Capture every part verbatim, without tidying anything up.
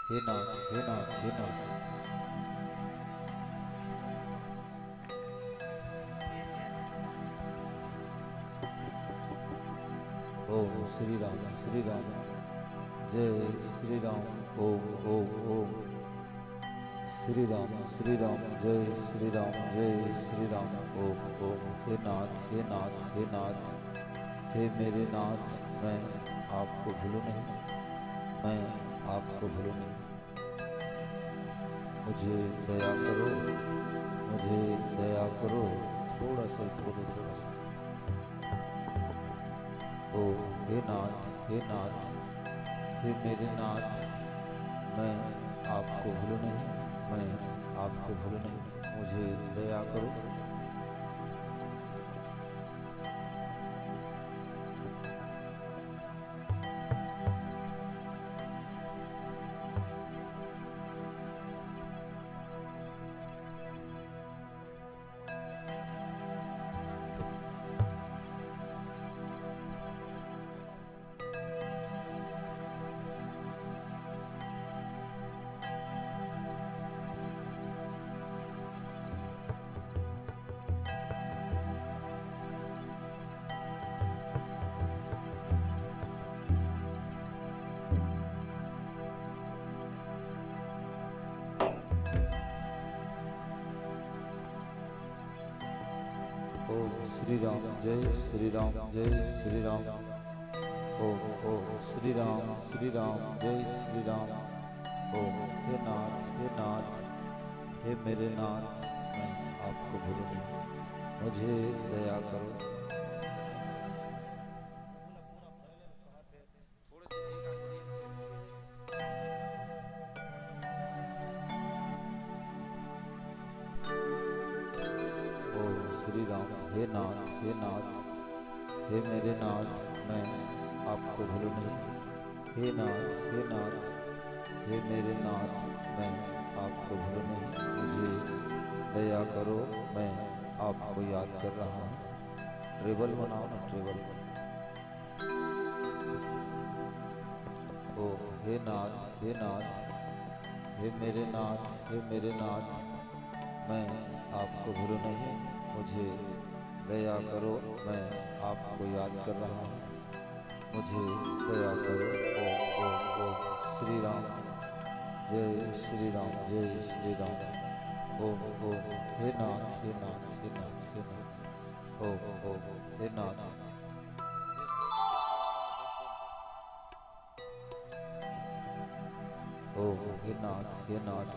हे नाथ, हे नाथ, हे नाथ। ओम श्री राम, श्री राम, जय श्री राम। ओम, ओम, ओम। श्री राम, श्री राम, जय श्री राम, जय श्री राम। ओम, ओम। हे नाथ, हे नाथ, हे नाथ, हे मेरे नाथ, मैं आपको भूलूं नहीं, मैं आपको भूलूं नहीं। मुझे दया करो, मुझे दया करो। थोड़ा सा इसको दो, थोड़ा सा। ओ हे नाथ, हे नाथ, हे मेरे नाथ, मैं आपको भूलूं नहीं, मैं आपको भूलूं नहीं, मुझे दया करो। ओम श्री राम, जय श्री राम, जय श्री राम। ओम, ओम श्री राम, श्री राम, जय श्री राम। ओम, हे नाथ, हे नाथ, हे मेरे नाथ, मैं आपको भूलूं नहीं, मुझे दया करो। ओम श्री राम। हे नाथ, हे नाथ, हे मेरे नाथ, मैं आपको भूलूं नहीं। हे नाथ, हे नाथ, हे मेरे नाथ, मैं आपको भूलूं नहीं। मुझे दया करो, मैं आपको याद कर रहा हूँ। ट्रेबल बनाओ ना, ट्रेबल। ओ हे नाथ, हे नाथ, हे मेरे नाथ, हे मेरे नाथ, मैं आपको भूलूं नहीं, मुझे दया करो, मैं आपको याद कर रहा हूँ, मुझे दया करो। ओम, ओम, ओम श्री राम, जय श्री राम, जय श्री राम। ओम, ओम, हे नाथ, हे नाथ, हे नाथ, हे नाथ। ओम, ओम, हे नाथ। ओम, हे नाथ, हे नाथ,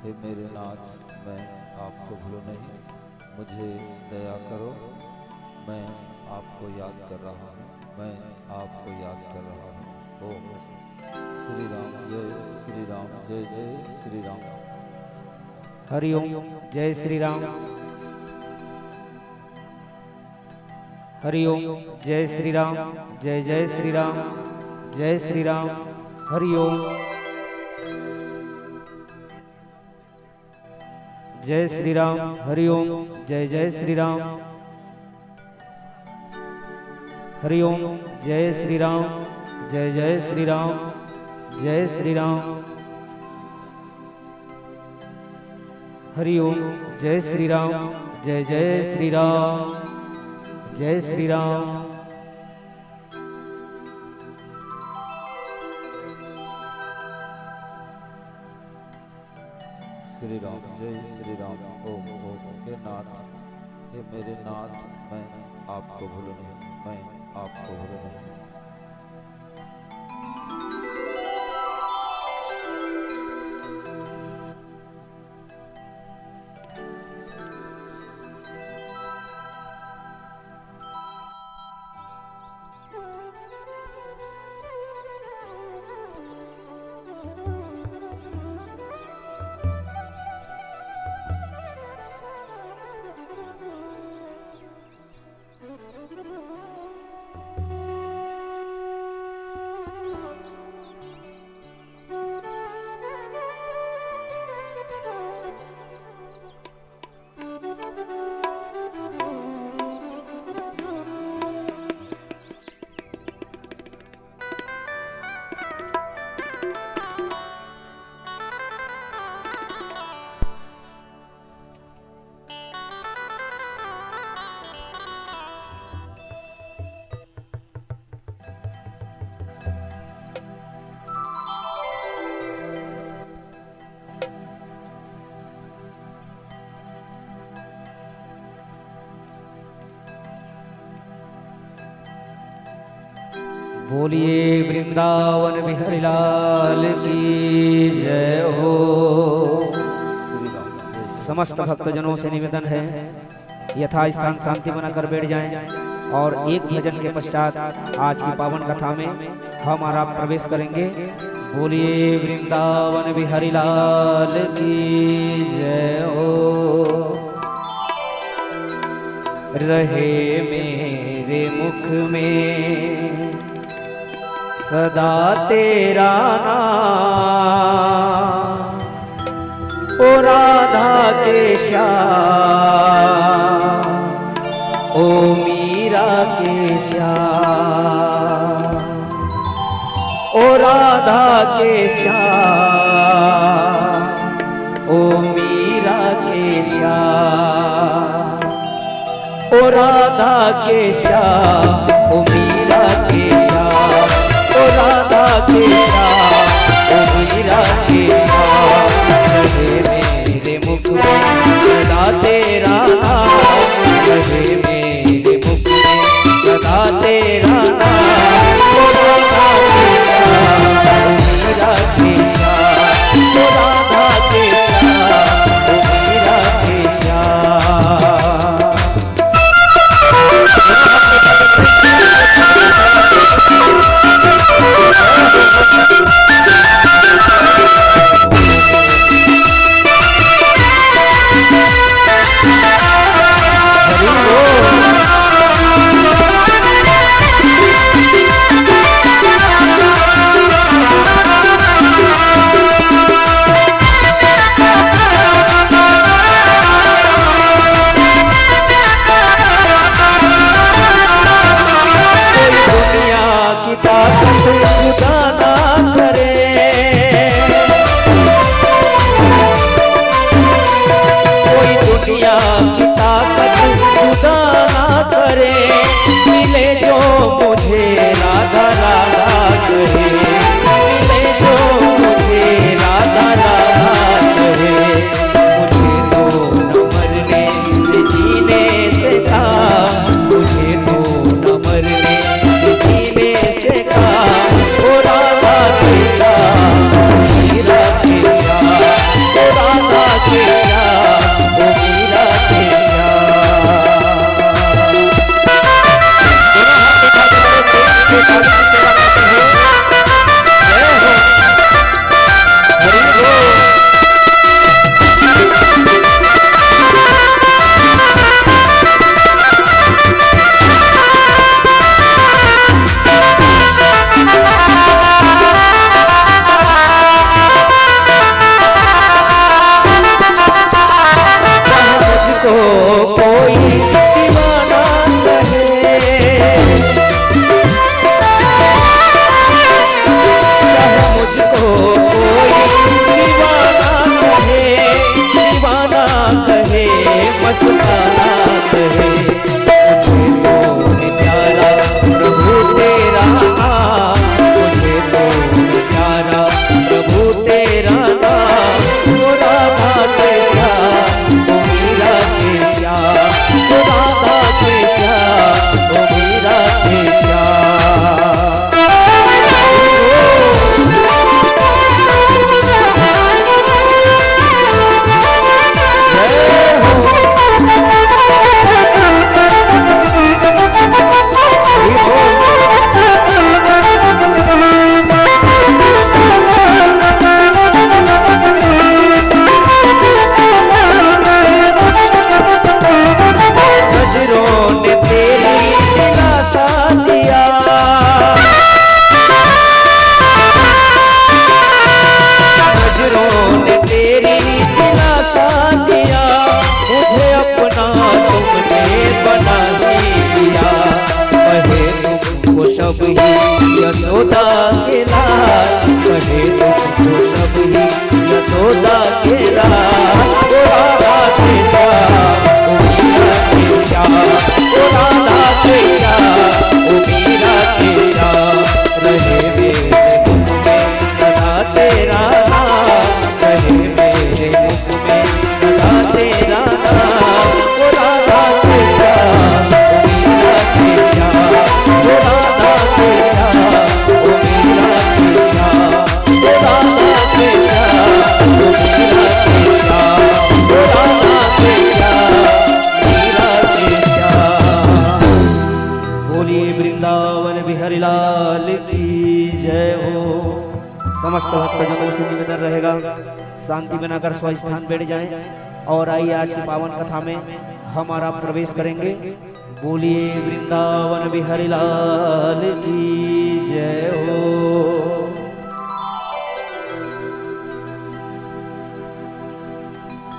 हे मेरे नाथ, मैं आपको भूलूं नहीं, मुझे दया करो, मैं आपको याद कर रहा हूँ, मैं आपको याद कर रहा हूँ। ओम श्री राम, जय श्री राम, जय जय श्री राम। हरि ओम, जय श्री राम। हरि ओम, जय श्री राम, जय जय श्री राम, जय श्री राम। हरि ओम। जय श्री राम। हरि ओम। जय जय श्री राम। हरि ओम। जय श्री राम। जय जय श्री राम। जय श्री राम। हरि ओम। जय श्री राम। जय जय श्री राम। जय श्री राम। श्री राम, जय श्री राम। ओम, ओम। हे नाथ, हे मेरे नाथ, मैं आपको भूलूं नहीं, मैं आपको भूलूं नहीं। बोलिए वृंदावन बिहारी लाल की जय हो। समस्त भक्तजनों से निवेदन है, यथास्थान शांति बनाकर बैठ जाएं और एक भजन के पश्चात आज की पावन कथा में हम और आप प्रवेश करेंगे। बोलिए वृंदावन बिहारी लाल की जय हो। रहे मेरे मुख में सदा तेरा नाम, ओ राधा के श्याम, ओ मीरा के श्याम, ओ राधा के श्याम, ओ मीरा के श्याम। ओ राधा के श्याम, ओ मीरा के श्याम, ओ राधा के श्याम, ओ मीरा के श्याम। रहे मेरे मुख में सदा तेरा नाम, रहे मेरे मुख में सदा तेरा नाम। ओ राधा के श्याम, ओ मीरा के श्याम, ओ राधा के श्याम, ओ मीरा के श्याम। कोई दुनिया की ताकत जुदा ना करे, कोई दुनिया की ताकत जुदा ना करे, मिले जो मुझे राधा राधा कहे, मिले जो मुझे राधा राधा कहे। मुझे तो न मरने से जीने से काम, मुझे तो न मरने से जीने से काम। ओ राधा के श्याम, ओ मीरा के श्याम, ओ राधा के श्याम, ओ मीरा के श्याम। दोनों हाथ उठा के बोलो, प्रेम से ताली की सेवा करते हैं। जय हो। हरि बोल। मुझको कोई दीवाना कहे, चाहे मुझको कोई दीवाना कहे, दीवाना कहे, मस्ताना कहे, मुझे तो प्यारा प्रभु तेरा नाम, मुझे तो प्यारा प्रभु तेरा नाम। ओ राधा के श्याम, ओ मीरा के श्याम, ओ राधा के श्याम, ओ मीरा के श्याम। नजरों ने तेरी दिलासा दिया, नजरों ने तेरी दिलासा दिया, मुझे अपना तुमने बना ही लिया। कहे तुमको सब ही यशोदा के लाल, कहे तुमको सब ही यशोदा के लाल। ओ राधा के श्याम, ओ मीरा के श्याम, ओ राधा के श्याम, ओ मीरा के श्याम। रहे मेरे मुख में सदा तेरा नाम, रहे मेरे मुख में सदा तेरा नाम। ओ राधा के श्याम, ओ मीरा के श्याम, ओ राधा के श्याम, जय हो। समस्त भक्तजनों से निवेदन रहेगा, शांति बनाकर स्वस्थान बैठ जाएं और आइए, आज की पावन कथा में हमारा प्रवेश करेंगे। बोलिए वृंदावन बिहारी लाल की जय हो।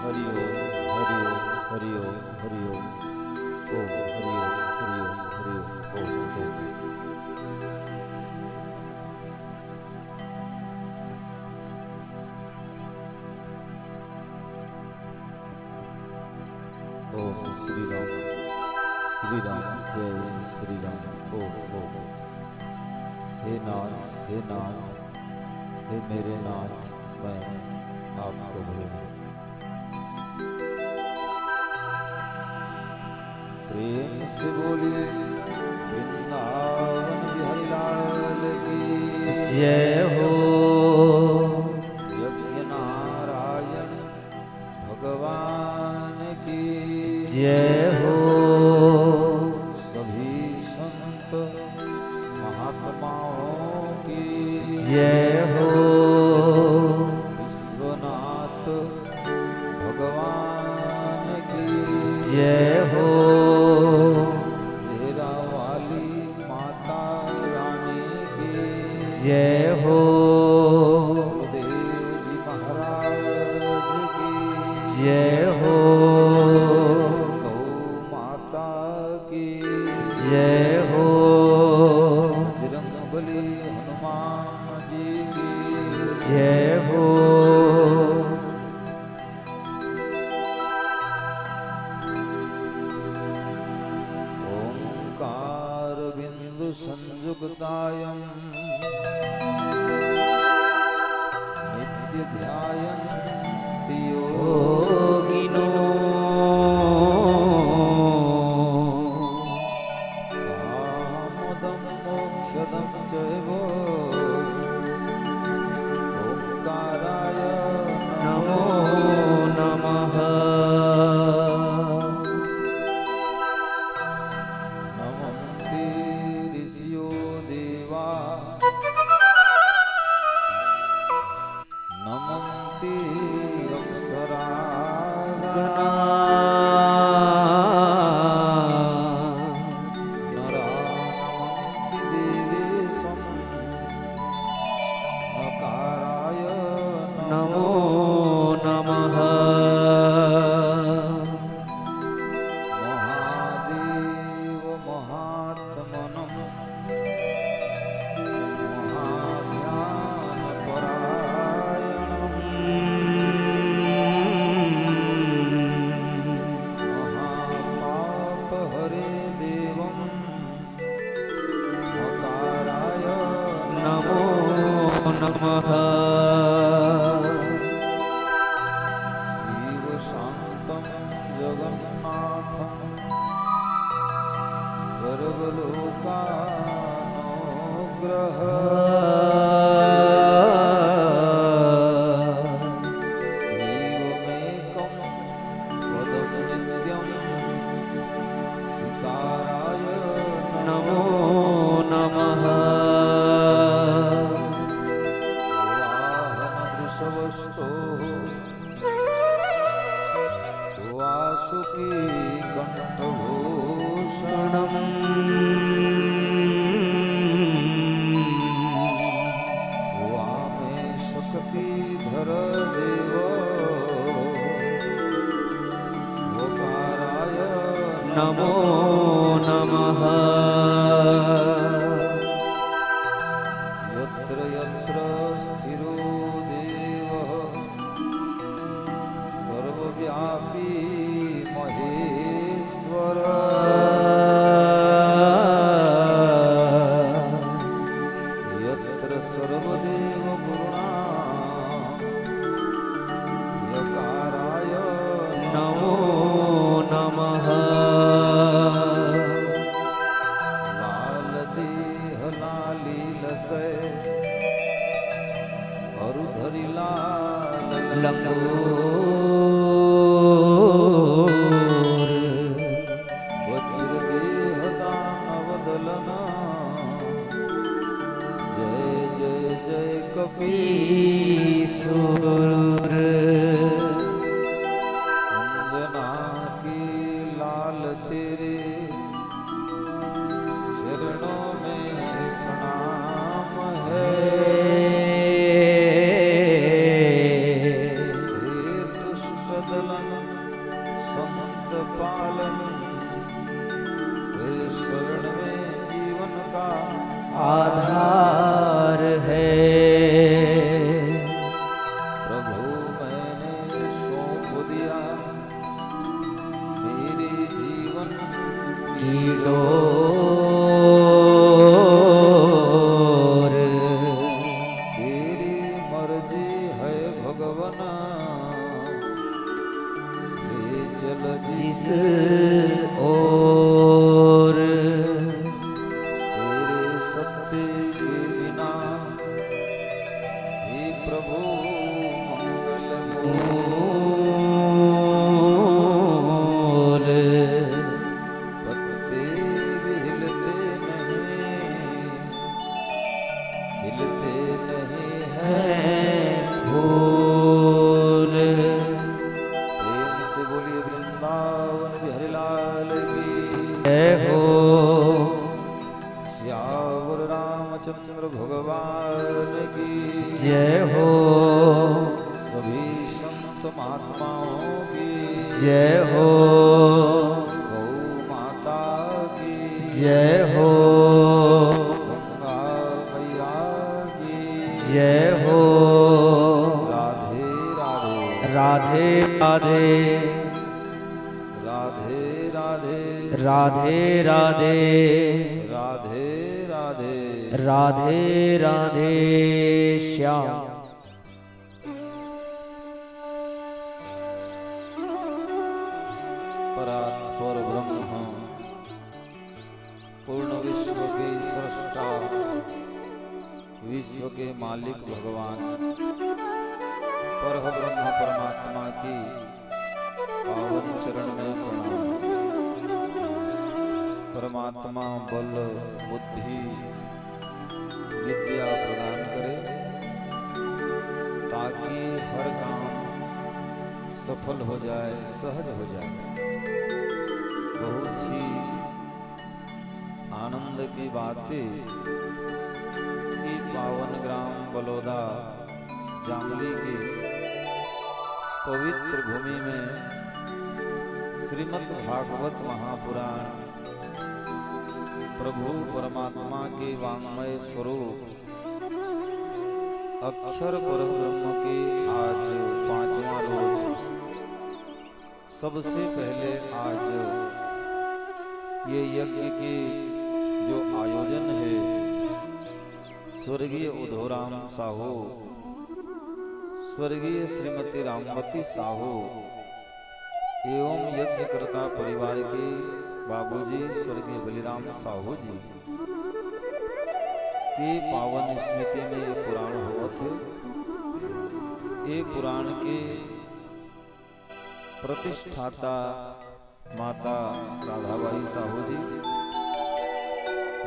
हरि ओम, हरि ओम, हरि ओम, हरि ओम। ओम, हरि ओम, हरि ओम, हरि ओम, ओम, ओम। ओम श्री राम, श्री राम, जय श्री राम। ओम, ओम। हे नाथ, हे नाथ, हे मेरे नाथ, मैं आपको भूल गया। प्रेम से बोलिए वृंदावन बिहारी लाल की जय हो। यज्ञ नारायण भगवान की जय हो। सभी संत महात्माओं की जय हो। विश्वनाथ भगवान की जय हो। शेरा वाली माता रानी की जय हो। बलदेव जी महाराज की जय हो। गौ माता की जय हो। बजरंग बली हनुमान जी की जय हो। ओंकार बिंदु संयुक्तायं नित्य ध्यायन्ति योगिनो। कामदं मोक्षदं चैव ओंकाराय नमो नमः। नमन्ति ऋषयो देवा नमन्ति अप्सरागणा। नरा नमन्ति देवेशं नकाराय नमो नमः। महादेव महात्मनं महाध्यानपरायणं महापापहरे देवं नकाराय नमो नमः। शिवशान्तं जगन्नाथं सर्वलोकानुग्रह शिवमेकं पदं नित्यं सिताराय नमो नमः। वाहनं वृषभस्थो वासुकी कण्ठभूषणम्। वामे शक्तिधर देव वकाराय नमो नमः। यत्र यत्र स्थिरो देवः सर्वव्यापी महेश्वर। यत्र सर्वदेवगुरुणां यकाराय नमो नमः। लाल देह लाली लसय अरु धरि लाल लंगोर। वज्र देह दानव दलन जय जय पीसुर। अंजना के लाल तेरे चरणों में प्रणाम है। हे दुष्ट दलन संत पालन, तेरे शरण में जीवन का आधार है। प्रभु मैंने सौंप दिया मेरे जीवन की डोर। तेरी मर्जी है भगवान, ले चल जिस ओर। तेरे सत्य के बिना हे प्रभु मंगल मूल। पत्ते भी हिलते नहीं, खिलते नहीं हैं फूल। प्रेम से बोलिए वृंदावन बिहारी लाल की जय हो। सियावर रामचंद्र भगवान की जय हो। सभी संत महात्माओं की जय हो। गौ माता की जय हो। गंगा मैया की जय हो। राधे राधे। राधे राधे। राधे राधे। राधे राधे। राधे राधे। राधे राधे श्याम। परात्पर ब्रह्म, पूर्ण विश्व के सृष्टा, विश्व के मालिक भगवान, पर ब्रह्म परमात्मा की पावन चरण में प्रणाम। परमात्मा बल, बुद्धि, विद्या प्रदान करे, ताकि हर काम सफल हो जाए, सहज हो जाए। बहुत ही आनंद की बात है कि पावन ग्राम बलौदा जामली की पवित्र भूमि में श्रीमद् भागवत महापुराण प्रभु परमात्मा के वाङ्मय स्वरूप अक्षर परब्रह्म के आज पांचवा रोज। सबसे पहले आज ये यज्ञ के जो आयोजन है, स्वर्गीय उधोराम साहू, स्वर्गीय श्रीमती रामवती साहू एवं यज्ञकर्ता परिवार के बाबूजी स्वर्गीय बलिराम साहू जी के पावन स्मृति में ये पुराण होवत है। ये पुराण के प्रतिष्ठाता माता राधाबाई साहू जी,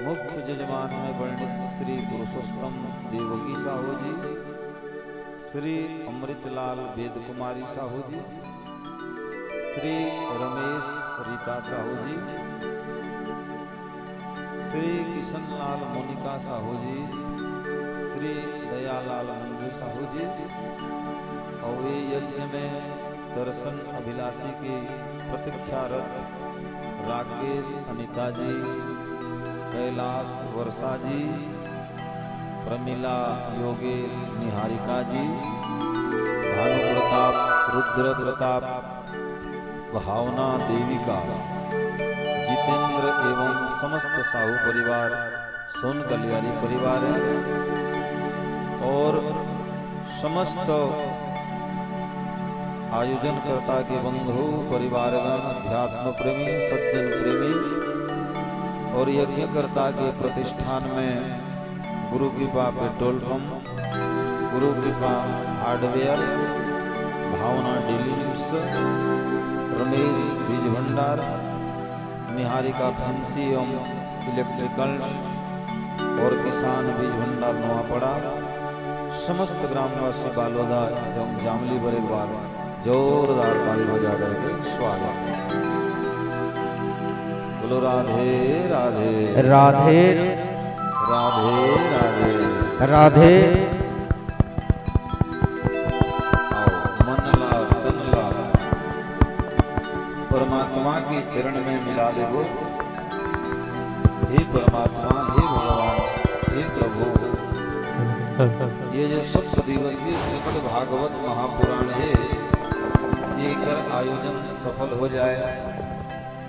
मुख्य जजमान में वर्णित श्री पुरुषोत्तम देवकी साहू जी, श्री अमृतलाल वेद कुमारी साहू जी, श्री रमेश रीता साहू जी, श्री किशनलाल मोनिका साहू जी, श्री दयालाल मंजू साहू जी, और ये यज्ञ में दर्शन अभिलाषी की प्रतीक्षारत राकेश अनिता जी, कैलाश वर्षा जी, प्रमिला योगेश निहारिका जी, भानु प्रताप, रुद्र प्रताप, भावना देविका, जितेंद्र एवं समस्त साहू परिवार, सोन कलियारी परिवार है और समस्त आयोजनकर्ता के बंधु परिवारगण, अध्यात्म प्रेमी, सज्जन प्रेमी और यज्ञकर्ता के प्रतिष्ठान में गुरु कृपा पेट्रोल पंप, गुरु कृपा हार्डवेयर, भावना डेली नीड्स, रमेश बीज भंडार, निहारिका फैंसी एवं इलेक्ट्रिकल्स और किसान बीज भंडार नवापड़ा, समस्त ग्रामवासी बालोदा एवं जामली बर एक बार जोरदार ताली बजा करके स्वागत। बोलो राधे राधे। राधे। राधे राधे। राधे। आओ, मन ला, तन ला परमात्मा के चरण में मिला देबो। हे परमात्मा, हे भगवान, हे प्रभु, ये जो सप्त दिवसीय श्रीमद् भागवत महापुराण हे, ये कर आयोजन सफल हो जाए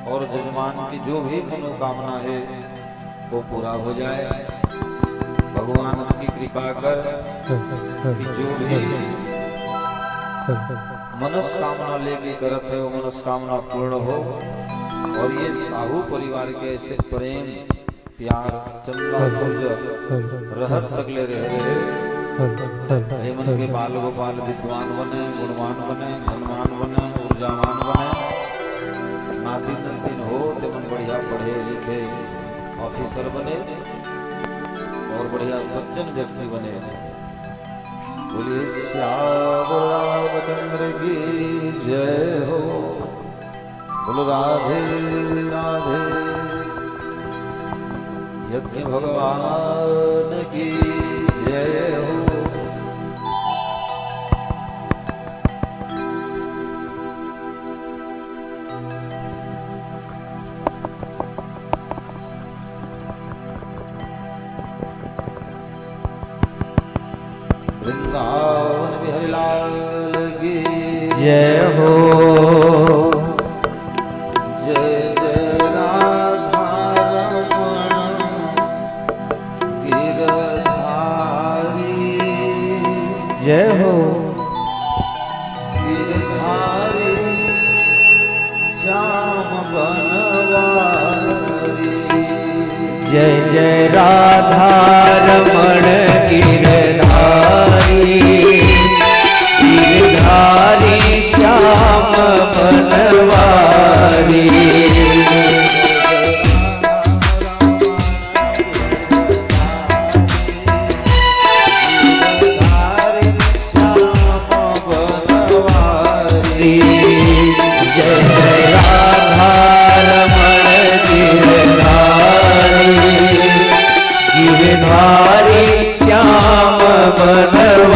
और जजमान की जो भी मनोकामना हे, वो पूरा हो जाए। भगवान आपकी कृपा कर कि जो भी मनस्कामना लेके करत हे, वो मनस्कामना पूर्ण हो। और ये साहू परिवार के ऐसे प्रेम, प्यार, चंदा सूरज रहत तक ले रहे रहे। ये मन के बाल गोपाल विद्वान बने, गुणवान बने, धनवान बने, ऊर्जावान बने। नाती नंदिन हो ते मन बढ़िया पढ़े लिखे, ऑफिसर बने और बढ़िया सज्जन व्यक्ति बने। बोलिए सियावर रामचंद्र की जय हो। बोलो राधे राधे। यज्ञ भगवान की जय हो। वृंदावन बिहारी लाल की जय हो। जय जय राधा रमण गिरधारी। जय हो। गिरधारी श्याम बनवारी। जय जय राधा रमण गिरधारी, गिरधारी श्याम बनवारी। जय जय राधा रमण गिरधारी, गिरधारी श्याम बनवारी।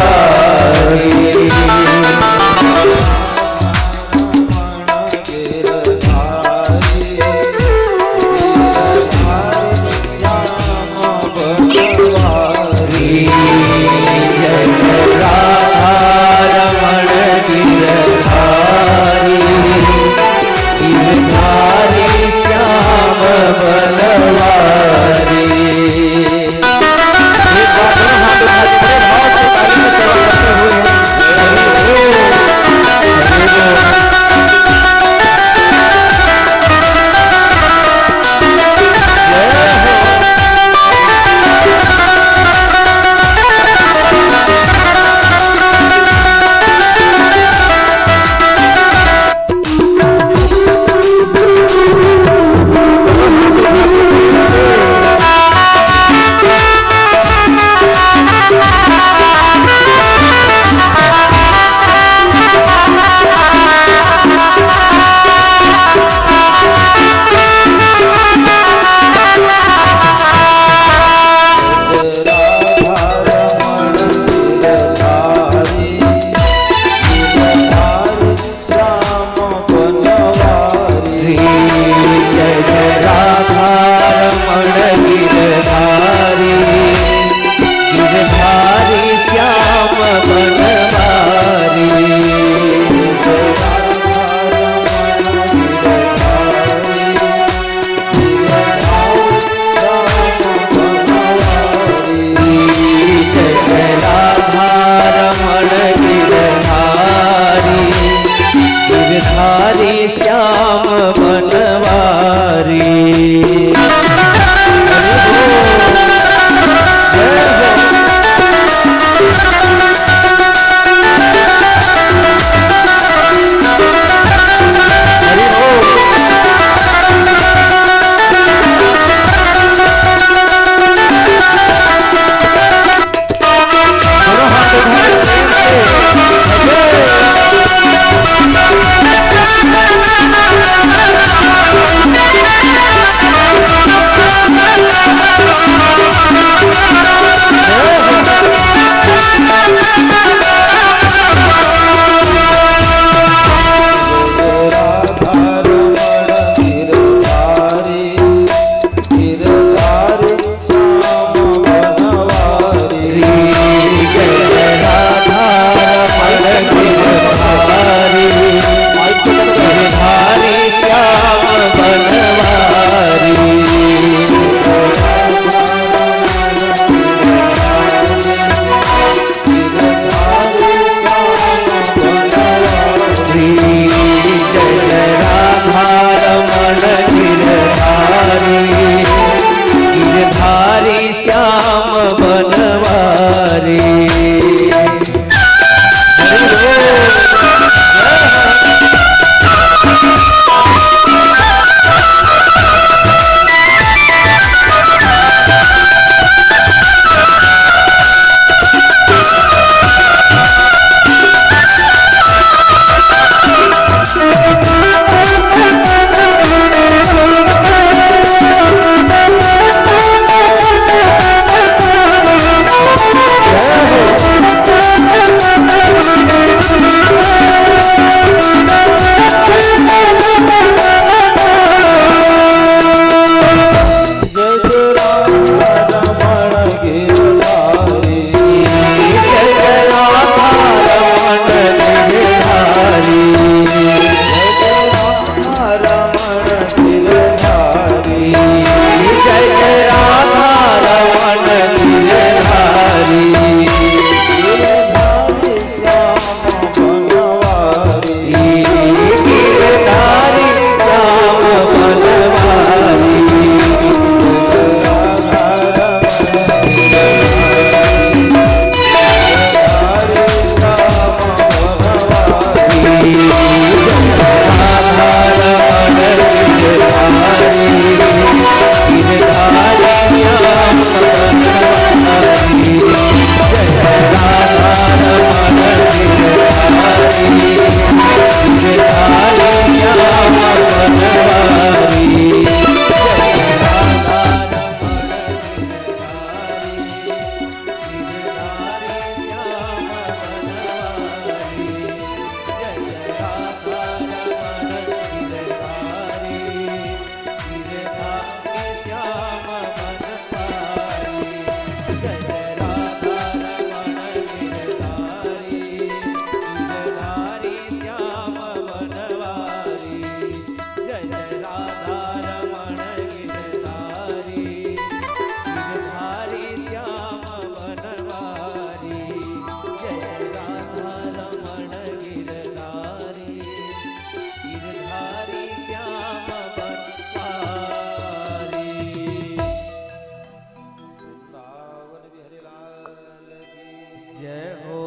जय हो।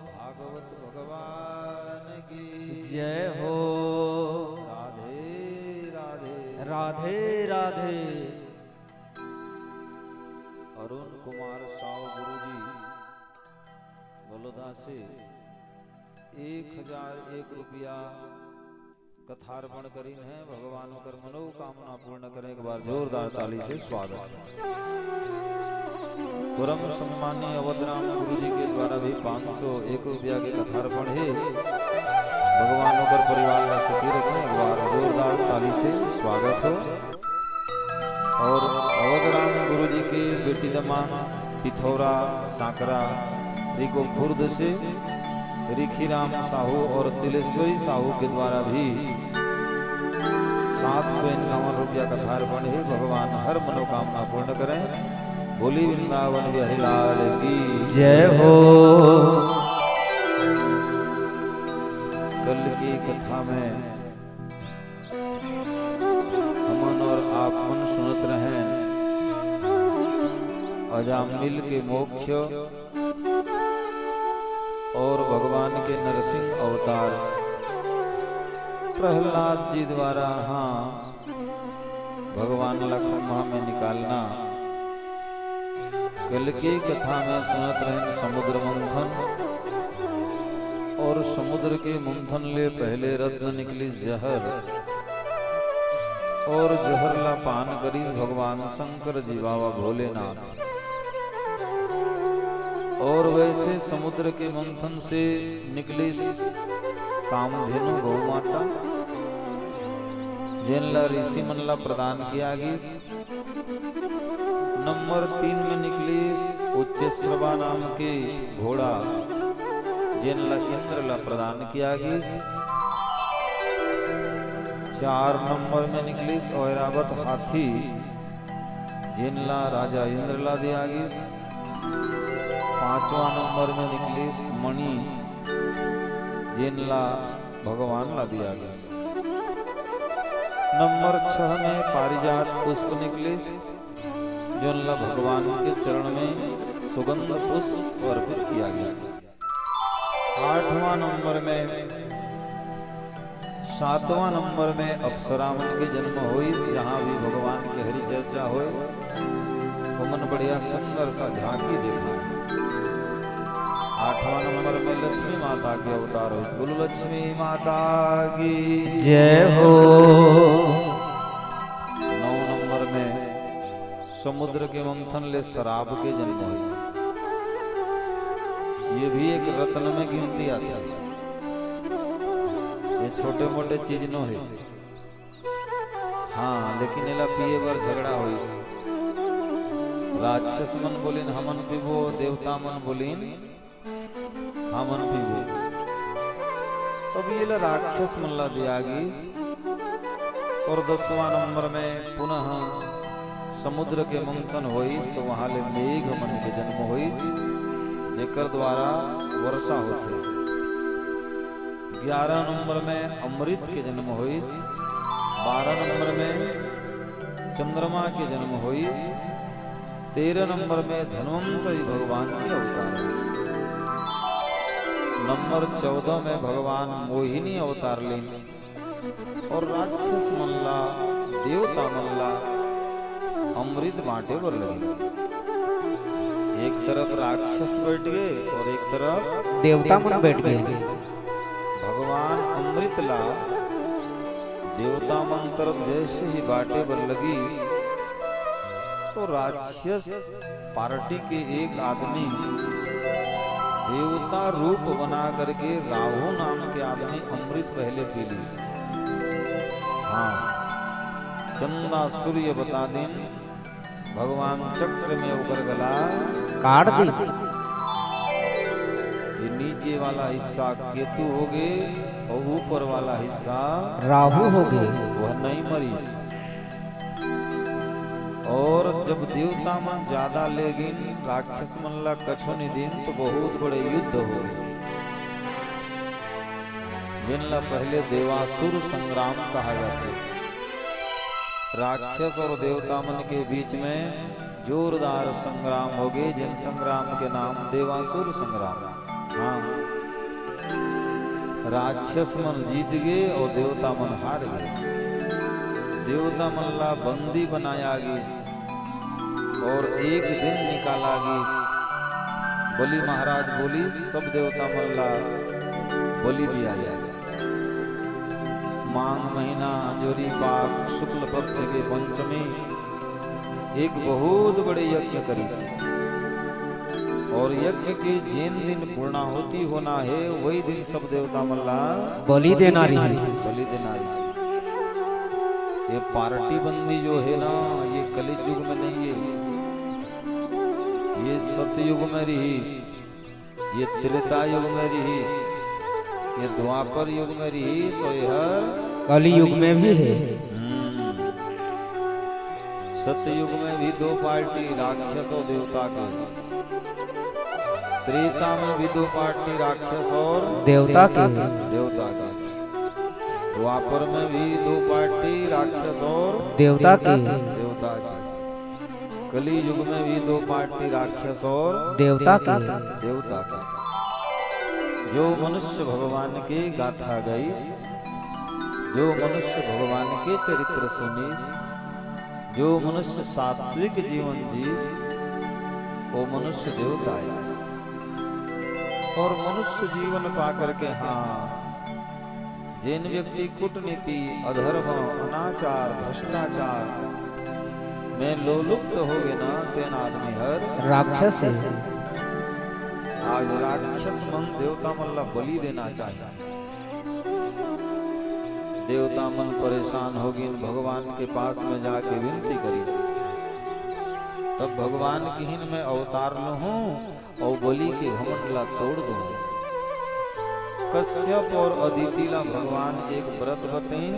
भागवत भगवान की जय हो। राधे राधे। राधे राधे। अरुण कुमार साव गुरुजी बलौदा से एक हजार एक रुपया कथार्पण करीन हे। भगवान ओकर मनोकामना पूर्ण करें। एक बार जोरदार ताली से स्वागत। परम सम्मानी अवधराम गुरुजी के द्वारा भी पाँच सौ एक रुपया के कथार्पण हे। भगवान ओकर परिवार ला सुखी रखें। एक बार जोरदार ताली से स्वागत हो। और अवधराम गुरुजी के बेटी दमांद पिथौरा सांकरा रिको खुर्द से रिखीराम साहू और तिलेश्वरी साहू के द्वारा भी सात सौ इक्यावन रुपया कथार्पण हे। भगवान हर मनोकामना पूर्ण करें। बोली वृंदावन बिहारी लाल की जय हो। कल की कथा में हमन और आप मन सुनत रहें अजामिल के मोक्ष और भगवान के नरसिंह अवतार प्रहलाद जी द्वारा, हाँ, भगवान ला खम्हा में निकालना। कल के कथा में सुनत रहेन समुद्र मंथन, और समुद्र के मंथन ले पहले रत्न निकलिस जहर, और जहर ला पान करिस भगवान शंकर जी, बाबा भोलेनाथ। और वैसे समुद्र के मंथन से निकलिस कामधेनु गौ माता, जेन ला ऋषि मन ला प्रदान किया गिस। नंबर तीन में निकलिस उच्चश्रवा नाम के घोड़ा, जेन ला इंद्र ला प्रदान किया गिस। चार नंबर में निकलिस ऐरावत हाथी, जेन ला राजा इंद्र ला दिया गिस। पांचवा नंबर में निकलिस मणि, जेन ला भगवान ला दिया गिस। नंबर छह में पारिजात पुष्प निकलिस, जोन ला भगवान के चरण में सुगंध पुष्प अर्पित किया गिस। आठवां नंबर में, सातवां नंबर में अप्सरा मन के जन्म होइस, जहां भी भगवान के हरि चर्चा होय, ओमन बढ़िया सुंदर सा झांकी देखा। आठवां नंबर में लक्ष्मी माता के अवतार होइस। बोलो लक्ष्मी माता की जय हो। नौ नंबर में समुद्र के मंथन ले शराब के जन्म होइस। ये भी एक रत्न में गिनती आथे। ये छोटे मोटे चीज नो हे। हाँ, लेकिन एला पिए बर झगड़ा होइस। राक्षस मन बोलिन, "हमन पीबो," देवता मन बोलिन, "हमन पीबो।" तब ये ला राक्षस मन ला दिया गिस। और दसवां नंबर में पुनः समुद्र के मंथन होइस, तो वहां ले मेघ मन के जन्म होइस, जेकर द्वारा वर्षा होथे। ग्यारह नंबर में अमृत के जन्म होइस, बारह नंबर में चंद्रमा के जन्म होइस, तेरह नंबर में धन्वंतरी भगवान के अवतार होइस, नंबर चौदह में भगवान मोहिनी अवतार लीन और राक्षस मन ला, देवता मन ला अमृत बांटे बर लगिन। एक तरफ राक्षस बैठ गे और एक तरफ देवता मन बैठ गे। भगवान अमृत ला देवता मन तरफ जैसे ही बांटे बर लगिस, तो राक्षस पार्टी के एक आदमी देवता रूप बना करके राहु नाम के आदमी अमृत पहले पी लीस। हाँ, चंदा सूर्य बता दिन भगवान चक्र में ओकर गला काट दी। ये नीचे वाला हिस्सा केतु हो गे और ऊपर वाला हिस्सा राहु हो गे। वह नहीं मरीस। और जब देवता मन ज्यादा ले गिन, राक्षस मन ला कछु नहीं दिन, तो बहुत बड़े युद्ध हो गे, जिन ला पहले देवासुर संग्राम कहा जाथे। राक्षस और देवता मन के बीच में जोरदार संग्राम होगे, जेन संग्राम के नाम देवासुर संग्राम। हाँ, राक्षस मन जीत गे अउ देवता मन हार गे। देवता मन ला बंदी बनाया गिस अउ एक दिन निकाला गिस। बलि महाराज बोलिस, सब देवता मन ला बलि दिया जाए। माघ महीना, अंजोरी पाख, शुक्ल पक्ष के पंचमी, एक बहुत बड़े यज्ञ करिस। अउ यज्ञ के जेन दिन पूर्णाहुति होना हे, वही दिन सब देवता मन ला बलि देना रिहिस। बलि देना रिहिस। ये पार्टी बंदी जो हे ना, ये कलि युग में नहीं हे, ये सतयुग में रिहिस। ये त्रेता युग में रिहिस, ये द्वापर युग में रिहिस, अउ ये हर कलि युग में भी हे। हम्म। सतयुग में भी दो पार्टी, राक्षस अउ देवता के। त्रेता में भी दो पार्टी, राक्षस अउ देवता के। देवता के। द्वापर में भी दो पार्टी, राक्षस अउ देवता के। देवता के। कलि युग में भी दो पार्टी, राक्षस अउ देवता के। देवता के। जो मनुष्य भगवान के गाथा गाइस, जो मनुष्य भगवान के चरित्र सुनिस, जो मनुष्य सात्विक जीवन जीस, वो मनुष्य देवता हे। अउ मनुष्य जीवन पा करके, हाँ, जेन व्यक्ति कूटनीति, अधर्म, अनाचार, भ्रष्टाचार में लोलुप्त होगे ना, तेन आदमी हर राक्षस हे। आज राक्षस मन देवता मन ला बलि देना चाहिए। देवता मन परेशान होगिन, भगवान के पास में जाके विनती करिन। तब भगवान किहिन, मैं अवतार लूं हूं अउ बलि के घमंड ला तोड़ दूं। कश्यप अउ अदिति ला भगवान एक व्रत बतइन,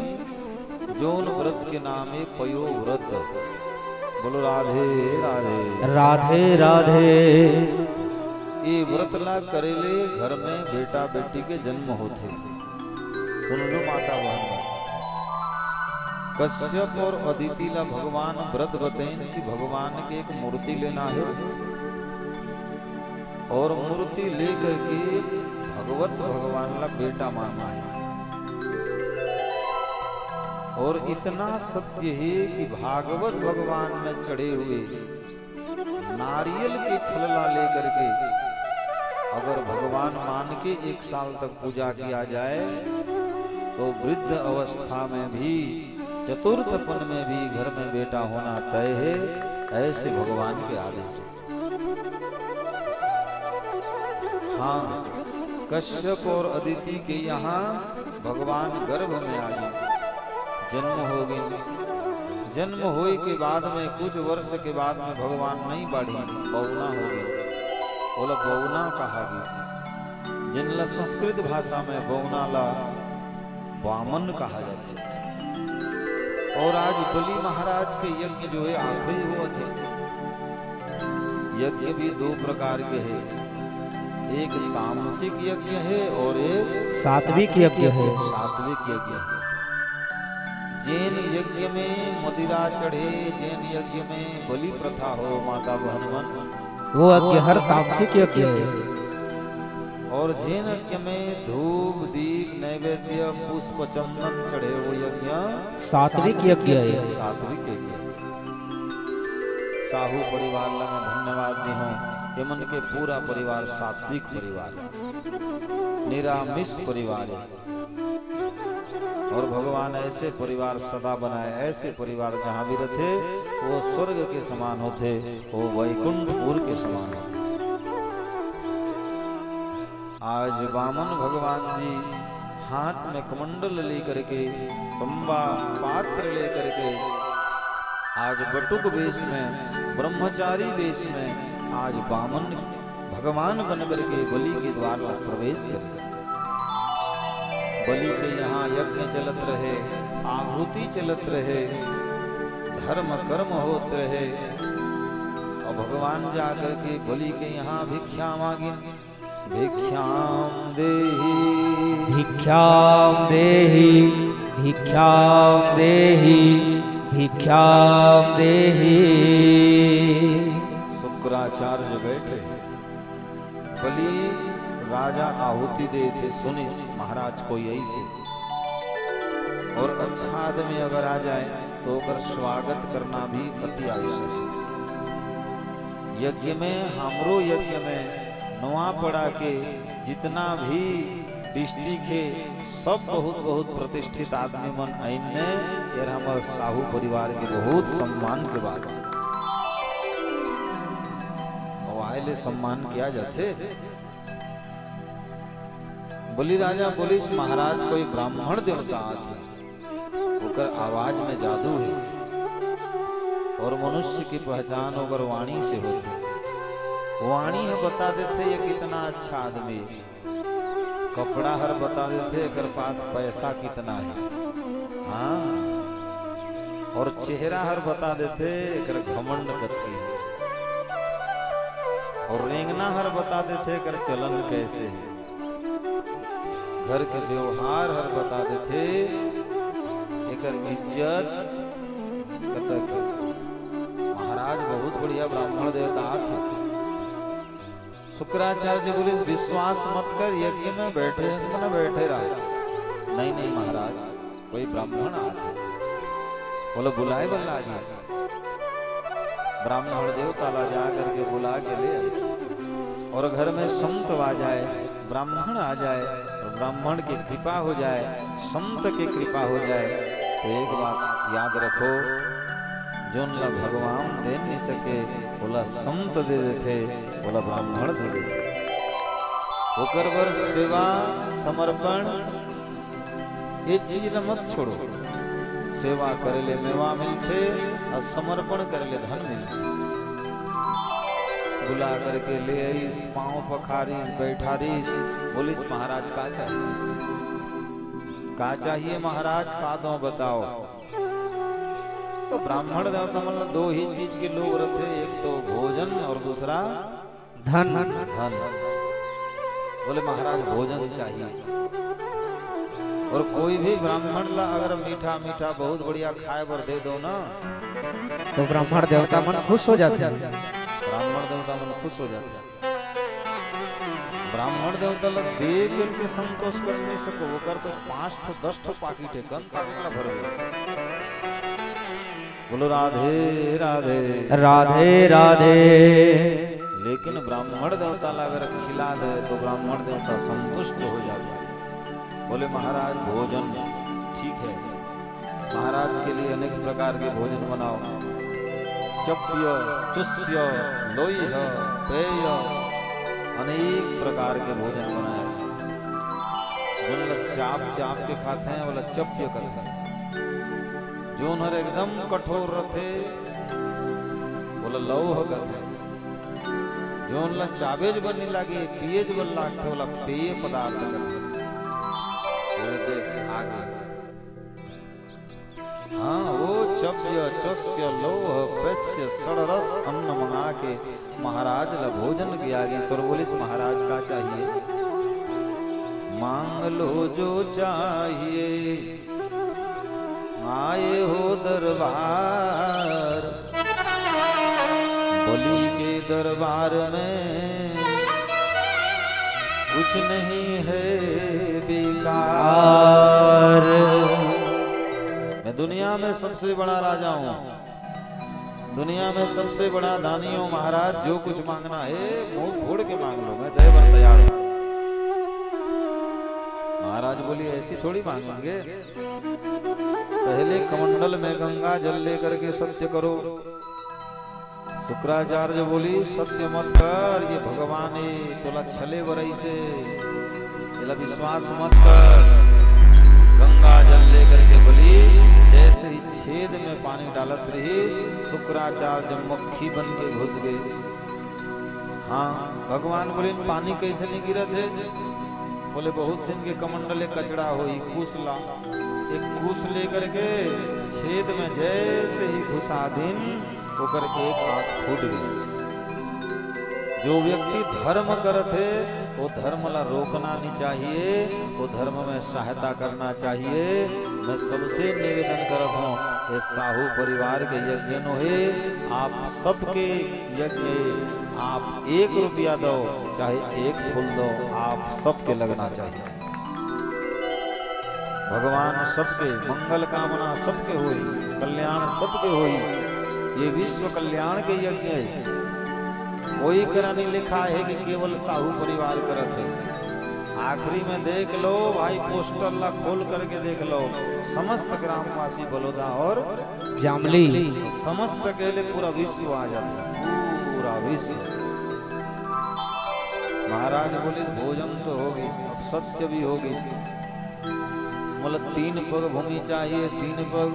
जोन व्रत के नाम हे पयो व्रत। बोलो राधे राधे। राधे राधे। ये व्रत ला करे ले घर में बेटा बेटी के जन्म होथे। सुन लो माता बहन, कश्यप अउ अदिति ला भगवान व्रत बतइन कि भगवान के एक मूर्ति लेना हे अउ मूर्ति लेकर के भगवत भगवान ला बेटा मानना हे। अउ इतना सत्य हे कि भागवत भगवान में चढ़े हुए नारियल के फल ला लेकर के अगर भगवान मान के एक साल तक पूजा किया जाए, तो वृद्ध अवस्था में भी, चतुर्थपन में भी घर में बेटा होना तय हे। ऐसे भगवान के आदेश हे। हाँ, कश्यप अउ अदिति के यहाँ भगवान गर्भ में आ गे, जन्म होगे। जन्म होय के बाद में कुछ वर्ष के बाद में भगवान नइ बाढ़िन, बौना होगे। ओला बौना कहा गिस। जेन ला संस्कृत भाषा में बौना ला वामन कहा जाथे। अउ आज बलि महाराज के यज्ञ जो हे, आखिरी होवत हे। यज्ञ भी दो प्रकार के हे, एक तामसिक यज्ञ हे अउ एक सात्विक यज्ञ हे। सात्विक यज्ञ हे। जेन यज्ञ में मदिरा चढ़े, जेन यज्ञ में बलि प्रथा हो, माता बहन मन, वो यज्ञ हर तामसिक यज्ञ हे। अउ जेन यज्ञ में धूप, दीप, नैवेद्य, पुष्प, चंदन चढ़े, वो यज्ञ सात्विक यज्ञ हे। सात्विक यज्ञ। साहू परिवार ला मैं धन्यवाद देहूं। एमन के पूरा परिवार सात्विक परिवार हे, निरामिष परिवार हे। अउ भगवान ऐसे परिवार सदा बनाए, ऐसे परिवार जहां भी रथे, वो स्वर्ग के समान होथे, वो वैकुंठपुर के समान होथे। आज वामन भगवान जी हाथ में कमंडल लेकर के, तंबा पात्र लेकर के, आज बटुक वेश में, ब्रह्मचारी वेश में, आज वामन भगवान बन करके बलि के द्वार ला प्रवेश करे। बलि के यहाँ यज्ञ चलत रहे, आहुति चलत रहे, धर्म कर्म होत रहे। अउ भगवान जा करके बलि के यहाँ भिक्षा मांगिन, भिक्षाम देहि। भिक्षाम देहि, भिक्षाम देहि। भिक्षां देहि। शुक्राचार्य बैठे, बलि राजा आहुति देथे, सुनिस महाराज कोई ऐसे। और अच्छा आदमी अगर आ जाए तो ओकर स्वागत करना भी अति आवश्यक है। यज्ञ में, हमरो यज्ञ में नवापड़ा के जितना भी डिस्ट्रिक्ट है, सब बहुत बहुत प्रतिष्ठित आदमी मन आइन ने, यार हमर साहू परिवार के बहुत सम्मान के बात। अउ आए ले सम्मान किया जाथे। बलि राजा बोलिस, महाराज कोई ब्राह्मण देवता आथे, ओकर आवाज में जादू है और मनुष्य की पहचान ओकर वाणी से होथे। वाणी ह बता देथे ये कितना अच्छा आदमी है। कपड़ा हर बता देथे एकर पास पैसा कितना है। हाँ, और चेहरा हर बता देथे एकर घमंड कतकी है। और रेंगना हर बता देथे एकर चलन कैसे है। घर के व्यवहार हर बता देथे एकर इज्जत कतक है। महाराज बहुत बढ़िया ब्राह्मण देवता आथे। शुक्राचार्य बोलिस, विश्वास मत कर, यज्ञ में बैठे हस, मना बैठे रहा। नहीं, नहीं महाराज, कोई ब्राह्मण आथे। बोले, बुलाए बर लागे। ब्राह्मण देवता ला जा करके बुला के ले आइस। और घर में संत आ जाए, ब्राह्मण आ जाए, और ब्राह्मण की कृपा हो जाए, संत की कृपा हो जाए, तो एक बात याद रखो, जोन ला भगवान दे नहीं सके, ओला संत दे देथे, ओला ब्राह्मण दे देथे। ओकर बर सेवा, समर्पण, ये चीज ला मत छोड़ो। सेवा करे ले मेवा मिलथे और समर्पण करे ले धन मिलथे। बुला करके ले आइस, पाँव पखारिस, बैठारिस, बोलिस, महाराज का चाहिए? का चाहिए महाराज, का दो बताओ। तो ब्राह्मण देवता मन ला दो ही चीज के लोभ रथे, एक तो भोजन और दूसरा धन। धन। बोले, महाराज भोजन चाहिए। और कोई भी ब्राह्मण ला अगर मीठा मीठा बहुत बढ़िया खाए बर दे दो ना, तो ब्राह्मण देवता मन खुश हो जाथे। ब्राह्मण देवता मन खुश हो जाथे। ब्राह्मण देवता ला दे करके संतोष कर नहीं सको, ओकर तो पाँच ठो, दस ठो पाकिट है, कन पाकिट ला भरबे। बोलो राधे राधे। राधे राधे। लेकिन ब्राह्मण देवता ला अगर खिला दे तो ब्राह्मण देवता संतुष्ट हो जाते। बोले, महाराज भोजन ठीक है, महाराज के लिए अनेक प्रकार के भोजन बनाओ, चप्य, चुस्य, लोह्य, पेय, अनेक प्रकार के भोजन बनाए। जोन ला चाप चाप के खाते हैं, ओला चप्य कहते हैं। जोन हर एकदम कठोर रथे, ओला लौह कथे। जोन ला चाबेज बर नी लागे, पियेज बर लागथे, ओला पेय पदार्थ कथे। ये देख, आगे। हाँ, वो चप्य, चस्य, लोह, पस्य, षडरस अन्न मंगा के महाराज ला भोजन के आगे सुर बोलिस, महाराज का चाहिए? मांग लो जो चाहिए, आए हो दरबार, बलि के दरबार में कुछ नहीं है बेकार। मैं दुनिया में सबसे बड़ा राजा हूँ, दुनिया में सबसे बड़ा दानी हूँ महाराज, जो कुछ मांगना है मुंह फोड़ के मांग लो, मैं दे बर तैयार हूँ। महाराज बोली, ऐसी थोड़ी मांगेंगे, पहले कमंडल में गंगा जल लेकर के सत्य करो। शुक्राचार्य बोली, सत्य मत कर, ये भगवान हे, तोला छले बरइसे, एला विश्वास मत कर। गंगा जल लेकर के बोली, जैसे ही छेद में पानी डालत रही, शुक्राचार्य मक्खी बन के घुस गए। हाँ, भगवान बोले, पानी कैसे नहीं गिरत है? बोले, बहुत दिन के कमंडल एक कचड़ा होई, कुश ला। एक कुश लेकर के छेद में जैसे ही घुसा दिन, ओकर एक आंख फूट गई। जो व्यक्ति धर्म करत हे, वो धर्म ला रोकना नहीं चाहिए, वो धर्म में सहायता करना चाहिए। मैं सबसे निवेदन करत हूँ, ये साहू परिवार के यज्ञ नो हे, आप सबके यज्ञ, आप एक रुपया दो, चाहे एक फूल दो, आप सबके लगना चाहिए। भगवान सबके मंगल कामना सबके होई, कल्याण सबके होई। ये विश्व कल्याण के यज्ञ है। कोई करा नहीं लिखा है कि केवल साहू परिवार करत है। आखिरी में देख लो भाई, पोस्टर ला खोल करके देख लो, समस्त ग्रामवासी बलौदा और जामली। समस्त के लिए पूरा विश्व आ जाता है, पूरा विश्व। महाराज बोलिस, भोजन तो होगिस, अब सत्य भी होगिस। मोला तीन पग भूमि चाहिए, तीन पग।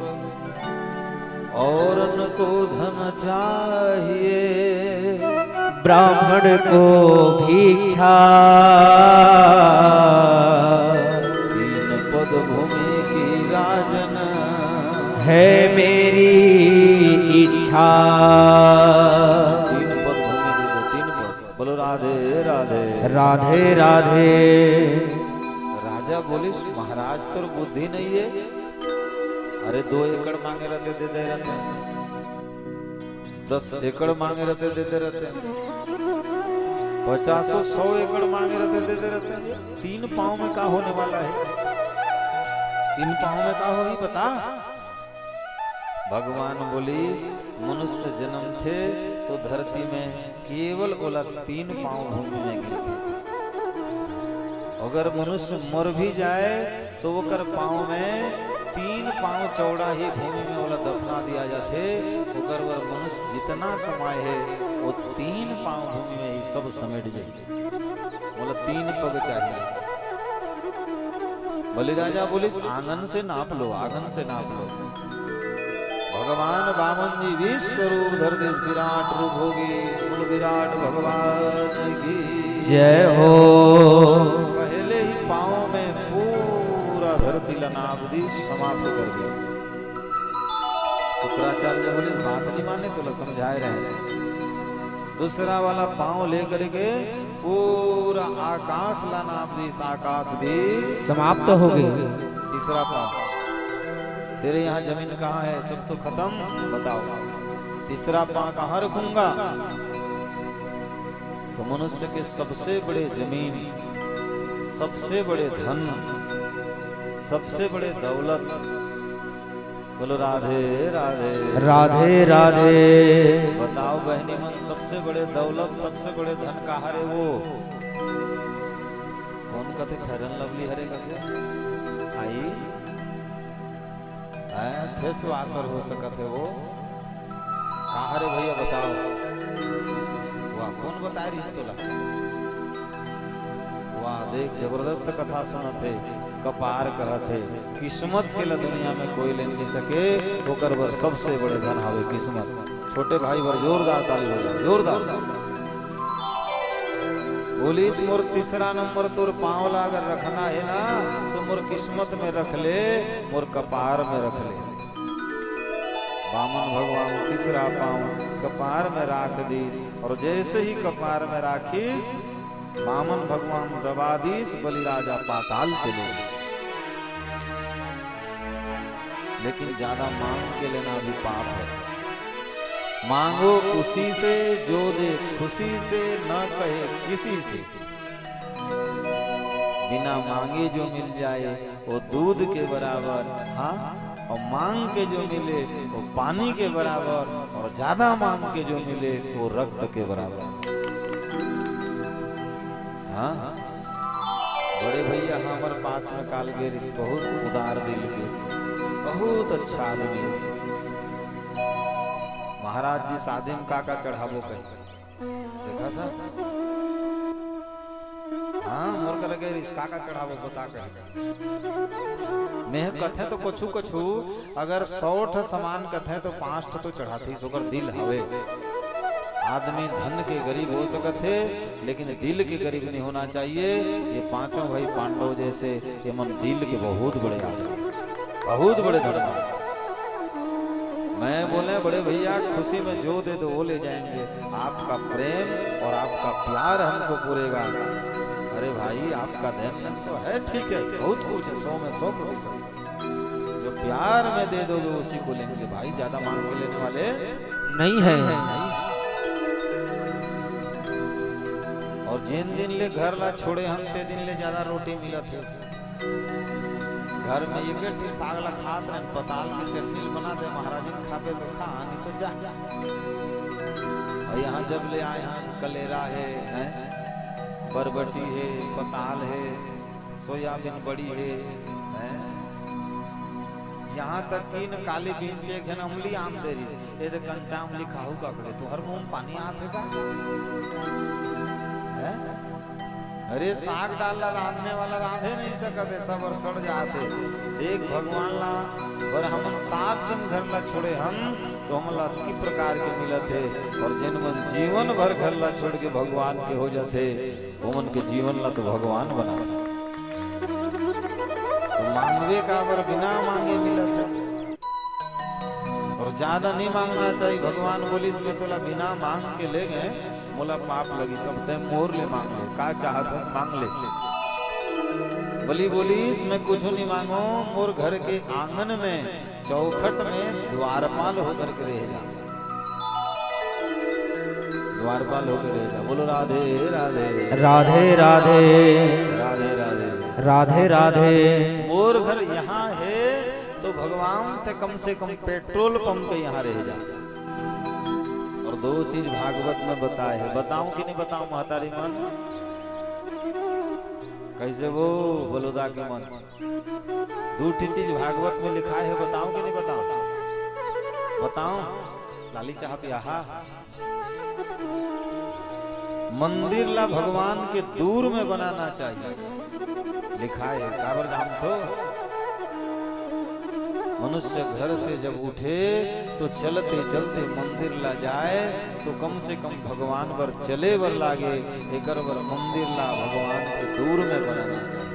औरन को धन चाहिए, ब्राह्मण को भिक्षा। तीन पग भूमि की राजन है मेरी इच्छा। तीन पग भूमि दे दो, तीन पग। बोलो राधे राधे। राधे राधे। राजा बोलिस, महाराज तोर बुद्धि नहीं है? अरे दो एकड़ मांगे रहते, दे दे रहते, दस एकड़ मांगे रहते, दे दे रहते, पचासों सौ एकड़ मांगे रहते, दे दे रहते। तीन पाँव में का होने वाला है? तीन पाँव में का होही बता? भगवान बोलिस, मनुष्य जन्म थे तो धरती में केवल ओला तीन पाँव भूमि में गिरथे। अगर मनुष्य मर भी जाए तो ओकर पाँव में, तीन पाँव चौड़ा ही भूमि में ओला दफना दिया जाथे। ओकर बर मनुष्य जितना कमाए हे, वो तीन पाँव भूमि में ही सब समेट जाए। बोला, तीन पग चाहिए। बलिराजा बोलिस, आंगन से नाप लो, आंगन से नाप लो। भगवान बामन जी विश्व रूप धर दिस, विराट रूप होगिस। बोल विराट भगवान की जय हो। पहले ही पाँव में पूरा धरती ला नाप दिस, समाप्त कर दिस। शुक्राचार्य बोलिस, बात नहीं माने, तोला समझाए रहे। दूसरा वाला पाँव लेकर के पूरा आकाश ला नाप दिस, आकाश भी समाप्त हो गए। तीसरा पाँव, तेरे यहाँ जमीन कहाँ है, सब तो खत्म, बताओ। तीसरा पाँव कहाँ रखूंगा? तो मनुष्य के सबसे बड़े जमीन, सबसे बड़े धन, सबसे बड़े दौलत, बोलो राधे राधे। राधे राधे। बताओ बहनी मन, सबसे बड़े दौलत, सबसे बड़े धन का हरे वो? कोन कथे Fair and Lovely हरे कथे? आई? हैं, face washer हो सकत हे वो। का हरे भैया बताओ? वाह, कोन बताए रहिस तोला? वाह, देख, जबरदस्त कथा सुनत हे, कपार कहत हे, किस्मत के ला दुनिया में कोई ले नहीं सके, ओकर बर सबसे बड़े धन हवे किस्मत। छोटे भाई बर जोरदार ताली बजाओ, जोरदार। बोलिस, मोर तीसरा नंबर तोर पाँव ला अगर रखना हे ना, तो मोर किस्मत में रख ले, मोर कपार में रख ले। बामन भगवान तीसरा पाँव कपार में राख दिस, और जैसे ही कपार में राखिस, बामन भगवान दबा दिस, बलिराजा पाताल चले गे। लेकिन ज्यादा मांग के लेना भी पाप है। मांगो उसी से जो दे खुशी से, न कहे किसी से। बिना मांगे जो मिल जाए, वो दूध के बराबर, हाँ, और मांग के जो मिले, वो पानी के बराबर, और ज्यादा मांग के जो मिले, वो रक्त के बराबर। हाँ, बड़े भैया हमर पास में काल गे रिहिस, बहुत उदार दिल के, बहुत अच्छा आदमी। महाराज जी शादी में का का चढ़ाबो कहे, देखा था? हाँ, मोर करा गे रिहिस, का का चढ़ाबो बता कहे। मैं कथे तो कछु कछु, अगर सौ ठो सामान कथे तो पाँच ठो तो चढ़ाथीस, ओकर दिल हवे। आदमी धन के गरीब हो सकत हे, लेकिन दिल के गरीब नहीं होना चाहिए। ये पांचों भाई पांडव जैसे, ये मन दिल के बहुत बड़े आदमी, बहुत बड़े धर्म। मैं बोले, बड़े भैया, खुशी में जो दे दो वो ले जाएंगे, आपका प्रेम और आपका प्यार हमको पूरेगा। अरे भाई, आपका देन तो है, ठीक है, बहुत कुछ है, सौ में सौ प्रतिशत। जो प्यार में दे दोगे, उसी को लेंगे भाई, ज्यादा मांग के लेने वाले नहीं है। नहीं। और जिन दिन ले घर ला छोड़े हन, ते दिन ले ज्यादा रोटी मिलत हे। घर में एक ठे साग ला खात रहन, पताल के चटनी बना दे, महाराज जी खाबे तो खा, नहीं तो जा। और यहाँ जब ले आए हैं, कलेरा है, हैं? बरबटी है, पताल है, सोयाबीन बड़ी है, हैं? यहाँ तक कि न काली बीन के एक झन अमली आम दे रहिस, ये तो कंचा अमली खाहू का करे, तुहर मुंह में पानी आत हे का? हैं? अरे, साग दाल ला रांधने वाला रांधे नहीं सकत हे, सब और सड़ जात हे। देख, भगवान ला, पर हमन सात दिन घर ला छोड़े हन, तो हमन ला अतकी प्रकार के मिलत हे, और जेन मन जीवन भर घर ला छोड़ के भगवान के हो जाथे, ओमन के जीवन ला तो भगवान बनाथे। तो मांगबे काबर, बिना मांगे मिलत हे। और ज्यादा नहीं मांगना चाहिए। भगवान बोलिस, "मैं तोला बिना मांग के ले गए, मोला पाप लगी, सब ते मोर ले मांग ले, का चाहत हस मांग ले।" बलि बोलिस, "मैं कुछ नहीं मांगो, मोर घर के आंगन में, चौखट में द्वारपाल होकर के रह जा।" द्वारपाल होकर रह जा। बोलो राधे राधे। राधे राधे। राधे राधे। राधे राधे। मोर घर यहाँ है, तो भगवान ते कम से कम पेट्रोल पंप के यहाँ रह जा। और दो चीज भागवत में बताए हे, बताऊं कि नहीं बताऊं महतारी मन? कैसे वो बलुदा के मन? दू ठी चीज भागवत में लिखाए हे, बताऊं कि नहीं बताऊं? बताऊं। लाली चाह पिया हा। मंदिर ला भगवान के दूर में बनाना चाहिए। लिखाए हे, काबर जानथो? मनुष्य घर से जब उठे तो चलते चलते मंदिर ला जाए, तो कम से कम भगवान बर चले बर लागे, एकर बर मंदिर ला भगवान के दूर में बनाना चाहिए।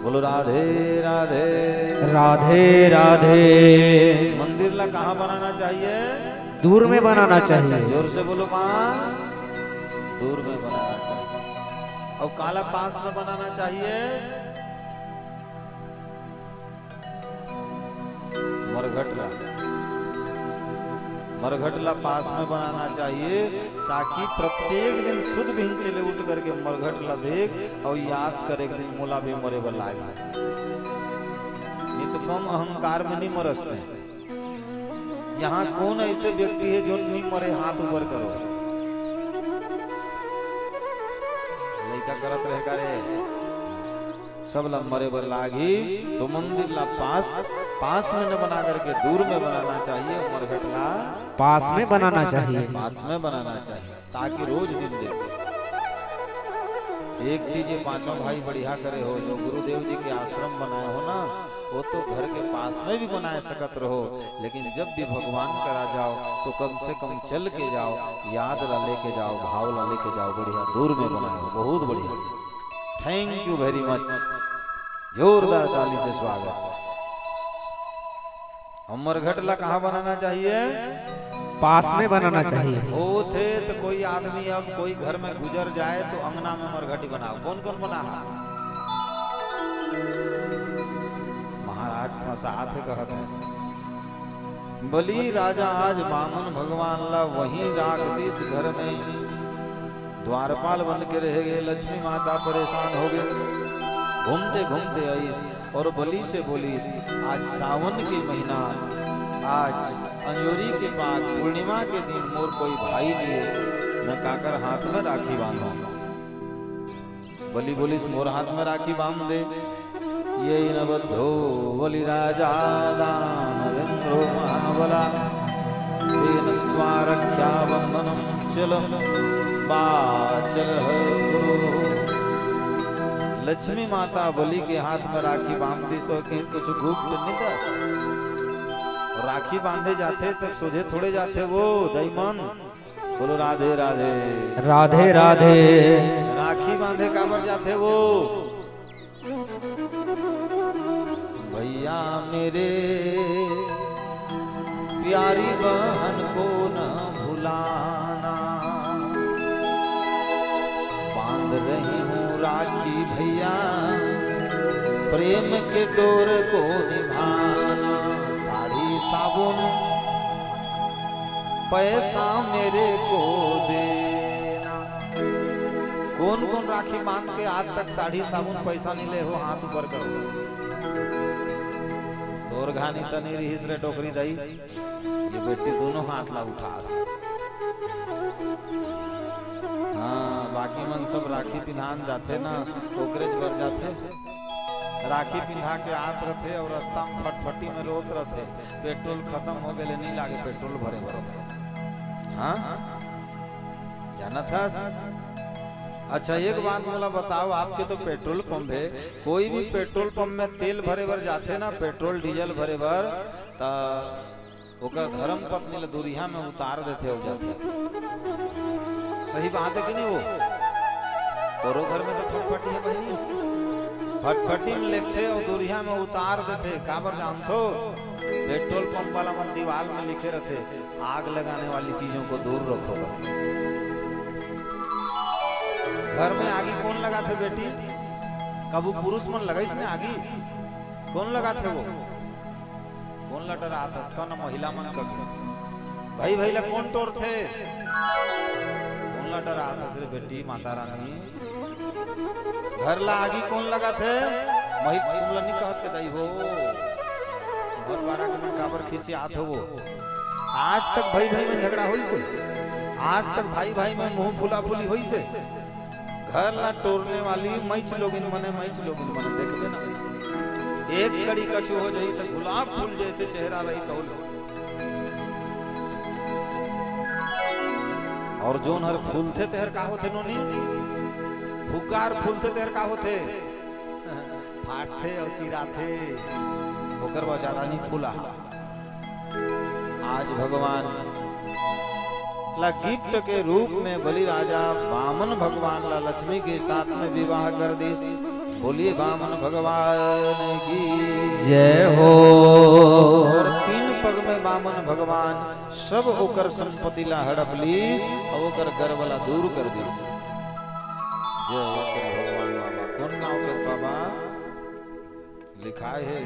बोलो राधे राधे। राधे राधे। मंदिर ला कहाँ बनाना चाहिए? दूर में बनाना चाहिए। जोर से बोलो माँ, दूर में बनाना चाहिए। और काला पास में बनाना चाहिए। मरघट ला, मरघट ला पास में बनाना चाहिए, ताकि प्रत्येक दिन सुध बिहन चले उठ करके मरघट ला देख और याद करे, एक दिन मोला भी मरे बर लागे। नहीं तो कम अहंकार में नहीं मरसते। यहाँ कौन ऐसे व्यक्ति है जो नहीं मरे, हाथ ऊपर करो। लइका करत रहे का रे? सब ला मरे बर लागही, तो मंदिर ला पास, पास में न बना करके दूर में बनाना चाहिए। मरघट ला पास में बनाना चाहिए। पास में बनाना चाहिए, ताकि रोज दिन दे। एक चीज ये पांचों भाई बढ़िया करे हो, जो गुरुदेव जी के आश्रम बनाए हो ना, वो तो घर के पास में भी बनाए सकत रहो, लेकिन जब भी भगवान करा जाओ तो कम से कम चल के जाओ, याद ला लेके जाओ, भाव ला लेके जाओ। बढ़िया, दूर में बनाए हो, बहुत बढ़िया। Thank you very much। जोरदार ताली से स्वागत। और मरघट ला कहाँ बनाना चाहिए? पास में बनाना चाहिए। होथे तो कोई आदमी अब कोई घर में गुजर जाए तो अंगना में मरघटी बनाओ। कौन कौन बना है? महाराज फंसात हे कहत हे। बलि राजा आज बामन भगवान ला वहीं राख दिस घर में। द्वारपाल बन के रह गए, लक्ष्मी माता परेशान हो गए। घूमते घूमते आइस और बलि से बोलिस, "आज सावन के महीना, आज अंजोरी के पाक पूर्णिमा के दिन मोर कोई भाई नहीं है, मैं काकर हाथ में राखी बांधूं?" बलि बोलिस, "मोर हाथ में राखी बांध दे।" येन बद्धो बलिराजा दानवेंद्रो महाबला, तेन त्वा रक्षाबंधनम चल बाचल गुरु। लक्ष्मी माता बलि के हाथ में राखी बांध दिस कि कुछ गुप्त निदस। राखी बांधे जाथे तो सोझे थोड़े जाथे वो दईमन। बोलो राधे राधे। राधे राधे। राखी बांधे काबर जाथे वो? भैया मेरे प्यारी बहन को न भुलाना। बांध रही हूँ राखी भैया, प्रेम के डोर को निभाना। साड़ी साबुन पैसा मेरे को देना। कोन कोन राखी बांध के आज तक साड़ी साबुन पैसा नइ ले हो, हाथ ऊपर करो। तोर घानी तनी रिहिस रे डोकरी दाई, ये बेटी दोनों हाथ ला उठा दे। हाँ, बाकी मन सब राखी पिंधान जाथे ना, ओकरेच बर जाथे। राखी पिंधा के आत रथे अउ रस्ता में फटफटी में रोत रथे, पेट्रोल खतम हो गेले, नइ लागे पेट्रोल भरे बर। हाँ, जानत हस? अच्छा, एक बात मोला बताओ, आपके तो पेट्रोल पंप हे, कोई भी पेट्रोल पंप में तेल भरे बर जाथे ना, पेट्रोल डीजल भरे बर, त ओकर धर्म पत्नी ल दूरिहा में उतार देथे अउ जाथे। सही बात हे कि नहीं वो? तोरो घर में तो फटफटी हे बहिनी, फटफटी में लेगथे अउ दूरिहा में उतार देथे। काबर जानथो? पेट्रोल पंप वाला मन दीवाल में लिखे रथे, "आग लगाने वाली चीजों को दूर रखो।" घर में आगी कोन लगाथे बेटी? कभू पुरुष मन लगाइस ने आगी? कोन लगाथे वो? कोन ला डरात हस? कौन महिला मन कभी? भाई भाई ला कोन टोरथे? कोन ला डरात हस रे बेटी माता रानी? घर ला आगी कोन लगाथे? मही तुम ला नहीं कहत के दाई हो। घर बारा के मन काबर खिसियात हो वो? आज तक भाई भाई में झगड़ा होइस हे? आज तक भाई भाई में मुंह फुला फुली होइस हे? घर ला टोरने वाली मैच लोगिन मने, मैच लोगिन मने, देख लेना। एक कड़ी कछु हो जाही त गुलाब फूल जैसे चेहरा रही तौल। अउ जोन हर फूलथे तेहर का होथे नोनी? फुग्गा हर फूलथे तेहर का होथे? फाटथे अउ चिराथे, ओकर बर ज्यादा नहीं फूला। आज भगवान ला गिफ्ट के रूप में बलि राजा बामन भगवान ला लक्ष्मी के साथ में विवाह कर दिस। बोलिए बामन भगवान की जय हो। अउ तीन पग में बामन भगवान सब ओकर संपत्ति ला हड़प लिस अउ ओकर गर्व ला दूर कर दिस। जय हो भगवान बाबा। कोन गांव के बाबा? लिखाय हे,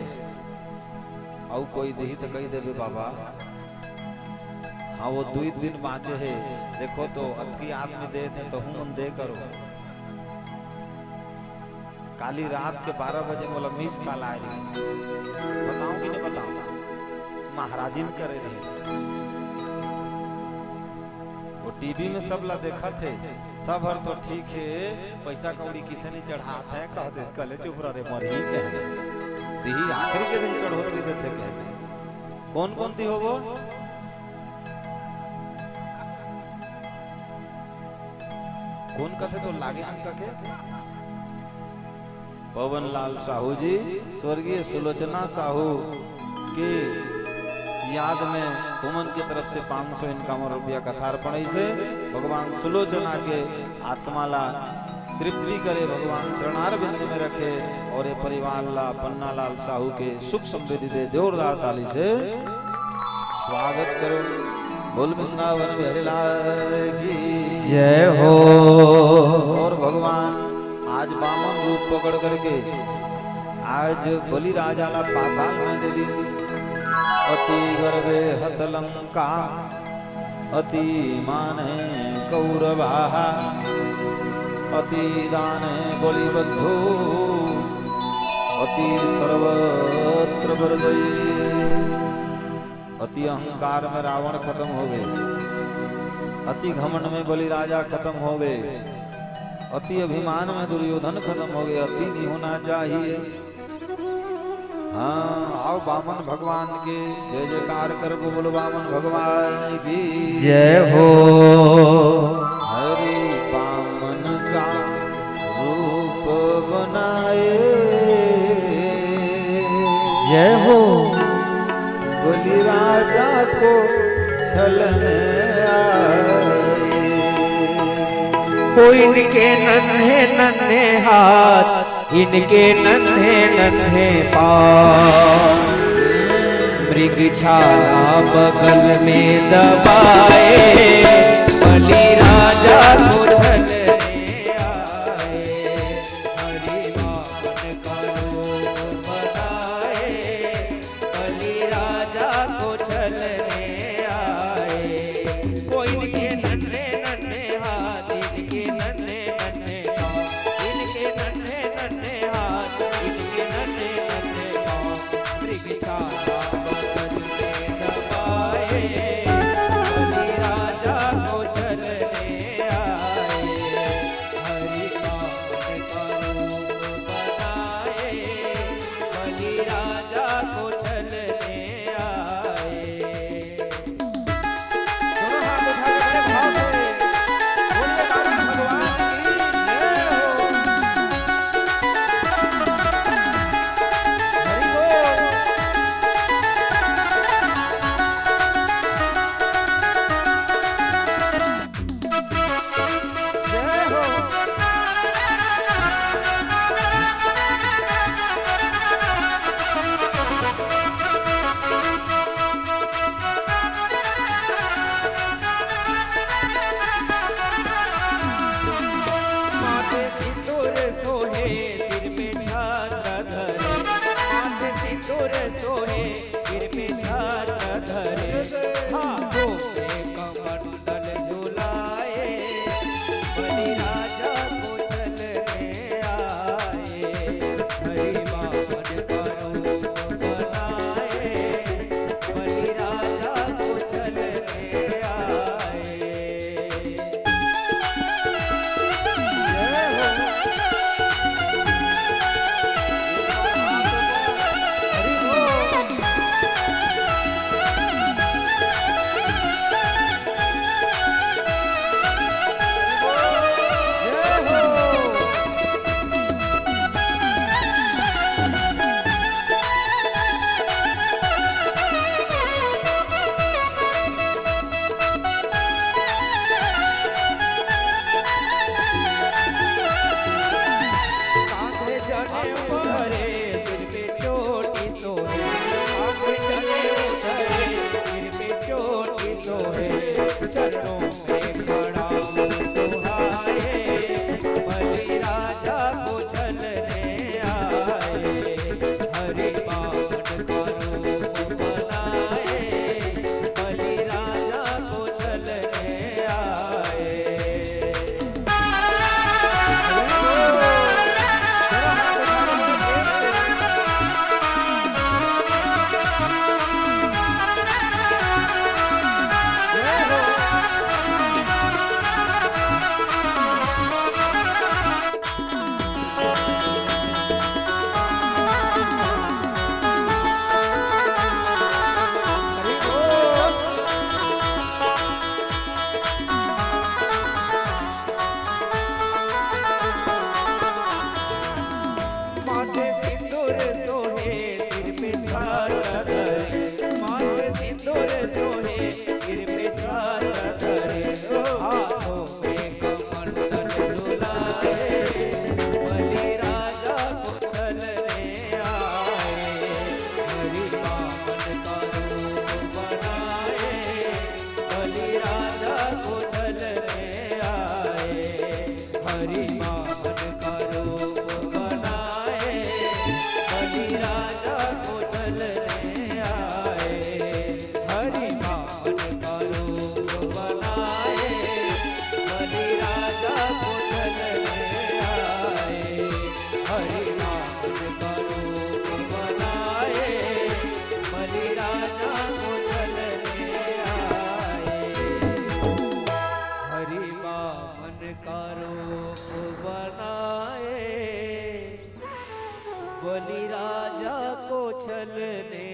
अउ कोई दिही त कहि देबे बाबा। हाँ, वो दुई दिन बाँचे हे, देखो तो अतकी आदमी देत हे, तहूँ मन दे करो। काली रात के बारह बजे मोला मिस कॉल आय रहिस, बताओं कि नहीं बताओं, महाराजिन करे रहिस। वो टीवी में सब ला देखत हे, सब हर तो ठीक हे, पैसा कौड़ी किसे नहीं चढ़ात हे, कह दे, कहले, "चुप रह रे, मरही," कह दे। तिही आखिरी के दिन चढ़ोतरी देथे, कह दे। कौन कौन दी हो वो? कौन कथे तो लागे हम कथे? पवन लाल साहू जी, स्वर्गीय सुलोचना साहू के याद में उमन के तरफ से पाँच सौ इक्यावन रुपया कथार्पण से भगवान सुलोचना के आत्मा ला तृप्ति करे, भगवान चरणारविंद में रखे अउ ये परिवार ला पन्नालाल साहू के सुख समृद्धि दे। जोरदार ताली से स्वागत करो। बोल वृंदावन बिहारी लाल की जय हो। अउ भगवान आज बामन रूप पकड़ करके आज बलि राजा ला पाताल में दे दिन। अति गर्वे हत लंका, अति माने कौरवाहा, अति दाने बलिबद्धो, अति सर्वत्र बरजई। अति अहंकार में रावण खतम होगे, अति घमंड में बलि राजा खतम होगे, अति अभिमान में दुर्योधन खतम होगे। अति नहीं होना चाहिए। हाँ, आओ बामन भगवान के जय जयकार करबो, बोलो बामन भगवान की जय हो। हरि बामन का रूप बनाए। जय हो। बलि राजा को छलन आए। कोई इनके नन्हे नन्हे हाथ, इनके नन्हे नन्हे पाँव। मृगछाला बगल में दबाए, बलि राजा को छलने आए। हरि बामन का रूप बनाए, बलि राजा को छलने आए। वो इनके नन्हे नन्हे हाथ, इनके नन्हे नन्हे पाँव, इनके नन्हे नन्हे हाथ, इनके नन्हे नन्हे पाँव। मृगछाला बगल में दबाए, बलि राजा को छलने आए। हरि बामन का रूप बनाए, बलि राजा को छलने आए। दोनों हाथ उठा के बड़े भाव से बोलिए, बाबा भगवान की जय हो। हरि बोल। जय हो। माथे सिंदूर सोहे, सिर पे छत्र धरे। माथे सिंदूर सोहे, सिर पे छत्र धरे। हाथों में कमंडल झुलाए, बलि राजा को छलने आए। हरि बामन का रूप बनाए, बलि राजा को छलने आए। जय हो। हरि बोल। जय हो। कांधे जनेऊ धरे, सिर पे चोटी सोहे। कांधे जनेऊ धरे, सिर पे चोटी सोहे। चरणों में खड़ा सुहाए, बलि राजा को छलने आए। हरि बामन का रूप बनाए, बलि राजा को छलने आए। माथे सिंदूर सोहे, सिर पे छत्र धरे। माथे सिंदूर सोहे, सिर पे छत्र धरे। हाथों में कमंडल झुलाए, बलि राजा को छलने आए। हरि बामन का रूप बनाए, बलि राजा को छलने आए। हरि बामन का रूप बनाए, बलि राजा को छलने आए। हरि बामन का रूप बनाए, बलि राजा को छलने आए। हरि बामन का रूप बनाए, बलि राजा को छलने आए। हरि बामन का रूप बनाए, बलि राजा को छलने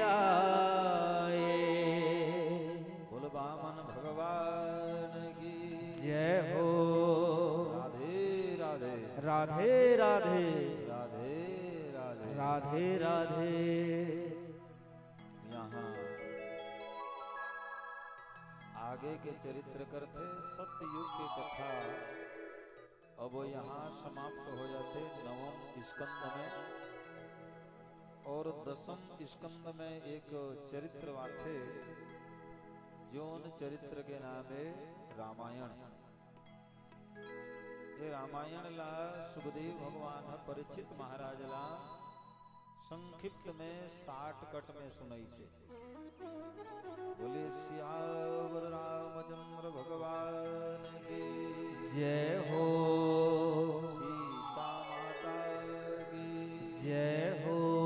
आए। बोल बामन भगवान की जय हो। राधे राधे। राधे राधे। राधे राधे। राधे राधे। यहाँ आगे के चरित्र करथे सतयुग के कथा। अब वो यहाँ समाप्त हो जाथे नवम स्कंद में। और दसम स्कंद में एक चरित्र आथे, जोन चरित्र के नाम हे रामायण। ये रामायण ला सुखदेव भगवान ह परीक्षित महाराज ला संक्षिप्त में shortcut में सुनाइसे। बोलिए सियावर रामचंद्र भगवान की जय हो। सीता माता की जय हो।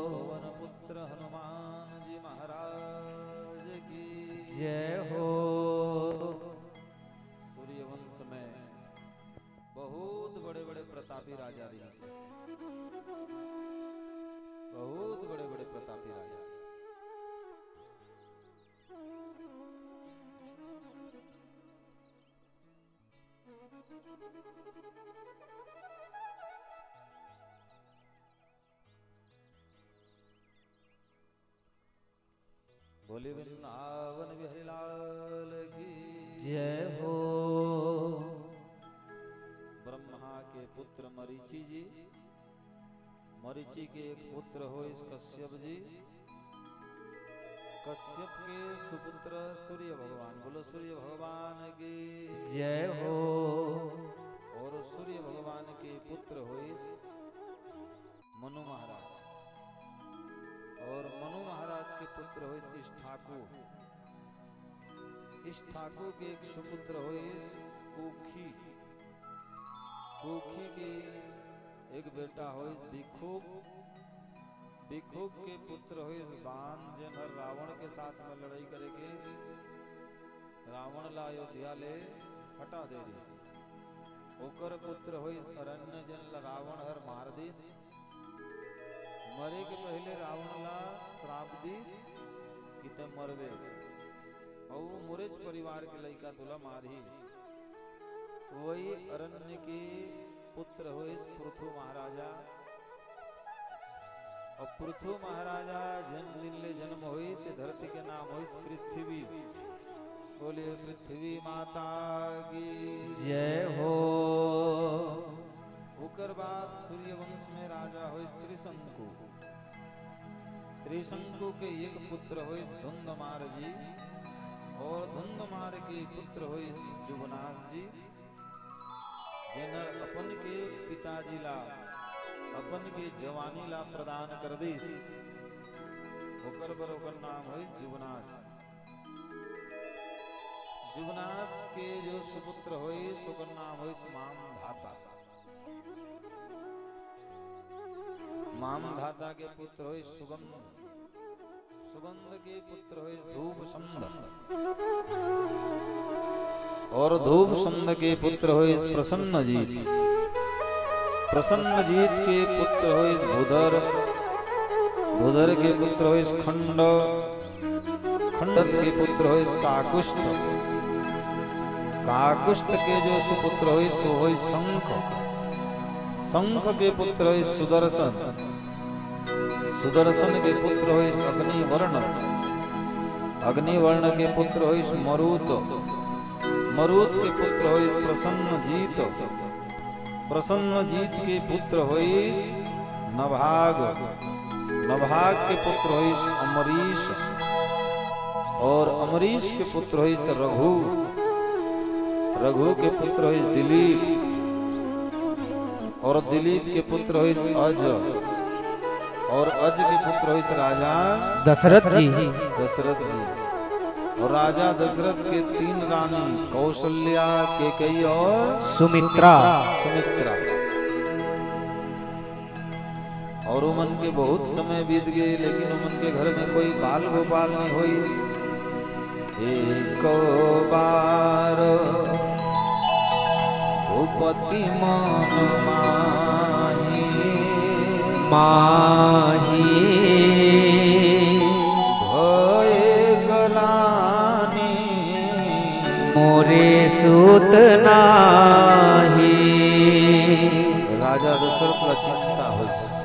पवन पुत्र हनुमान जी महाराज की जय हो। सूर्यवंश में बहुत बड़े-बड़े प्रतापी राजा रहिसे, बहुत बड़े-बड़े प्रतापी राजा। बोले वृंदावन बिहारी लाल की जय हो। ब्रह्मा के पुत्र मरीचि जी, मरीचि के एक पुत्र होइस कश्यप जी, कश्यप के सुपुत्र सूर्य भगवान, बोलो सूर्य भगवान की जय हो। और सूर्य भगवान के पुत्र होइस मनु महाराज, और मनु महाराज के पुत्र होइस इस ठाकुर। इस ठाकुर के एक सुपुत्र होइस कोखी। कोखी के एक बेटा होइस बिखुक। बिखुक के पुत्र होइस बान, जेन हर रावण के साथ में लड़ाई करे के रावण ला अयोध्या ले हटा दे दिस। ओकर पुत्र होइस अरण्य, जेन ला रावण हर मार दिस। मरे के पहले रावण ला श्राप दिस कि तैं मरबे, अउ मोरेच परिवार के लइका तोला मारही। वही अरण्य के पुत्र होइस पृथु महाराजा। अउ पृथु महाराजा जेन दिन ले जन्म होइस, ये धरती के नाम होइस पृथ्वी। बोलिए पृथ्वी माता की जय हो। ओकर बाद सूर्यवंश में राजा होइस त्रिशंकु। त्रिशंकु के एक पुत्र होइस धुंधमार जी, और धुंधमार के पुत्र होइस जुगनास जी, जेन अपन के पिताजी ला अपन के जवानी ला प्रदान कर दिस। ओकर बर ओकर नाम होइस जुगनास। जुगनास के जो सुपुत्र होइस, ओकर नाम होइस मामधाता। मामधाता के पुत्र होइस सुगंध। सुगंध के पुत्र होइस धूप संध। और धूप संध के पुत्र होइस प्रसन्नजीत। प्रसन्नजीत के पुत्र होइस भूधर। भूधर के पुत्र होइस खंड। खंडत के पुत्र होइस काकुस्थ। काकुस्थ के जो सुपुत्र होइस, वो होइस शंख। शंख के पुत्र होइस सुदर्शन। सुदर्शन के पुत्र होइस अग्निवर्ण। अग्निवर्ण के पुत्र होइस मरुत। मरुत के पुत्र होइस प्रसन्नजीत। प्रसन्नजीत के पुत्र होइस नभाग। नभाग के पुत्र होइस अमरीश। और अमरीश के पुत्र होइस रघु। रघु के पुत्र होइस दिलीप। और दिलीप के पुत्र होइस अज। और अज के पुत्र होइस राजा दशरथ जी। दशरथ जी। और राजा दशरथ के तीन रानी, कौशल्या, केकई और सुमित्रा। सुमित्रा। और ओमन के बहुत समय बीत गे, लेकिन ओमन के घर में कोई बाल गोपाल नहीं होइस। एको बार भूपति मन माही। माही। भय गलानी। मोरे सुत नाही। राजा दशरथ ला चिंता होइस,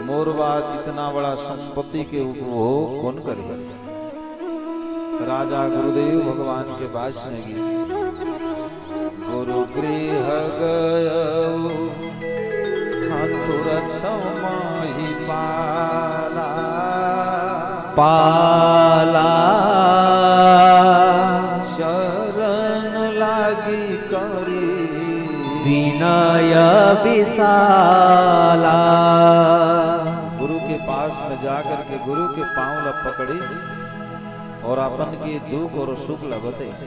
मोर बाद इतना बड़ा संपत्ति के उपभोग कोन करही? राजा गुरुदेव भगवान के पास में गिस। गुरु गृह गयउ, हाँ, तुरत माही पाला। शरण लागी करी विनय विशाला। गुरु के पास में जा करके गुरु के पाँव ला पकड़िस और अपन के दुख और सुख ला बतइस।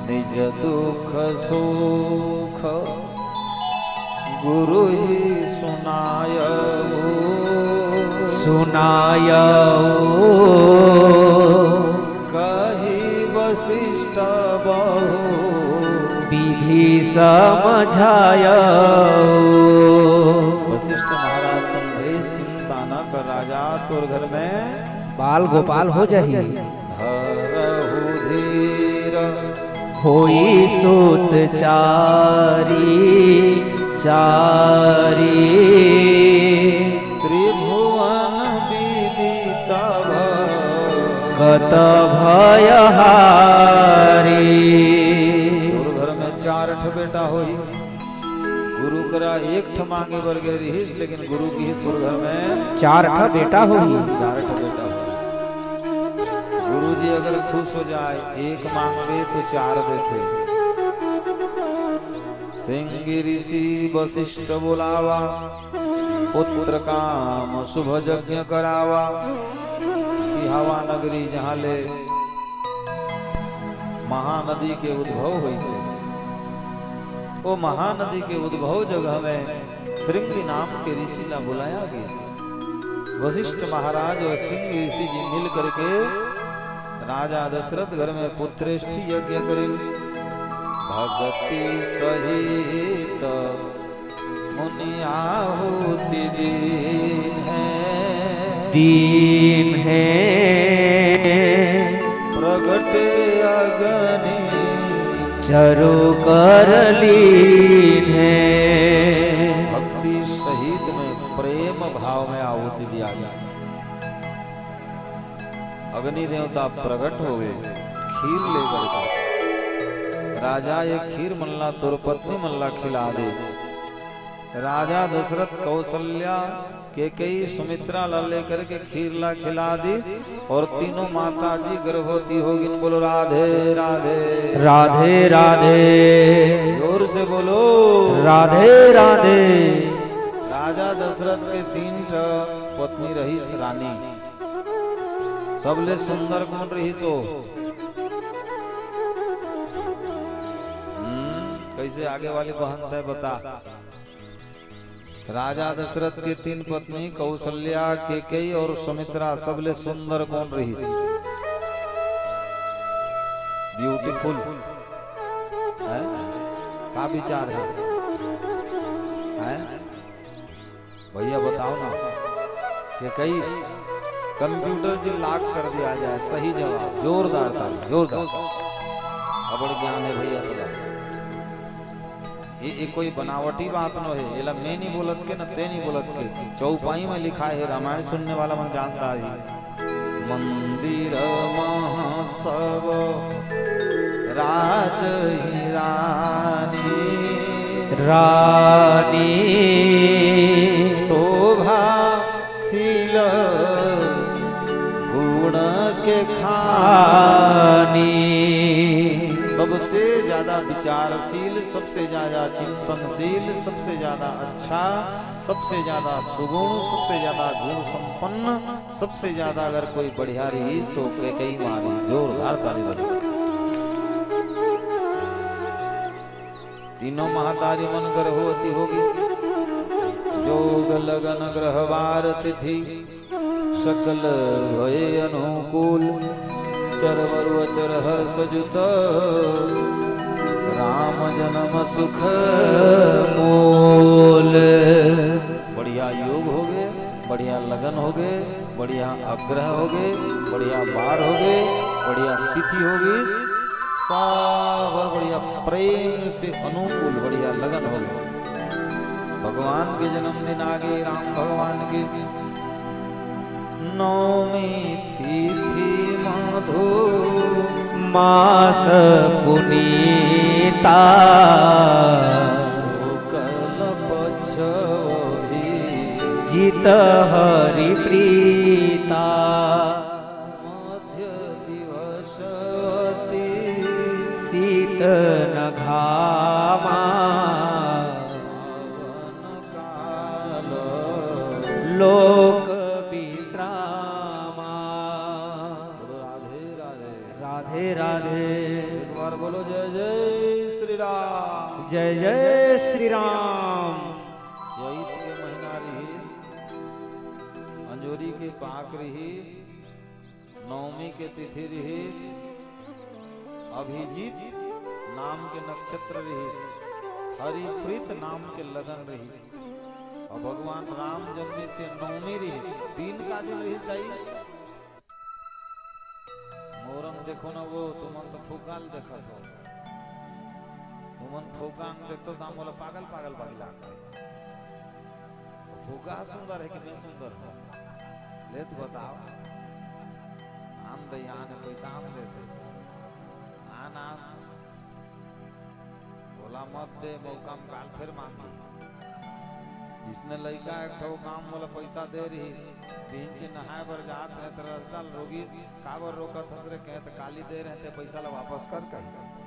निज दुख सुख गुरु ही सुनायउ। सुनायउ। कही वशिष्ठ बहु विधि समझायउ। वशिष्ठ महाराज समझे, चिंता न कर राजा, तोर घर में बाल गोपाल हो जाही। धरहु धीर होई सुत चारी चारी। त्रिभुवन विदित भगत भयहारी। तोर घर में चार ठो बेटा होई। गुरु करा एक ठो मांगे बर गे रिहिस, लेकिन गुरु किहिस तोर घर में चार ठो बेटा होही। चार ठो बेटा होही। गुरु जी अगर खुश हो जाए, एक मांगबे तो चार देथे। श्रृंगी ऋषि वशिष्ठ बोलावा, पुत्र काम शुभ यज्ञ करावा। सिहावा नगरी जहाँ ले महानदी के उद्भव होइसे, ओ महानदी के उद्भव जगह में श्रृंगी नाम के ऋषि ला बुलाया गइस। वशिष्ठ महाराज और श्रृंगी ऋषि जी मिल करके राजा दशरथ घर में पुत्रेष्ठी यज्ञ करिन। भक्ति सहित मुनि आहुति दीन्हे। दीन्हे। प्रगट अग्नि चरु कर लीन्हे। भक्ति सहित में प्रेम भाव में आहुति दिया गया। अग्नि देवता प्रगट होवे, खीर लेकर के, राजा, ये खीर मन ला तोर पत्नी मन ला खिला दे। राजा दशरथ कौशल्या, कैकेयी, सुमित्रा ला लेकर के खीर ला खिला दिस और तीनों माता जी गर्भवती हो गिन। बोलो राधे राधे। राधे राधे। जोर से बोलो। राधे राधे। राजा दशरथ के तीन ठो पत्नी रहिस रानी। सबले सुंदर कोन रहिस ओ? हम्म, कैसे आगे वाली बहन तय बता। राजा दशरथ के तीन पत्नी कौशल्या, कैकेयी और सुमित्रा, सबले सुंदर कोन रहिस? ब्यूटीफुल। हैं? का विचार है? हैं? भैया बताओ ना, कैकेयी, कंप्यूटर जी लॉक कर दिया जाए। सही जवाब, जोरदार ताली, जोरदार। अबड़ ज्ञान है भैया तोला। ये, ये कोई बनावटी बात नो है, एला मैं नहीं बोलत के, न ते नहीं बोलत के। चौपाई में लिखा है, रामायण सुनने वाला मन जानता है। मंदिर महा सब राजहि रानी। रानी। शोभाशील गुण के खानी। सबसे ज्यादा विचारशील, सबसे ज्यादा चिंतनशील, सबसे ज्यादा अच्छा, सबसे ज्यादा सुगुण, सबसे ज्यादा गुण संपन्न, सबसे ज्यादा अगर कोई बढ़िया रहिस तो कैकेयी माँ रहिस। जोरदार ताली बजाओ। तीनों महतारी मन गर्भवती होगी। जोग लगन ग्रहवार तिथि सकल भय अनुकूल। चर बरु अचर हर्ष जुत राम जन्म सुख मूल। बढ़िया योग होगे, बढ़िया लगन होगे, बढ़िया आग्रह होगे, बढ़िया बार होगे, बढ़िया तिथि होगी, सब बढ़िया प्रेम से अनुकूल, बढ़िया लगन होगे। भगवान के जन्मदिन आगे, राम भगवान के। नवमी तिथि मधु मास पुनीता। शुक्ल पक्ष वही जित हरि प्रीता। न घामा, पावन काल लोक विश्रामा। बोलो राधे राधे। राधे राधे। एक बार बोलो जय जय श्री राम। जय जय श्री राम। चैत के महीना रिहिस, अंजोरी के पाक रिहिस, नवमी के तिथि रिहिस, अभिजीत नाम के नक्षत्र रिहिस, हरिप्रीत नाम के लगन रिहिस, अउ भगवान राम जन्मिस ते नवमी रिहिस। दिन का दिन रिहिस दाई? मोर अंग देखो ना वो, तुमन तो फुग्गा ल देखत हो। तुमन फुग्गा अंग देखतो त मोला पागल पागल बानी लागथे। फुग्गा सुंदर हे कि मैं सुंदर हूँ? ले तो बताओ। आन दे, आन, पैसा आन देते। आन, आन। ओला मत दे, मौका म काल फेर मांगी। इसने लइका एक ठो काम मोला पैसा दे रही, बिहनिच नहाए बर जात हे त रस्ता ल रोकिस, काबर रोकत हस रे? कहे त काली दे रहे ते पैसा ला वापस कर कहिस।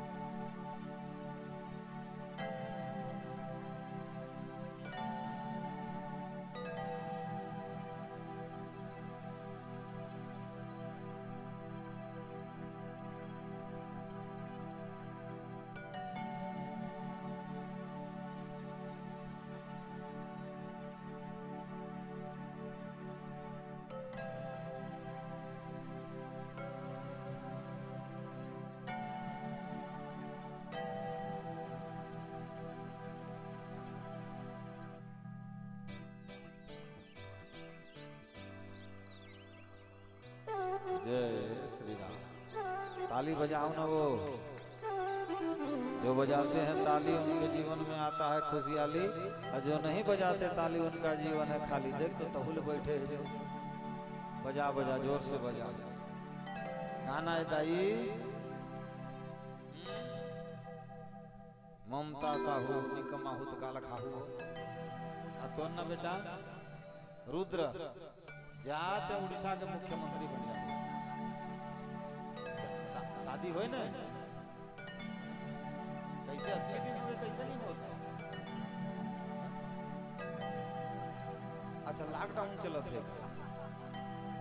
जय श्री राम। ताली बजाओ ना वो। जो बजाते हैं ताली, उनके जीवन में आता है खुशियाली, और जो नहीं बजाते ताली, उनका जीवन है खाली। देख तो तहुल बैठे हैं जो। बजा, बजा, जोर से बजा। गाना है दाई। ममता साहू, निकमाहू त काला खाहू। आ तोर ना बेटा रुद्र, जा ते उड़ीसा के मुख्यमंत्री बन जा। शा-, शादी होय ना? कैसे अतके दिन होय, कैसे नहीं होता? अच्छा, lockdown चलत हे।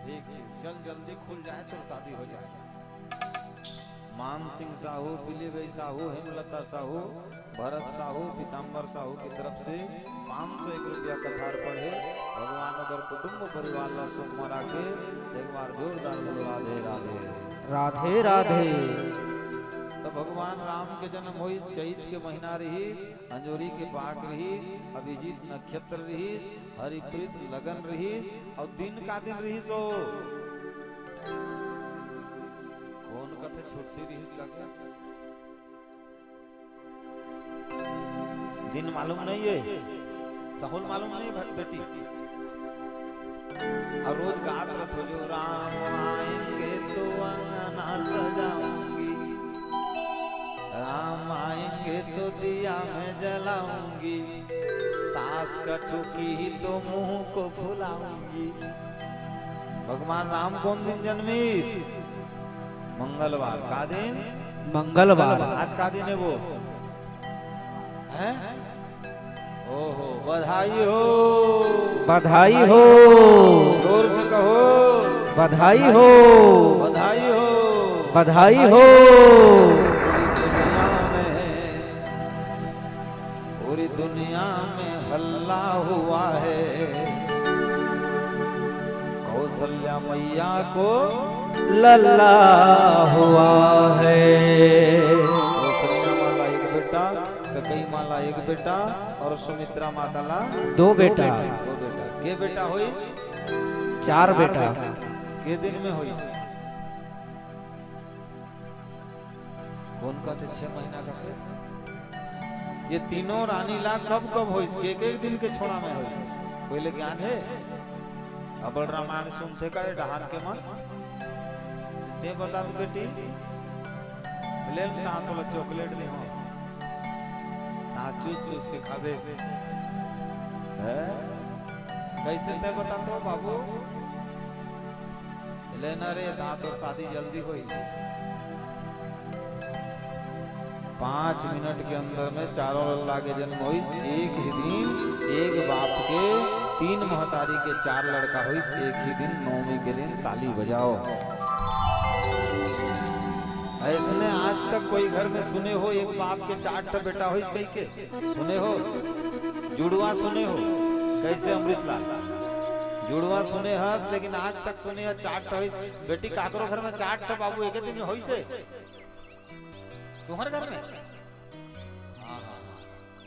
ठीक, ठीक, चल जल्दी खुल जाए तो शादी हो जाए। मान सिंह साहू, पिलीबाई साहू, हेमलता साहू, भरत साहू, पीताम्बर साहू की तरफ से पाँच सौ एक रुपया कथार पड़े। भगवान अगर कुटुंब परिवार ला सुख म राखे, एक बार जोरदार बोलो राधे राधे। राधे राधे। तो भगवान राम के जन्म होइस, चैत के महीना रिहिस, अंजोरी के पाक रिहिस, अभिजीत नक्षत्र रिहिस, हरिप्रीत लगन रिहिस, अउ दिन का दिन रिहिस हो? कोन कथे छुट्टी रिहिस का? दिन मालूम नहीं है, तहुल मालूम नहीं भा-, बेटी। और रोज गात रथो जो, "राम आएंगे तो अंगना सजाऊंगी, राम आएंगे तो दिया मैं जलाऊंगी, सास कछुकी तो मुंह को फुलाऊंगी।" भगवान राम कौन दिन जन्मिस? मंगलवार। का दिन? मंगलवार। आज का दिन है वो? हैं? ओहो, बधाई हो। बधाई हो। जोर से कहो। बधाई हो। बधाई हो। बधाई हो। पूरी दुनिया में हल्ला हुआ है, कौशल्या मैया को लल्ला हुआ है। कौशल्या माँ ला एक बेटा, कैकई माँ ला एक बेटा और सुमित्रा माता ला दो बेटा। दो बेटा। के बेटा होइस? चार बेटा। के दिन में होइस? कोन कहथे छह महीना का के? ये तीनों रानी ला कब कब होइस? के, के दिन के छोड़ा में होइस? कोई ले ज्ञान है? अबड़ रामायण सुनथे का ये डहान के मन? ते बता तो बेटी, ले न, तहाँ तोला chocolate दे हो, तहाँ चूस चूस के खाबे। हैं? कैसे ते बता तो बाबू? ले ना रे, तहाँ तोर शादी जल्दी होई। पाँच मिनट के अंदर में चारों लल्ला के जन्म होइस। एक ही दिन एक बाप के तीन महतारी के चार लड़का होइस। एक ही दिन नवमी के दिन ताली बजाओ। अइसने आज तक कोई घर में सुने हो एक बाप के चार ठो बेटा होइस कहिके? सुने हो? जुड़वा सुने हो? कइसे अमृतलाल? जुड़वा सुने हस, लेकिन आज तक सुने हस चार ठो होइस। बेटी, काकरो घर में चार ठो बाबू एके दिन में होइस हे? तुम्हर घर में? हाँ, हाँ, हाँ।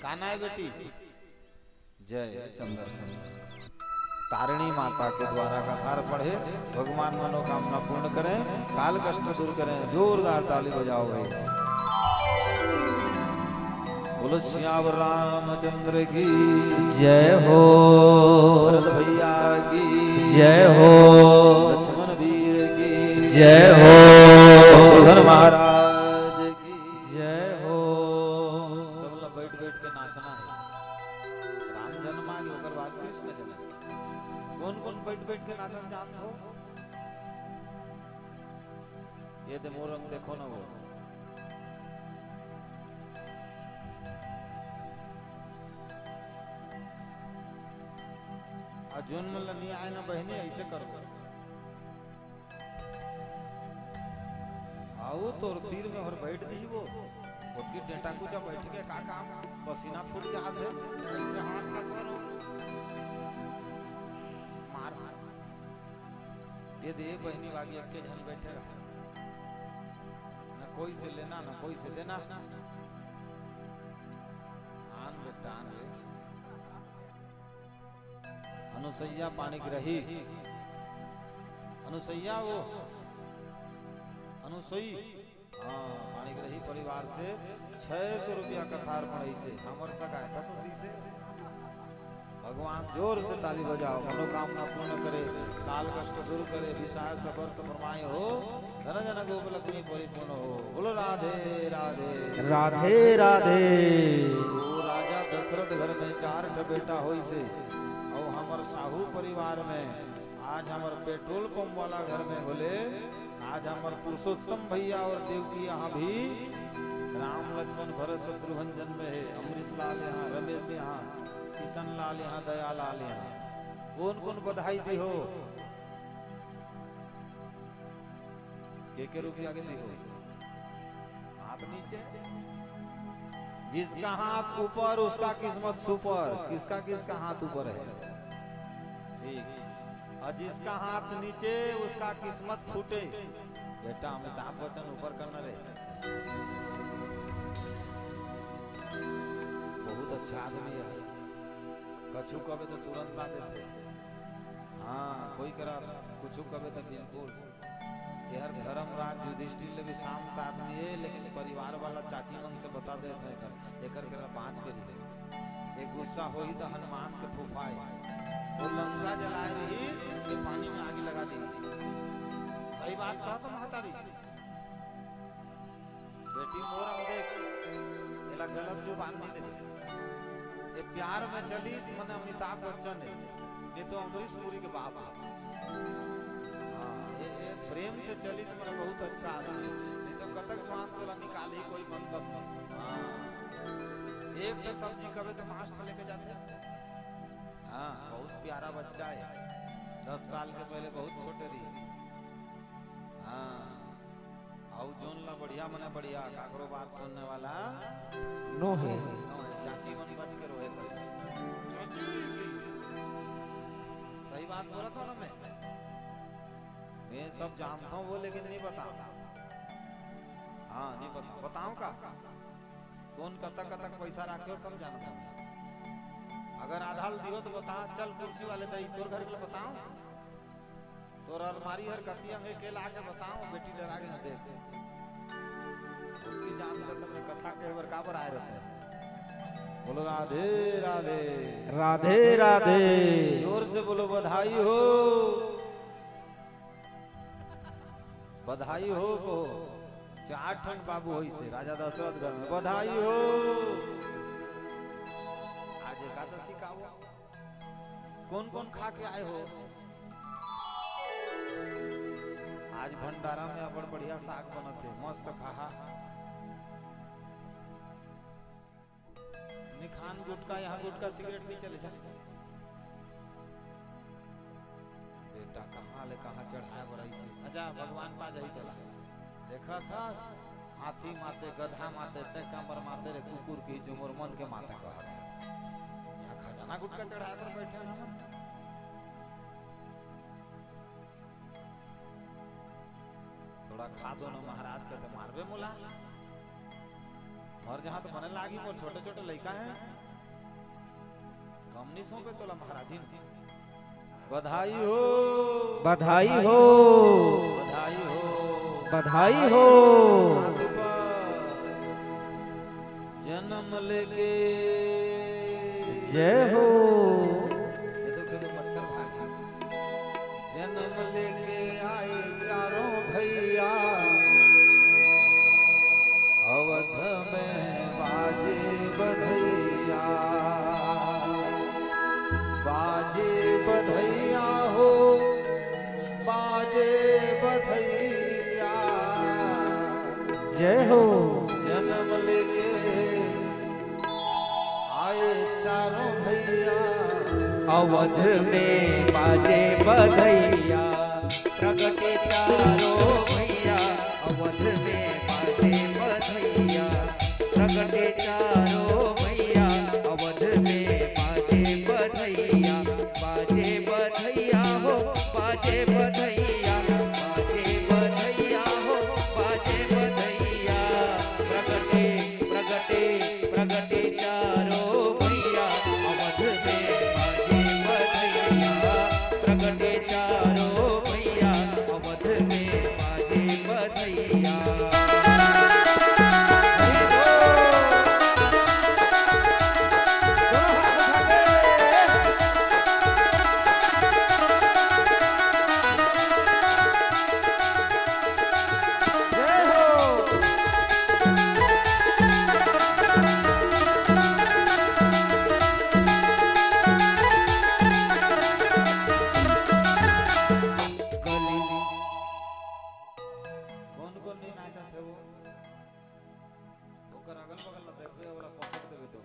का नाम हे बेटी? जय चंद्र सिंह। तारिणी माता के द्वारा कथा पढ़े, भगवान मनोकामना पूर्ण करें, काल कष्ट दूर करें। जोरदार ताली बजाओ भाई। बोलो सियावर रामचंद्र की जय हो। भरत भैया की जय हो। लक्ष्मण वीर की जय हो। शत्रुघ्न महाराज की जय हो। सब ला बैठ बैठ के नाचना हे। राम जन्म आगे, ओकर बाद कृष्ण जन्म। कोन कोन बैठ बैठ के नाचन जानत हो? ये दे मोर अंग देखो ना वो। आ जोन मन ल नी आए ना बहिनी, अइसे करबो। आऊ तोर तीर में हर बैठ दी वो। ओतकी डेंटा कुचा बैठ के का काम, पसीना फूट जात हे, अइसे हाथ का करो। मार। ये दे बहिनी बागी, एक्के झन बैठे रहा। न कोई से लेना, न कोई से देना। आन बेटा, आन रे। अनुसैया पाणिग्रही। अनुसैया वो। अनुसई। हाँ, पाणिग्रही परिवार से छह सौ रुपया कथार पड़ई से, हमर सगाय था तो हरी से। भगवान जोर से ताली बजाओ, मनोकामना पूर्ण करे, काल कष्ट दूर करे, विषाय समर्थ परमाय हो, धन जन गोप लक्ष्मी परिपूर्ण हो। बोलो राधे राधे। राधे राधे। वो राजा दशरथ घर में चार ठो बेटा होई से, अउ हमर साहू परिवार में आज हमर पेट्रोल पंप वाला घर में होले, आज हमर पुरुषोत्तम भैया और देवकी यहाँ भी राम लक्ष्मण भरत शत्रुघ्न जन्मे हे। अमृत लाल यहाँ, रमेश यहाँ, किशन लाल यहाँ, दया लाल यहाँ। कोन कोन बधाई दी हो? के के रुपया के दी हो? हाथ नीचे। जिसका हाथ ऊपर उसका किस्मत सुपर। किसका किसका हाथ ऊपर है? ठीक। और जिसका हाथ नीचे उसका किस्मत फूटे। बेटा अमिताभ बच्चन ऊपर करना रे। बहुत अच्छा आदमी है। कछु कबे तो तुरंत ला देथे। हाँ, कोई करा कुछु कबे तो बिल्कुल। एहर धर्मराज युधिष्ठिर ले भी शांत आदमी हे, लेकिन परिवार वाला चाची मन से बता देत हे एकर, एकर करा बाँच के रहे। एक गुस्सा होही त हनुमान के फूफाए। वो लंका जलाए रही, ये पानी में आगी लगा दी। सही बात कहा तो महतारी। बेटी मोर अंग देख, एला गलत जुबान नहीं देवे। ये प्यार में चलिस, मने अमिताभ बच्चन हे, नहीं तो अमरीश पुरी के बाप हे। हाँ, ये, ये प्रेम से चलिस, मने बहुत अच्छा आदमी हे। नहीं तो कतक बात तोला निकालही, कोई मतलब नहीं। हाँ, एक ठो सब्जी कबे तो पाँच ठो लेके जाथे। हाँ, बहुत प्यारा बच्चा हे। दस साल के पहले बहुत छोटे रही। हाँ। अउ जोन ला बढ़िया मने बढ़िया, काकरो बात सुनने वाला नो हे। नो हे। चाची मन बच के रोहे कर। चाची। सही बात बोलत हो ना मैं? मैं सब जानता हूँ वो, लेकिन नहीं बताओ। हाँ, नहीं बताओ। बताओ का? कौन कतक कतक पैसा राखे हो, सब जानता हूँ। अगर आधा ल दियो तो बता, चल कुर्सी वाले भाई, तोर घर के बताओ। तोर अलमारी हर कति अंग हे, के ला के बताओ, बेटी डरा के न देख। ओतकी जान के तमने कथा कहे बर काबर आए रहते? बोलो राधे राधे। राधे राधे। जोर से बोलो बधाई हो। बधाई हो को। चार ठन बाबू होइसे राजा दशरथ घर में। बधाई हो। आज एकादशी का हुआ? कौन कौन खा के आए हो? आज भंडारा में अबड़ बढ़िया साग बनत हे, मस्त खाहा। नहीं खान गुटखा, यहाँ गुटखा सिगरेट नहीं चले, जा। बेटा कहाँ ले कहाँ चढ़ाए बर आइस हे। अच्छा, भगवान पा जाही तोला। देखत हस, हाथी माते, गधा माते, तैं काबर माते रे कुकुर की, जो मोर मन के माते कहत हे। यहाँ खजाना गुटखा चढ़ाए बर बैठे हन हमन। थोड़ा खा दो ना महाराज, कथे मारबे मोला। मर जहाँ तो बने लागी, मोर छोटे छोटे लइका हैं, कम नहीं सौंपे तोला महाराजिन। बधाई हो। बधाई हो। बधाई हो। बधाई हो। हाथ पर जन्म लेके। जय हो। ये तो, ये तो मच्छर भाग गया। जन्म लेके आए चारों भैया, अवध में बाजे बधैया, बाजे बधैया हो, बाजे बधैया। जय हो। जन्म लेके आए चारों भैया। अवध में बाजे बधैया, प्रगटे चारों भैया। अवध में बाजे बधैया, प्रगटे चारों भैया। अवध में बाजे बधैया, बाजे बधैया हो, बाजे बधैया, बाजे बधैया हो, बाजे बधैया। प्रगटे, प्रगटे, प्रगटे चारों भैया, अवध में बाजे बधैया। प्रगटे चारों भैया, अवध में बाजे बधैया। कोन कोन नहीं नाचत हे वो? ओकर अगल बगल ला देखबे, ओला पकड़ देबे तो।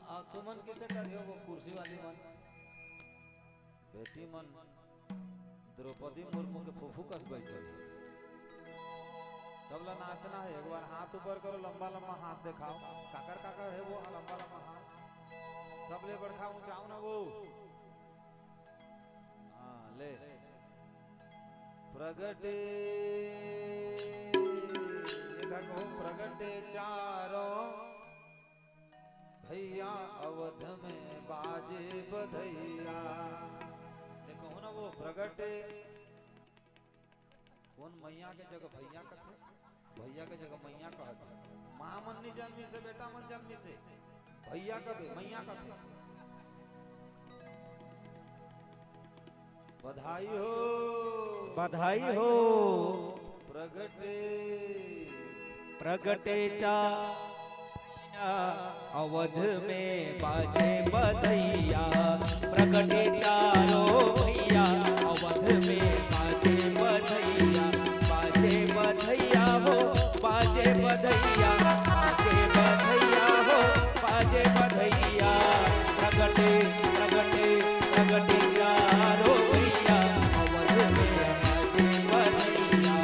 आ, तुमन किसे करियो वो कुर्सी वाली मन? बेटी मन द्रौपदी मुर्मू के फूफू कस बैठे हे। सब ला नाचना हे, एक बार हाथ ऊपर करो, लंबा लंबा हाथ देखाओ। काकर काकर हे वो लंबा लंबा हाथ? सबले बड़का ऊंचाओ ना वो। हाँ, ले। प्रगटे, ये था कहूँ, प्रगटे चारों भैया अवध में बाजे बधैया। ये कहूँ ना वो प्रगटे, कोन मैया के जगह भैया कथे? भैया के जगह मैया कहत हे। माँ मन नी जन्मिस हे, बेटा मन जन्मिस हे। भैया कबे, मैया कथे। बधाई हो। बधाई हो। प्रगटे। प्रगटे चा अवध में बाजे बधैया, प्रगटे चारों भैया। अवध में बाजे बधैया, बाजे बधैया हो, बाजे बधैया, बाजे बधैया हो, बाजे बधैया। प्रगटे, प्रगटे, प्रगटे चारों भैया, अवध में बाजे बधैया।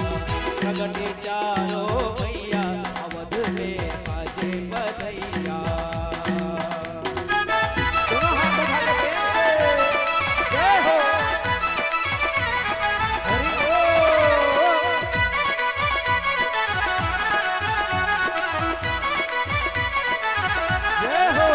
प्रगटे चारों भैया, अवध में बाजे बधैया। दोनों हाथ उठा के प्रेम से जय हो। हरि बोल। जय हो।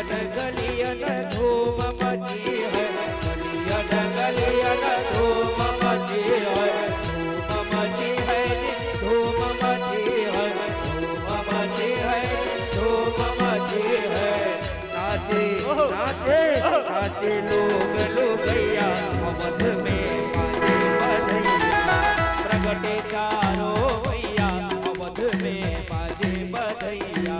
गलियन गलियन धूम मची है, गलियन गलियन धूम मची है, धूम मची है जी, धूम मची है, धूम मची है, धूम मची है। नाचे, ओहो। नाचे, ओहो। नाचे लोग लुगैया, अवध में बाजे बधैया। प्रगटे चारों भैया, अवध में बाजे बधैया।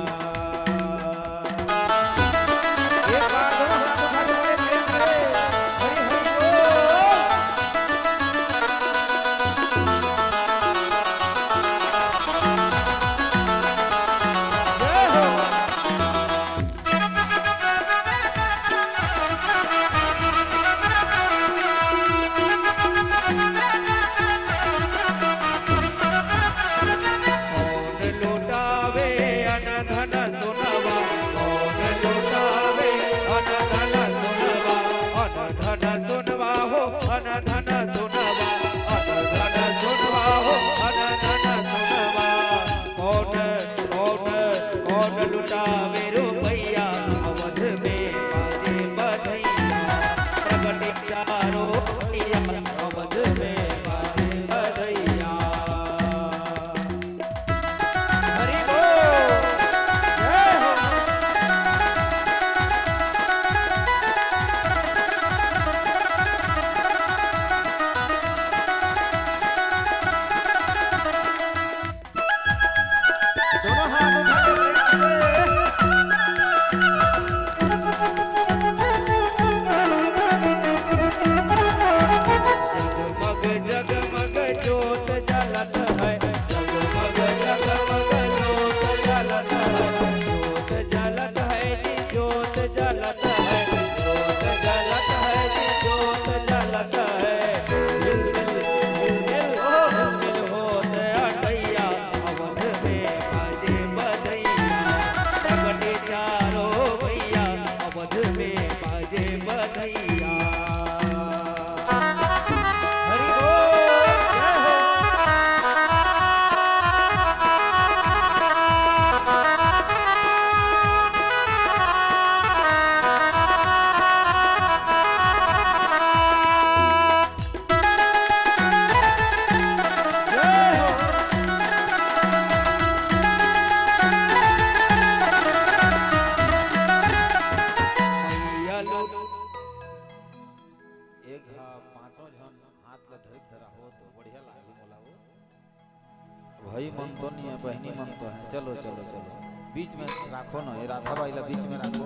भाई मन तो नहीं है, बहनी मन तो है। चलो, चलो, चलो, बीच में राखो ना, ये राधा बाई ला बीच में राखो,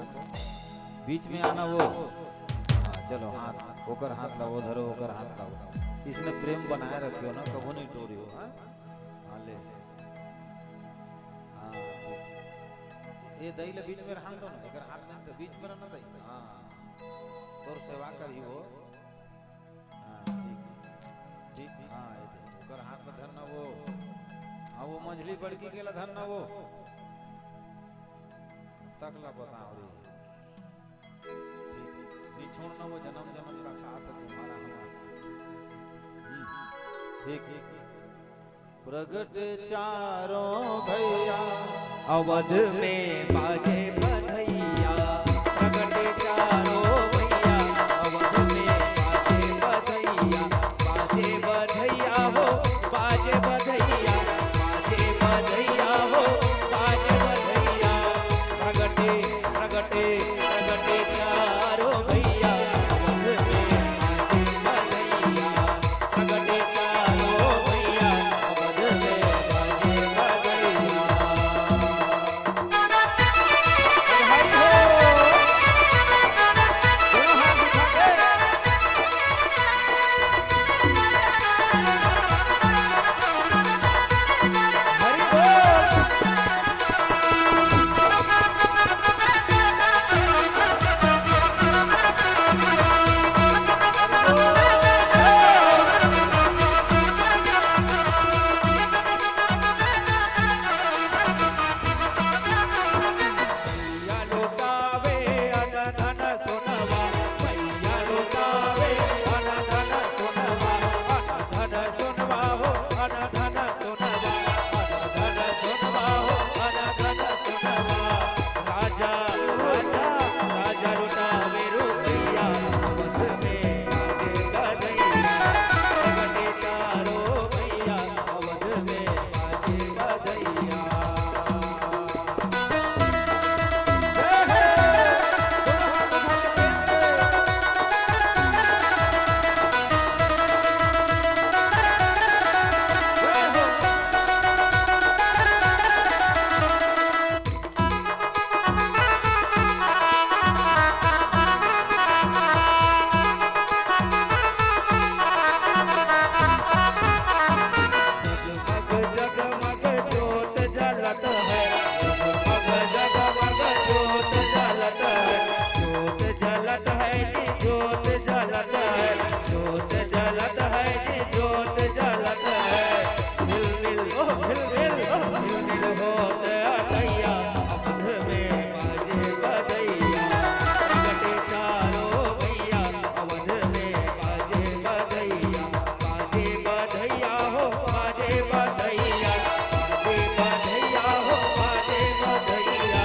बीच में आना वो। हाँ, चलो, हाथ, ओकर हाथ ला वो धरो, ओकर हाथ ला वो। इसमें प्रेम बनाए रखियो ना, कबो नहीं टोरियो, हाँ? हाँ, ले। हाँ, ठीक। ये दई ला बीच में रहन दो ना, एकर हाथ में तो बीच में रहना दई। हाँ, तोर सेवा करही वो। हाँ, ठीक, ठीक, हाँ, ये दे। ओकर हाथ ला धरना वो। हाँ, वो मंझली बड़की के ला धरना वो। तक ला बताओ रे। ठीक, नहीं छोड़ना वो, जन्म जन्म का साथ तुम्हारा हमारा। हम्म, ठीक, ठीक। प्रगट चारों भैया अवध में बाजे बधैया, प्रगट चारों भैया अवध में बाजे बधैया, बाजे बधैया हो, बाजे बधैया, बाजे बधैया हो, बाजे बधैया। प्रगटे, प्रगटे, प्रगटे चारों भैया अवध में बाजे बधैया, प्रगटे चारों भैया अवध में बाजे बधैया। बधाई हो। दोनों हाथ उठा के। हरि बोल। भैया लुटावे अन धन सोनवा, भैया लुटावे अन धन सोनवा, अन धन सोनवा हो, अन धन सोनवा, अन धन सोनवा हो, अन धन सोनवा। राजा, राजा, राजा लुटावे रुपैया, अवध में बाजे बधैया, प्रगटे चारों भैया, अवध में बाजे बधैया। जगमग जगमग जोत जलत है, जगमग जगमग जोत जलत है, जोत जलत है जी, जोत जलत है, जोत जलत है जी, जोत जलत है। झिलमिल, ओ झिलमिल, ओ झिलमिल होत अटैया, अवध में बाजे बधैया, प्रगटे चारों भैया, अवध में बाजे बधैया, बाजे बधैया हो, बाजे बधैया, बाजे बधैया हो, बाजे बधैया।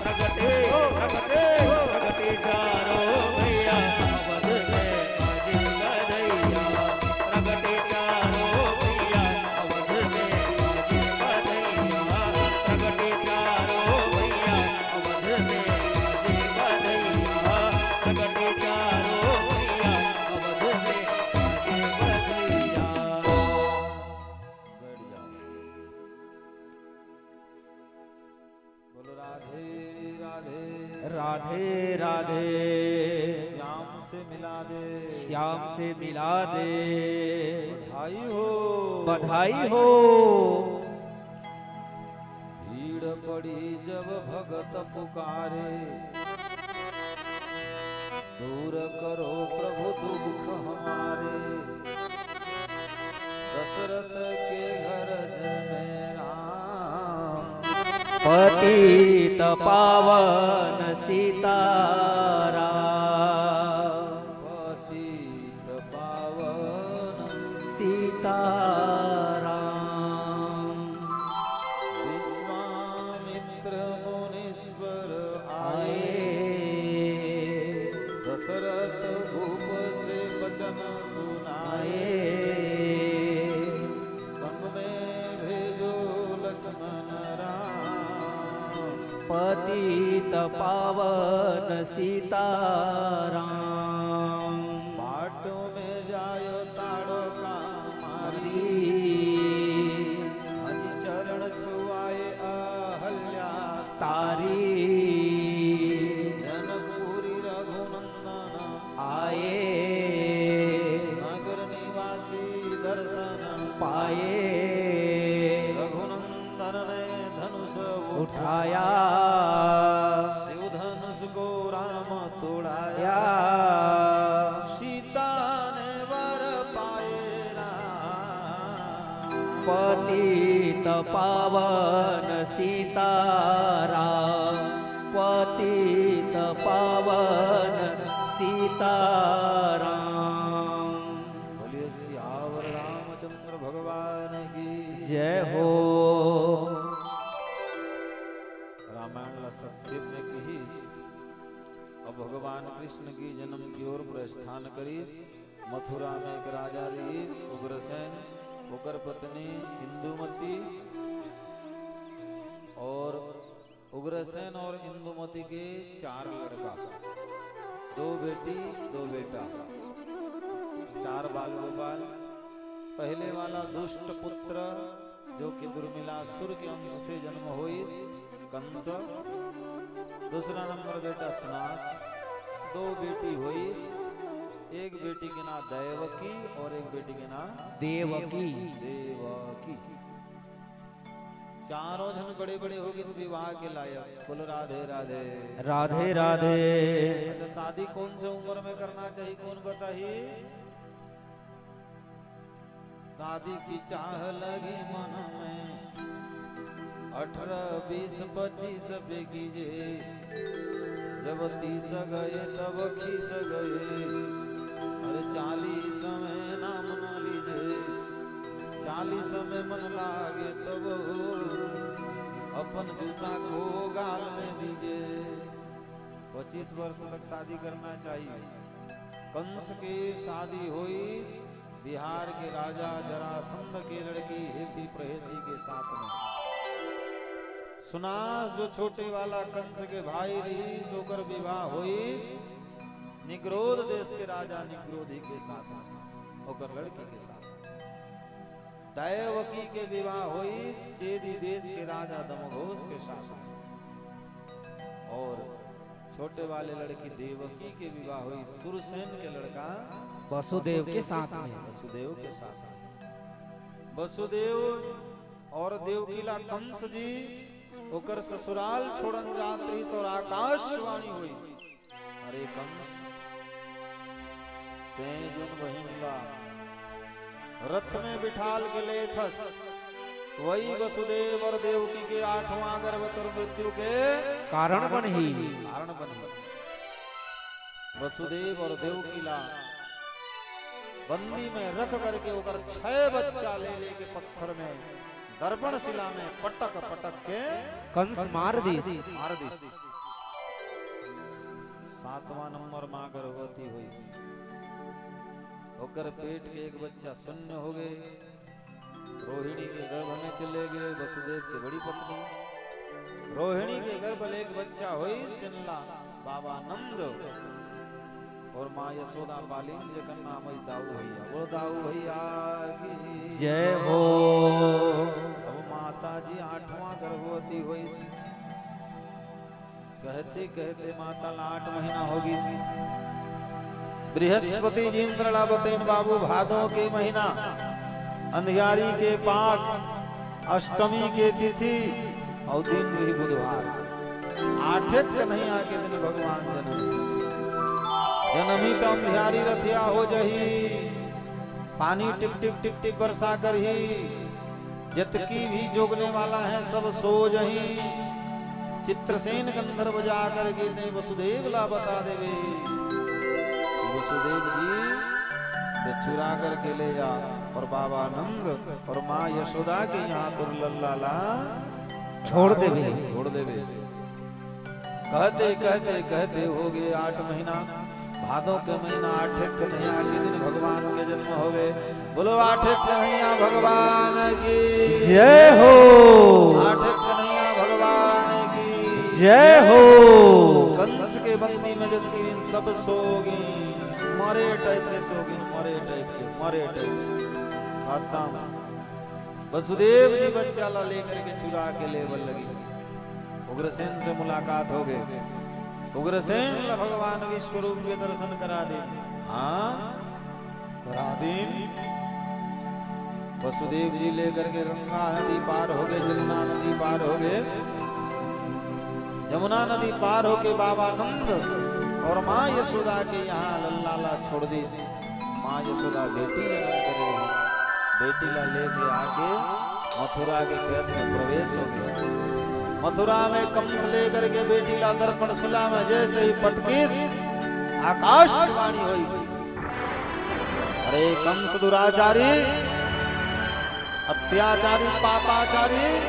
प्रगटे, प्रगटे, प्रगटे चारों भैया, अवध में बाजे बधैया। प्रगटे चारों भैया, अवध में बाजे बधैया। प्रगटे चारों भैया, अवध में बाजे बधैया। प्रगटे चारों भैया, अवध में बाजे बधैया। बैठ जाओ। बोलो राधे राधे। राधे राधे। श्याम से मिला दे। श्याम से मिला दे। बधाई हो। बधाई हो। भीड़ पड़ी जब भगत पुकारे, दूर करो प्रभु दुख हमारे। दशरथ के घर जन्मे राम। पतित पावन सीताराम। पतित पावन सीताराम। विश्वामित्र मुनीश्वर आए। आए। दशरथ भूप से वचन सुनाए। आए। संग में भेजो लक्ष्मण राम। पतित पावन सीताराम। बाट में जायो ताड़का मारी। अजी उठाया। शिव धनुष को राम तोड़ाया। या। सीता ने वर पाए राम। पतित पावन सीताराम, पतित पावन सीताराम। बोलिए सियावर रामचंद्र भगवान की जय हो। रामायण ला संक्षेप में कहिस। अब भगवान कृष्ण के जन्म की ओर प्रस्थान करिस। मथुरा में एक राजा रहिस, उग्रसेन, ओकर पत्नी इंदुमती, और उग्रसेन और इंदुमती के चार लड़का, दो बेटी, दो बेटा, चार बाल गोपाल। पहले वाला दुष्ट पुत्र, जो कि दुर्मिलासुर के अंश से जन्म होइस, कंस। दूसरा नंबर बेटा सुनास। दो बेटी होइस, एक बेटी के नाम दैवकी और एक बेटी के नाम देवकी। देवकी। चारों झन बड़े बड़े हो गए विवाह के लायक। बोलो राधे राधे। राधे राधे। अच्छा, शादी कौन से उम्र में करना चाहिए, कौन बताही? शादी की चाह लगी मन में, अठारह, बीस, पच्चीस पे कीजे। जब तीस गए तब खीस गए, अरे चालीस में नाम न लीजे। चालीस में मन लागे तब अपन जूता को गाल में दीजे। पच्चीस वर्ष तक शादी करना चाहिए। कंस के शादी होइस बिहार के राजा जरासंध के लड़की हेती प्रहेती के साथ में। सुनास जो छोटे वाला कंस के भाई रहिस, ओकर विवाह होइस निग्रोध देश के राजा निग्रोधी के साथ में, ओकर लड़की के साथ में। दैवकी के विवाह होइस चेदी देश के राजा दमघोष के साथ में। और छोटे वाले लड़की देवकी के विवाह होइस सुरसेन के लड़का वसुदेव के साथ में। वसुदेव के साथ में। वसुदेव और देवकी ला कंस जी ओकर ससुराल छोड़न जात रहिस और आकाशवाणी होइस, अरे कंस, तें जोन बहिन ला रथ में बिठाल के लेथस, वही वसुदेव और देवकी के आठवां गर्भ तर मृत्यु के कारण बनही। कारण बनही। वसुदेव और देवकी ला बंदी में रख करके ओकर छह बच्चा ले लेके पत्थर में दर्पण शिला में पटक पटक के कंस मार दिस। मार दिस। सातवां नंबर माँ गर्भवती होइस। ओकर पेट के एक बच्चा शून्य हो गए। रोहिणी के गर्भ में चले गए, वसुदेव के बड़ी पत्नी। रोहिणी के गर्भ ले एक बच्चा होइस, तेन ला बाबा नंद और माँ यशोदा पालिन, जेकर नाम है दाऊ भैया। बोलो दाऊ भैया की जय हो। अब माता जी आठवां गर्भवती होइस। कहते कहते माता ला आठ महीना हो गइस। बृहस्पति जी इंद्र ला बतइन, बाबू, भादों के महीना, अंधियारी के पाख, अष्टमी के तिथि और दिन भी बुधवार, आठे कन्हैया के दिन भगवान जनम। जनमी त अंधियारी रतिया हो जही, पानी टिप टिप टिप टिप बरसा करही, जतकी भी जोगने वाला है सब सो जही। चित्रसेन गंधर्व जा करके तें वसुदेव ला बता देवे, वसुदेव जी, तें चुरा करके ले जा और बाबा नंद और माँ यशोदा के यहाँ तोर लल्ला ला छोड़ देवे। छोड़ देवे। कहते कहते कहते हो गए आठ महीना। भादों के महीना आठे कन्हैया के दिन भगवान के जन्म होवे। बोलो आठे कन्हैया भगवान की जय हो। आठे कन्हैया भगवान की जय हो। कंस के बंदी में जतकी सब सोगी, मरे टाइप के सोगी, मरे टाइप के, मरे टाइप के। खत्म। वसुदेव जी बच्चा ला लेकर के चुरा के लेवल लगी। उग्रसेन से मुलाकात हो गए। उग्रसेन ला भगवान विश्व रूप के दर्शन करा दे। हाँ, करा दे। वसुदेव जी लेकर के गंगा नदी पार हो गए, जमुना नदी पार हो गए। जमुना नदी पार होके बाबा नंद अउ माँ यशोदा के यहाँ लल्ला ला छोड़ दिस। माँ यशोदा बेटी जनम करे रहिस, बेटी ला लेके आके मथुरा के खेत में प्रवेश हो गया। मथुरा में कंस लेकर के बेटी ला दर्पण शिला में जैसे ही पटकिस, आकाशवाणी हुई, "अरे कंस दुराचारी, अत्याचारी, पापाचारी,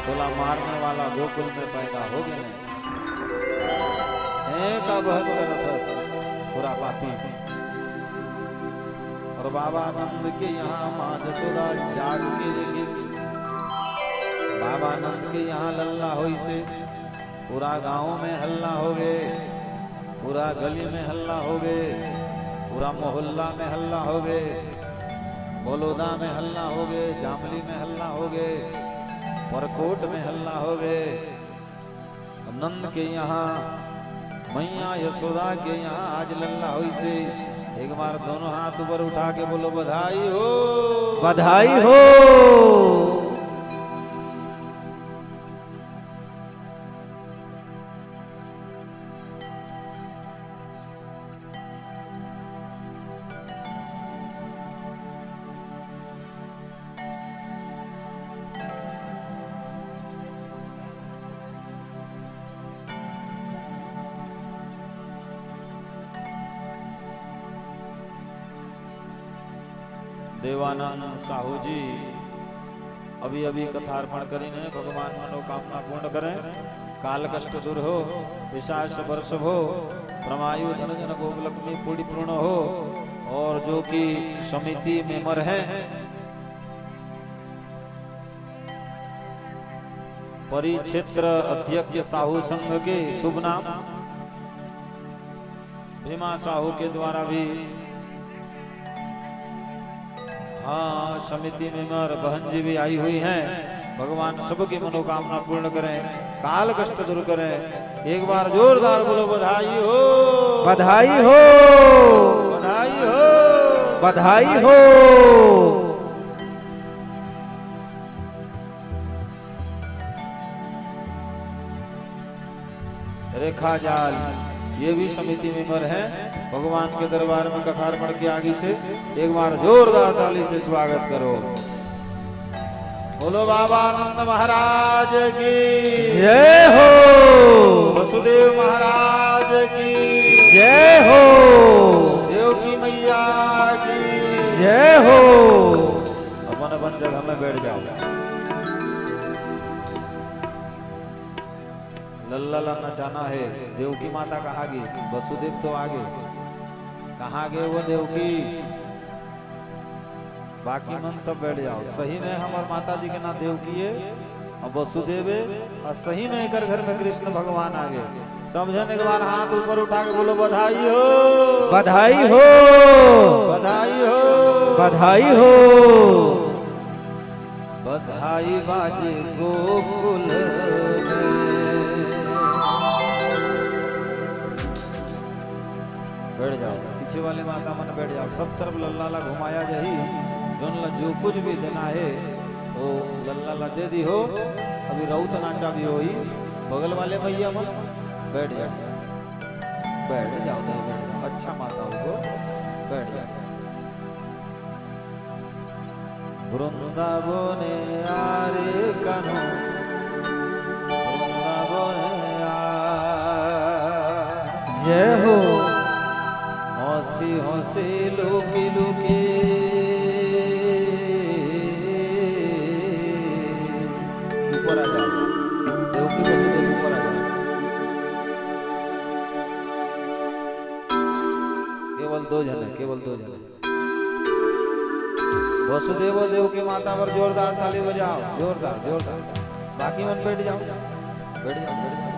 तोला मारने वाला गोकुल में पैदा हो गए नहीं। हैं का बहस करत हस, खुरापाती।" अउ बाबा नंद के यहाँ माँ जसोदा जाग के देखिस, बाबा नंद के यहाँ लल्ला होइसे। पूरा गांव में हल्ला होगे, पूरा गली में हल्ला होगे, पूरा मोहल्ला में हल्ला होगे, बलौदा में हल्ला होगे, जामली में हल्ला होगे, परकोट में हल्ला होगे। नंद के यहाँ, मैया यशोदा के यहाँ आज लल्ला होइसे। एक बार दोनों हाथ ऊपर उठा के बोलो, "बधाई हो, बधाई हो।" देवानंद साहू जी अभी अभी कथार्पण करिन हे, भगवान मनोकामना पूर्ण करें, काल कष्ट दूर हो, पिशाच वर्ष हो, प्रमायु धन जन गोप लक्ष्मी पूरी पूर्ण हो। और जो कि समिति member हैं, परिक्षेत्र अध्यक्ष साहू संघ के शुभ नाम भीमा साहू के द्वारा भी, हाँ, समिति member बहन जी भी आई हुई हैं। भगवान सबकी मनोकामना पूर्ण करें, काल कष्ट दूर करें। एक बार जोरदार बोलो, बधाई हो, बधाई हो, बधाई हो, बधाई हो। रेखा जाल, ये भी समिति member हैं। भगवान के दरबार में कथार्पण के आगे से एक बार जोरदार ताली से स्वागत करो। बोलो बाबा नंद महाराज की जय हो। वसुदेव महाराज की जय हो। देवकी मैया की जय हो। अपन अपन जगह में बैठ जाओ। लल्ला ला नचाना हे। देवकी माता कहाँ गे? वसुदेव तो आगे। कहाँ गे वो देवकी? बाकी मन सब बैठ जाओ। सही में हमर माता जी के नाम देवकी हे अउ वसुदेव हे अउ सही में एकर घर में कृष्ण भगवान आगे। सब झन एक बार हाथ ऊपर उठा के बोलो, बधाई हो, बधाई हो, बधाई हो, बधाई हो। बधाई बाजे गोकुल में। बैठ जाओ, पीछे वाले माता मन बैठ जाओ। सब तरफ लल्ला ला घुमाया जाही। जोन ला जो कुछ भी देना हे, वो लल्ला ला दे दिहो। अभी रउत नाचा भी होही। बगल वाले भैया मन बैठ जाओ, बैठ जाओ, बैठ जाओ। अच्छा माता हो, बैठ जाओ। বৃন্দাবনে আরে কানু, বৃন্দাবনে আ। জয় হো। হসি হসি লুকি লুকি। ऊपर आ जाओ। देवकी वसुदेव ऊपर आ जाओ। केवल दो जन है, केवल दो जन है। वसुदेव देवकी माता बर जोरदार ताली बजाओ, जोरदार, जोरदार। बाकी मन बैठ जाओ, बैठ जाओ, बैठ जाओ।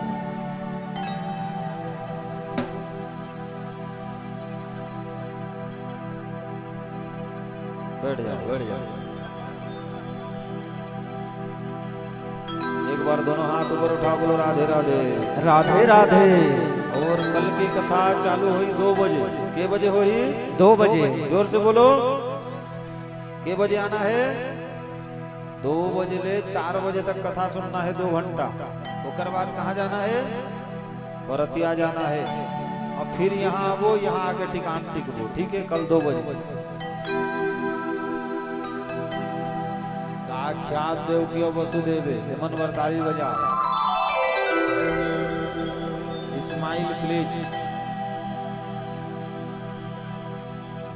बैठ जाओ, बैठ जाओ। एक बार दोनों हाथ ऊपर उठा, बोलो, राधे राधे। राधे राधे। और कल की कथा चालू होही दो बजे। के बजे होही? दो बजे। जोर से बोलो, के बजे आना है? दो बजे ले चार बजे तक कथा सुनना है, दो घंटा। ओकर बाद कहाँ जाना है? परतिया जाना है। अब फिर यहाँ आबो, यहाँ आके टिकान टिकबो, ठीक है, कल दो बजे। साक्षात देवकी वसुदेव, एमन बर ताली बजा। Smile please।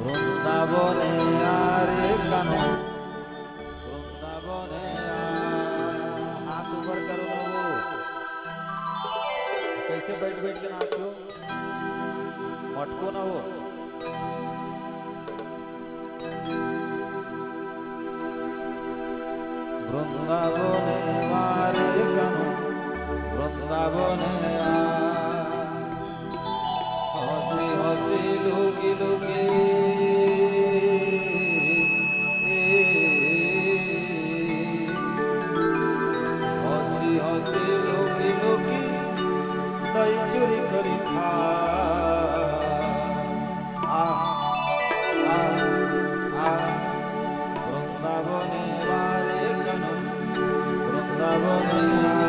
वृंदावन आरे कनो। वृंदावन आ। हाथ ऊपर करो ना वो। कैसे बैठ बैठ के नाचो? मटको ना वो। वृंदावन आरे कनो। वृंदावन आ। हँसी हँसी लुकी लुकी, हँसी हँसी लुकी लुकी, दही चूरी करी खा। आ, आ, आ, वृंदावन आरे कनो, वृंदावन आ।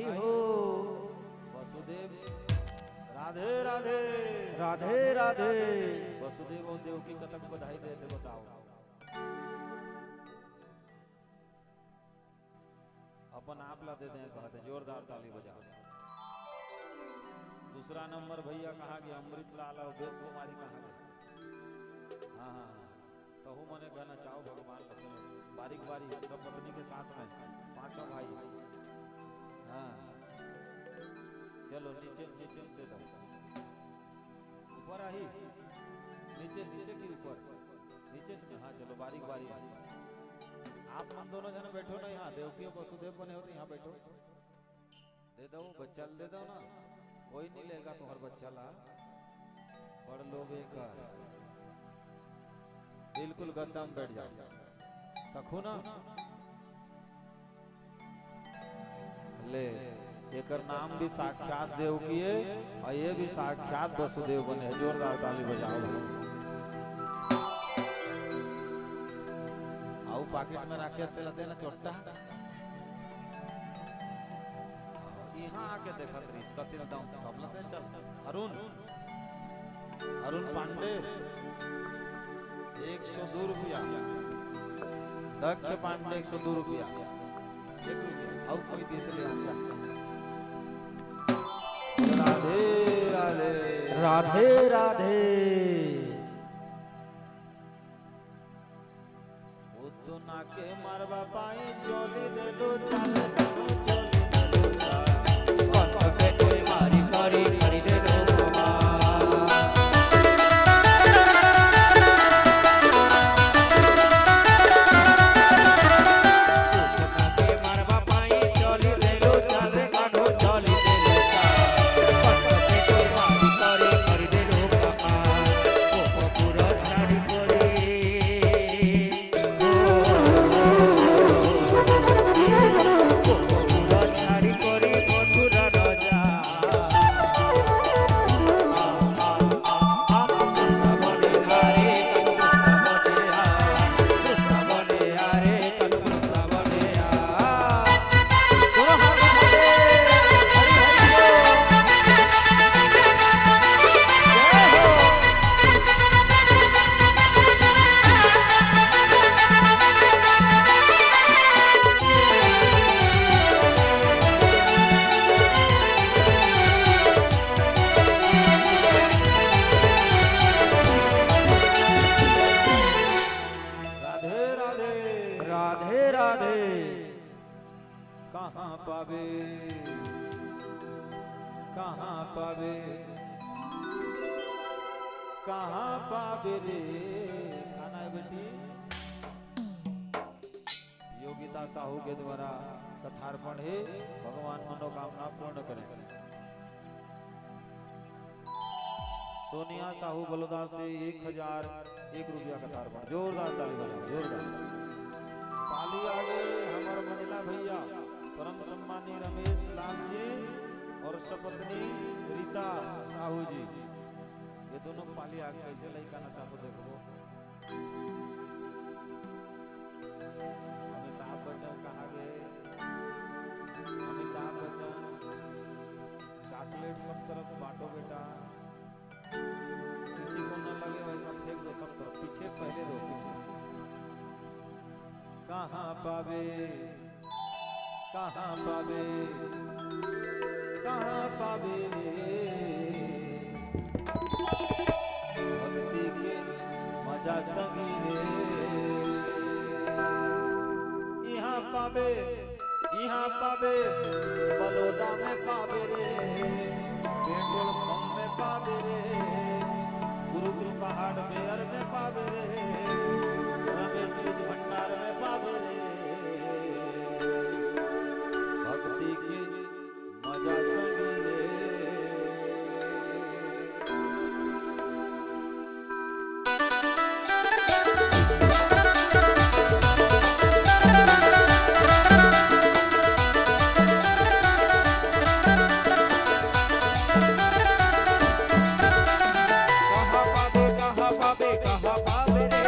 हो। वसुदेव, राधे राधे। राधे राधे। वसुदेव अउ देवकी कतक बधाई देथे, बताओ। अपन आप ला दे दें कहत हे, जोरदार ताली बजाओ। दूसरा नंबर भैया कहाँ गे? अमृत लाल अउ वेद कुमारी कहाँ गे? हाँ, हाँ, हाँ। तहू मने गाना चाहो भगवान ला, चलो। बारी बारी, सब पत्नी के साथ में, पांचों भाई। हाँ। चलो, नीचे, नीचे दे दो। ऊपर आही, नीचे, नीचे की ऊपर, नीचे, नीचे। हाँ, चलो, बारी बारी। आप मन दोनों जन बैठो ना यहाँ, देवकी अउ वसुदेव बने हो तो यहाँ बैठो। दे दो, बच्चा ल दे दो ना, कोई नहीं लेगा तुम्हारे बच्चा ला। पढ़ लो बेकार, बिल्कुल गद्दा में बैठ जाओ। सखू ना ले, एकर नाम भी साक्षात देवकी हे अउ ये भी साक्षात वसुदेव बने हे। जोरदार ताली बजाओ। अउ पाकिट में राखे तेला देना चोट्टा। इहाँ आके देखत रहिस, कतिल दम, सब लते चल। अरुण, अरुण पांडे, एक सौ दो रुपया। दक्ष पांडे, एक सौ दो रुपया। एक रुपया। अउ कोई देत ले, अच्छा। राधे राधे। राधे राधे। उतना के मारवा पाई, चोली दे दो, चाल दे दो, चोली दे दो, चाल। कौन सा के कोई मारी, मारी, मारी दे दो, माँ। राधे राधे। राधे राधे। कहाँ पाबे, कहाँ पाबे, कहाँ पाबे रे? का नाम हे बेटी? योगिता साहू के द्वारा कथार्पण हे, भगवान मनोकामना पूर्ण करें। सोनिया साहू बलौदा से एक हजार एक रुपया कथार्पण। जोरदार ताली बजाओ, जोरदार। पाली आगे हमर मंझला भैया, परम सम्मानी रमेश लाल जी अउ सपत्नी रीता साहू जी। ये दोनों पाली आगे कैसे लइका नचाथे देखो। अमिताभ बच्चन कहाँ गे? अमिताभ बच्चन, चॉकलेट सब तरफ बांटो बेटा, किसी को न लगे वैसा फेंक दो सब तरफ। पीछे पहले दो, पीछे। कहाँ पाबे, कहाँ पाबे, कहाँ पाबे रे? भक्ति के मजा संगी रे। इहाँ पाबे, इहाँ पाबे, बलौदा में पाबे रे, पेट्रोल पंप में पाबे रे, गुरुकुल पहाड़ बेहर में पाबे रे, रमेश बीज भंडार में पाबे रे। भक्ति के मजा संग ले। कहाँ पाबे, कहाँ पाबे, कहाँ पाबे रे?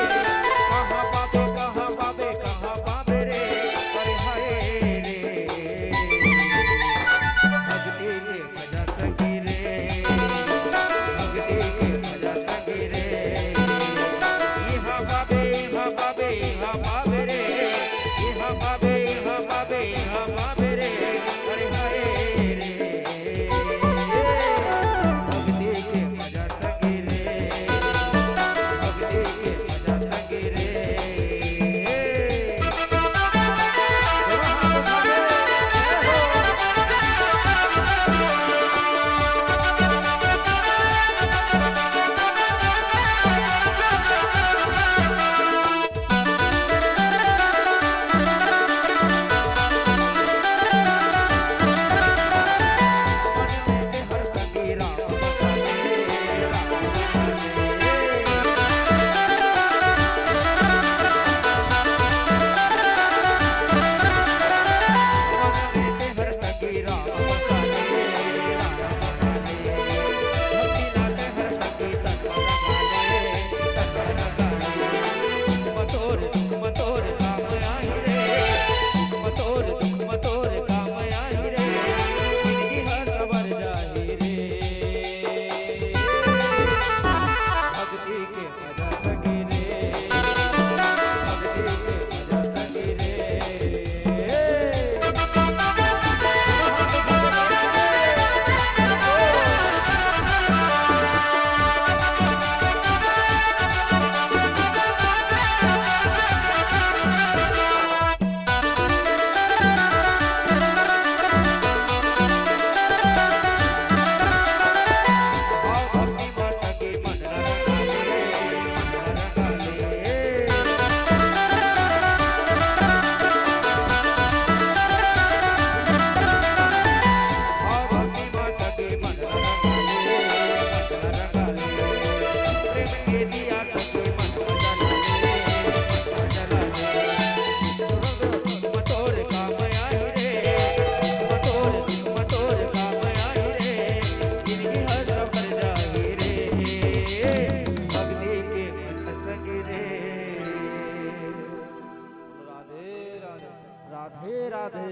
राधे राधे।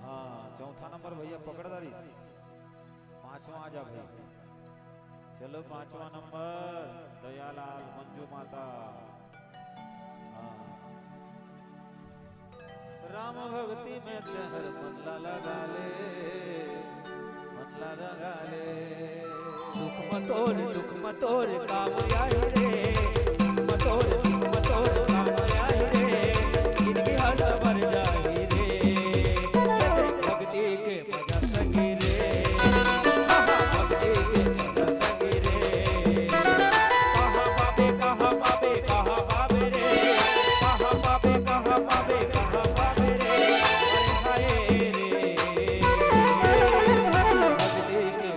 हाँ, चौथा नंबर भैया पकड़ दारी। पांचवा आ जा भाई। चलो, पांचवा नंबर दयालाल, मंजू माता। हाँ। राम भक्ति में तेहर मन ला लगा ले, मन ला लगा ले। सुख म तोर, दुख म तोर, काम आही रे। सुख म तोर, दुख म तोर, काम आही रे। जिनगी ह सवर जाही रे। भक्ति के मजा संगी रे। भक्ति के मजा संगी रे। कहाँ पाबे, कहाँ पाबे, कहाँ पाबे रे। कहाँ पाबे, कहाँ पाबे, कहाँ पाबे रे। अरे हाय रे। भक्ति के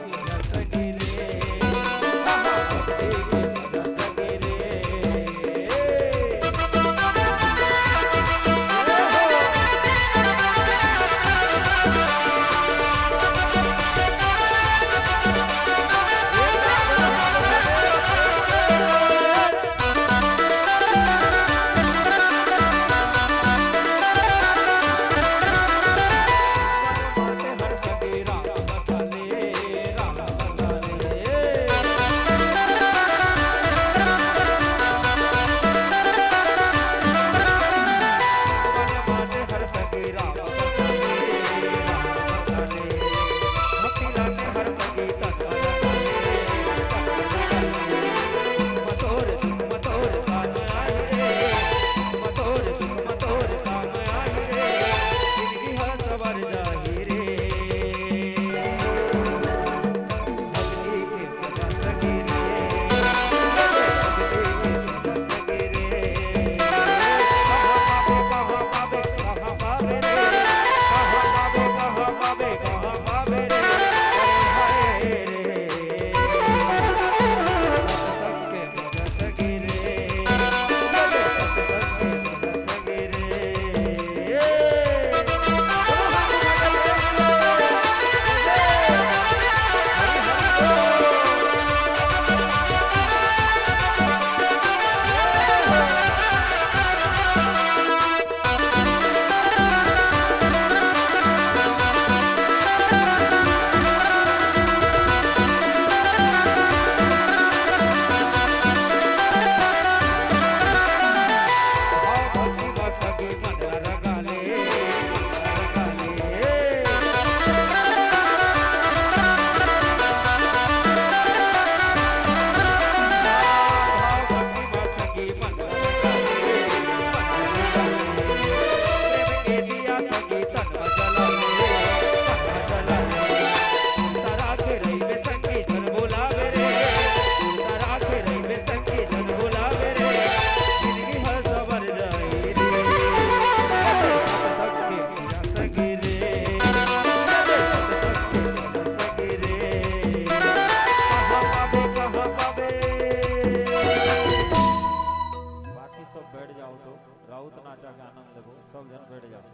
बाकी सब बैठ जाओ तो, राउत नाचा के आनंद लेबो, सब झन बैठ जाओ,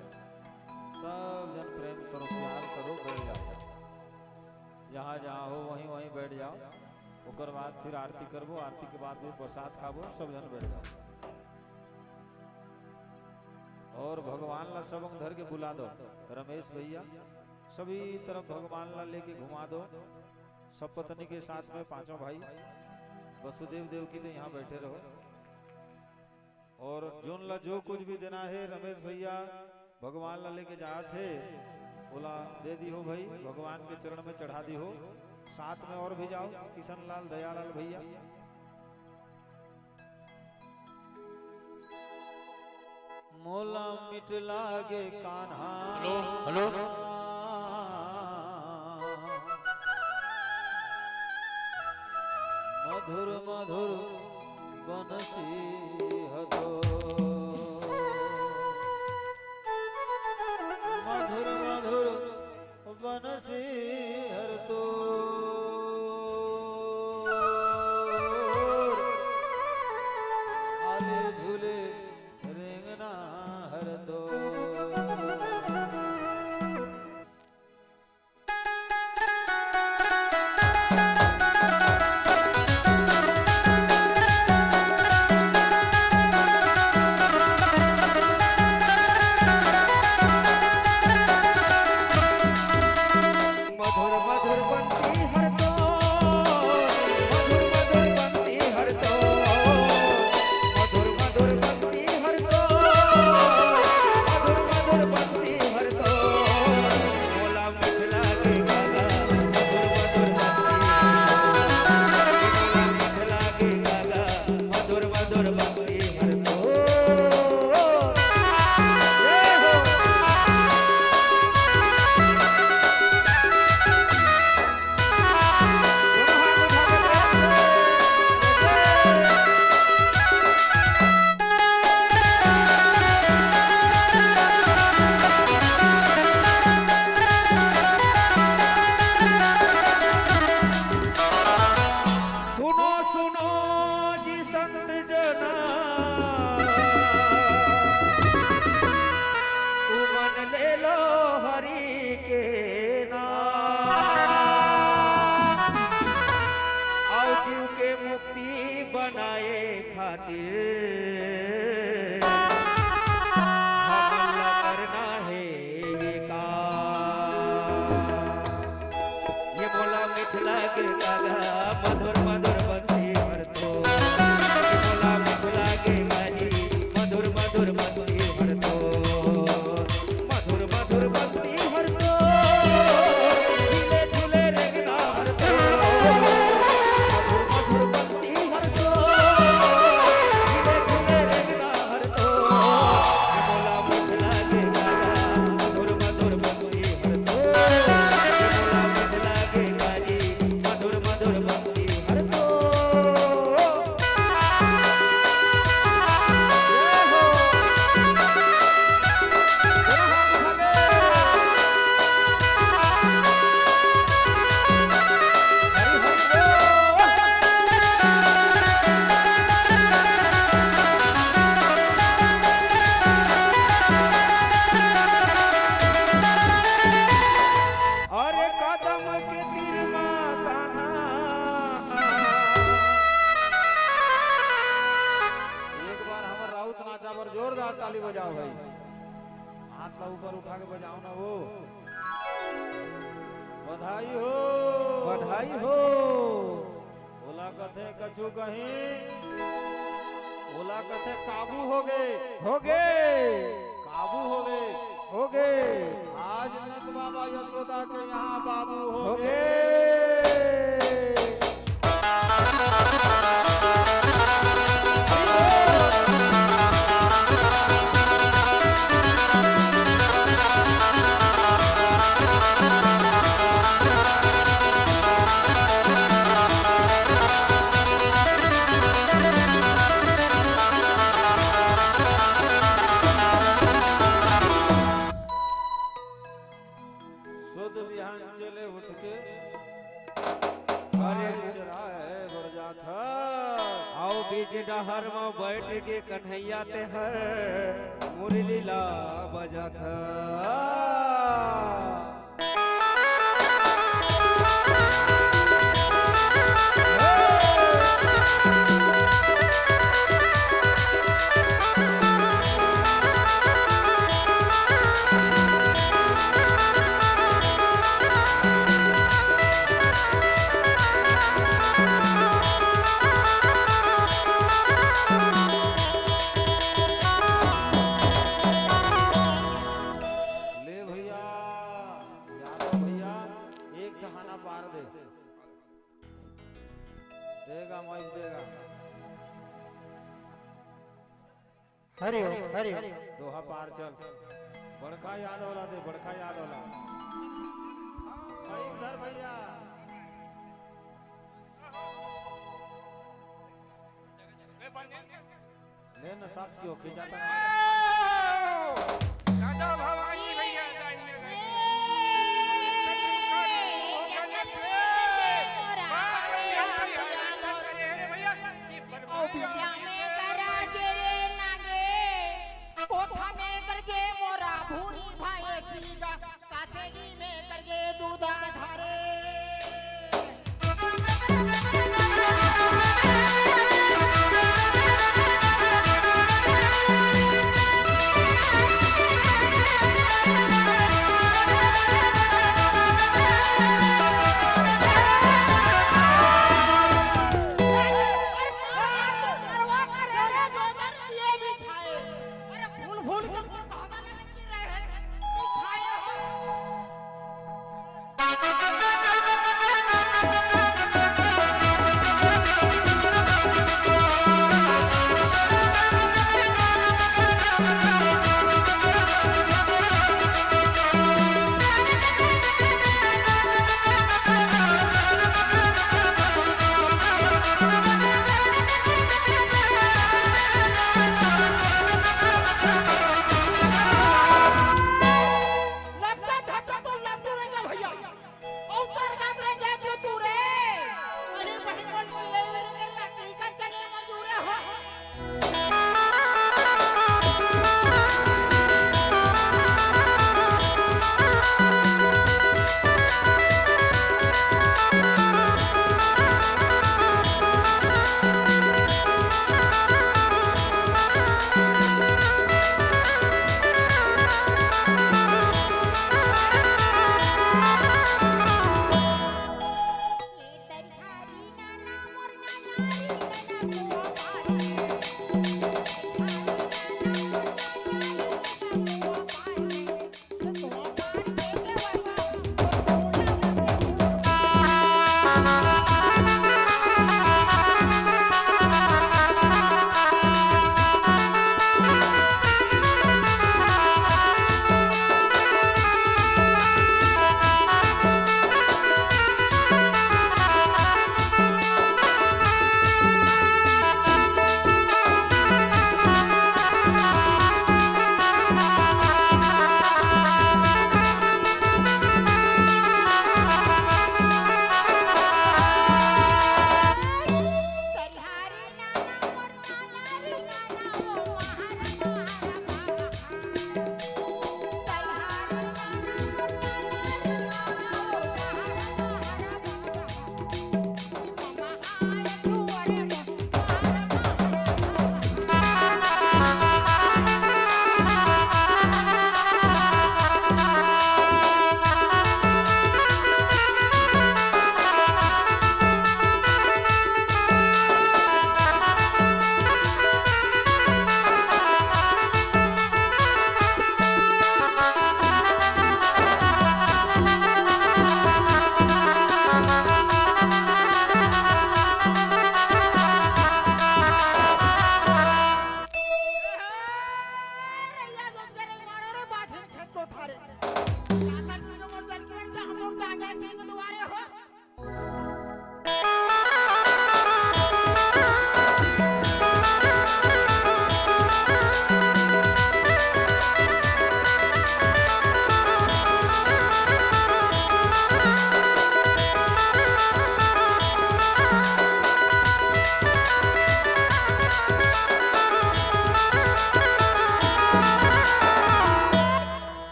सब झन प्रेम स्वरूप प्यार स्वरूप बैठ जाओ, जहाँ जहाँ हो वहीं वहीं बैठ जाओ। ओकर बाद फिर आरती करबो, आरती के बाद भी प्रसाद खाबो, सब झन बैठ जाओ। और भगवान ला सब अंग धर के बुला दो, रमेश भैया, सभी तरफ भगवान ला लेके घुमा दो, सब पत्नी के साथ में पांचों भाई, वसुदेव देव की तो यहाँ बैठे रहो। और जोन ला जो कुछ भी देना है, रमेश भैया भगवान ला लेके जात हे, ओला दे दी हो भाई, भगवान के चरण में चढ़ा दी हो। साथ में और भी जाओ, किशन लाल, दयालाल भैया। मोला मिठ लागे कान्हा। Hello, hello. मधुर मधुर बंसी ह तोर। मधुर मधुर बंसी हर तोर। आले झूले रेंगना हर तोर। बराबर जोरदार ताली बजाओ भाई। हाथ ला ऊपर उठा के बजाओ ना वो। बधाई हो। बधाई हो। ओला कथे कछु कहीं, ओला कथे काबू हो गे। हो गे। काबू हो गे। हो गे। आज नंद बाबा यशोदा के यहाँ बाबू हो हो गे। गे। शुद्ध बिहान चले उठ के अरे चराए बर जात ह। आओ बीच डहर म बैठ के कन्हैया तेहर मुरली ला बजात ह। ले भैया, यादव भैया, एक ठहाना पार दे। देगा, माइक देगा। हरि ओम, हरि ओम। दोहा पार चल। बड़का यादव ला दे, बड़का यादव ला। माइक धर भैया। ले न साथ की ओखे जाता। राधा भवानी भैया, दाहिने, दाहिने। अरे, अरे भैया, ये बड़-, अउ बिया में गरजे रे नागे, कोठा में गरजे मोरा भूरी भाई सीगा। कासेली में गरजे दूधा धारे। अरे फूल फूल के मोर दादा लगे की रहे हैं, बिछाए हो।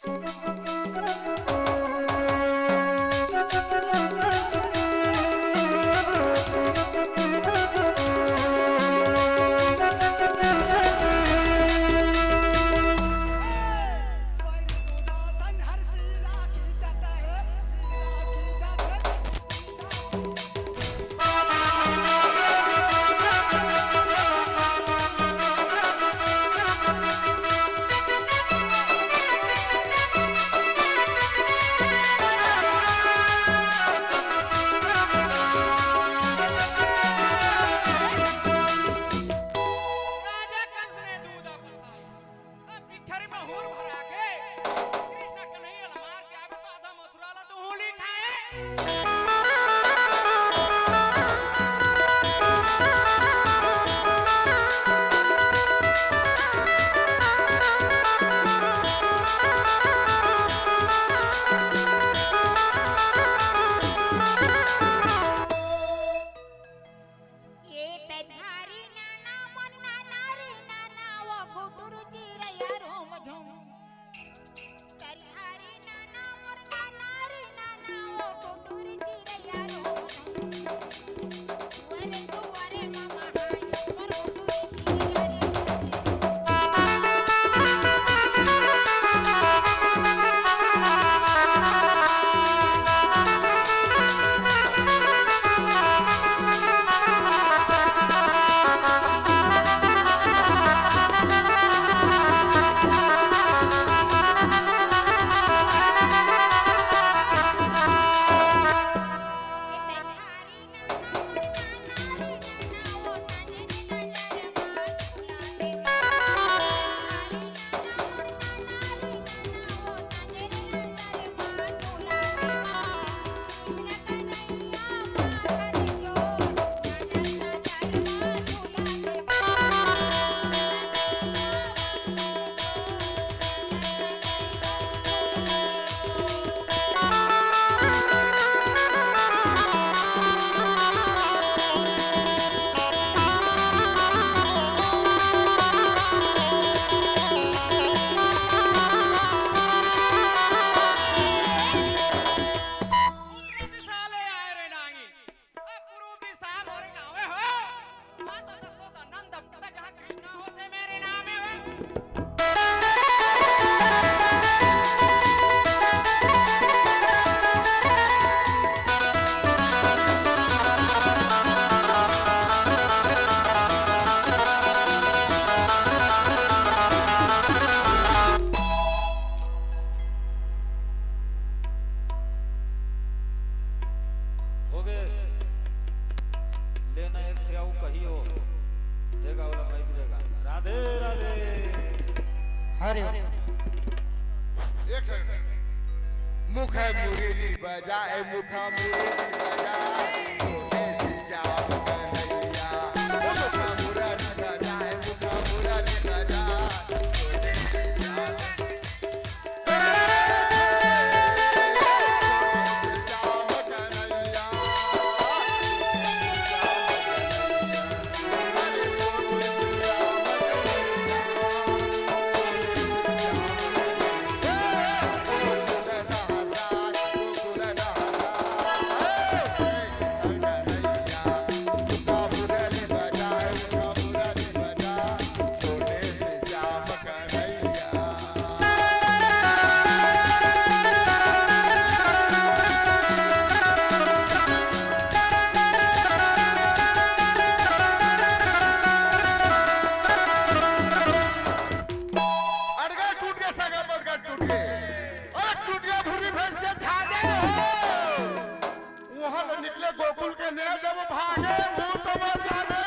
राजा कंस ने दूध अपन खाए। अब पिठरी में हूर भरा के कृष्ण कन्हैया ला मार के आवे तो आधा मथुरा ला तो होली खाए। ये तैं धारी नाना मोर नाना रे नाना, वो कुटुर चिरैया रोम झोम। तैं धारी नाना मोर नाना रे नाना, वो कुटुर चिरैया रोम झोम। दुआरे दुआरे मामा हाय, मोर कुटुर चिरैया रे। पूर्व दिशा मोरे गाँवे हो। माता जसोदा नंद पिता जहाँ कृष्णा होथे मेरे नामे हो। होगे। लेना एक ठे अउ कही हो। देगा ओला मैं भी देगा। राधे, राधे। हरे। एक मुख मुरली बजाए, मुख मुरली बजाए। अटगर टूट के सगा बरगद टूट के। अरे टूट के भूरी भैंस के छागे हो। वहां ले निकले गोकुल के ने जब भागे भूत बसा दे।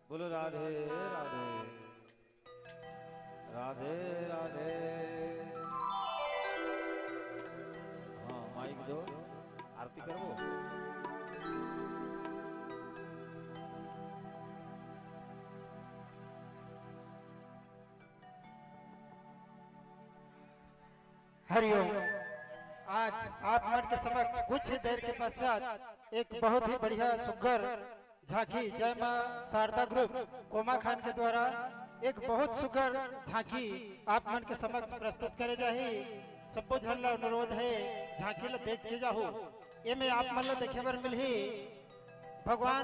बोलो राधे राधे। राधे राधे। आरती करबो। हरिओम। आज आप मन के समक्ष कुछ ही देर के पश्चात एक बहुत ही बढ़िया सुग्घर झांकी जय मां शारदा ग्रुप कोमाखान के द्वारा एक बहुत सुग्घर झांकी आप मन के समक्ष प्रस्तुत करे जाही। सब्बो झन ला अनुरोध हे, झांकी ला देख के जाहू। एमे आप मन ला देखे बर मिलही भगवान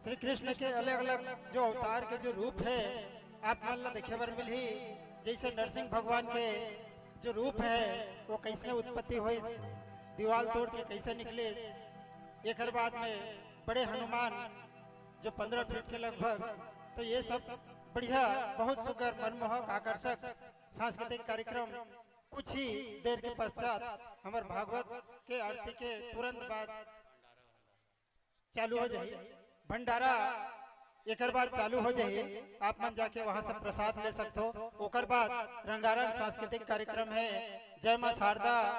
श्री कृष्ण के अलग-अलग जो अवतार के जो रूप हे, आप मन ला देखे बर मिलही। जैसे नरसिंह भगवान के जो रूप हे, वो कैसने उत्पत्ति होइस, दीवाल तोड़ के कैसे निकलिस, एकर बाद में बड़े हनुमान जो पन्द्रह फीट के लगभग, तो ये सब बढ़िया, बहुत सुघर, मनमोहक, आकर्षक सांस्कृतिक कार्यक्रम कुछ ही देर के पश्चात हमर भागवत के आरती के तुरंत बाद चालू हो जाही। भंडारा एकर बाद चालू हो जाही, आप मन जाके वहां से प्रसाद ले सकथो। ओकर बाद रंगारंग सांस्कृतिक कार्यक्रम हे जय मां शारदा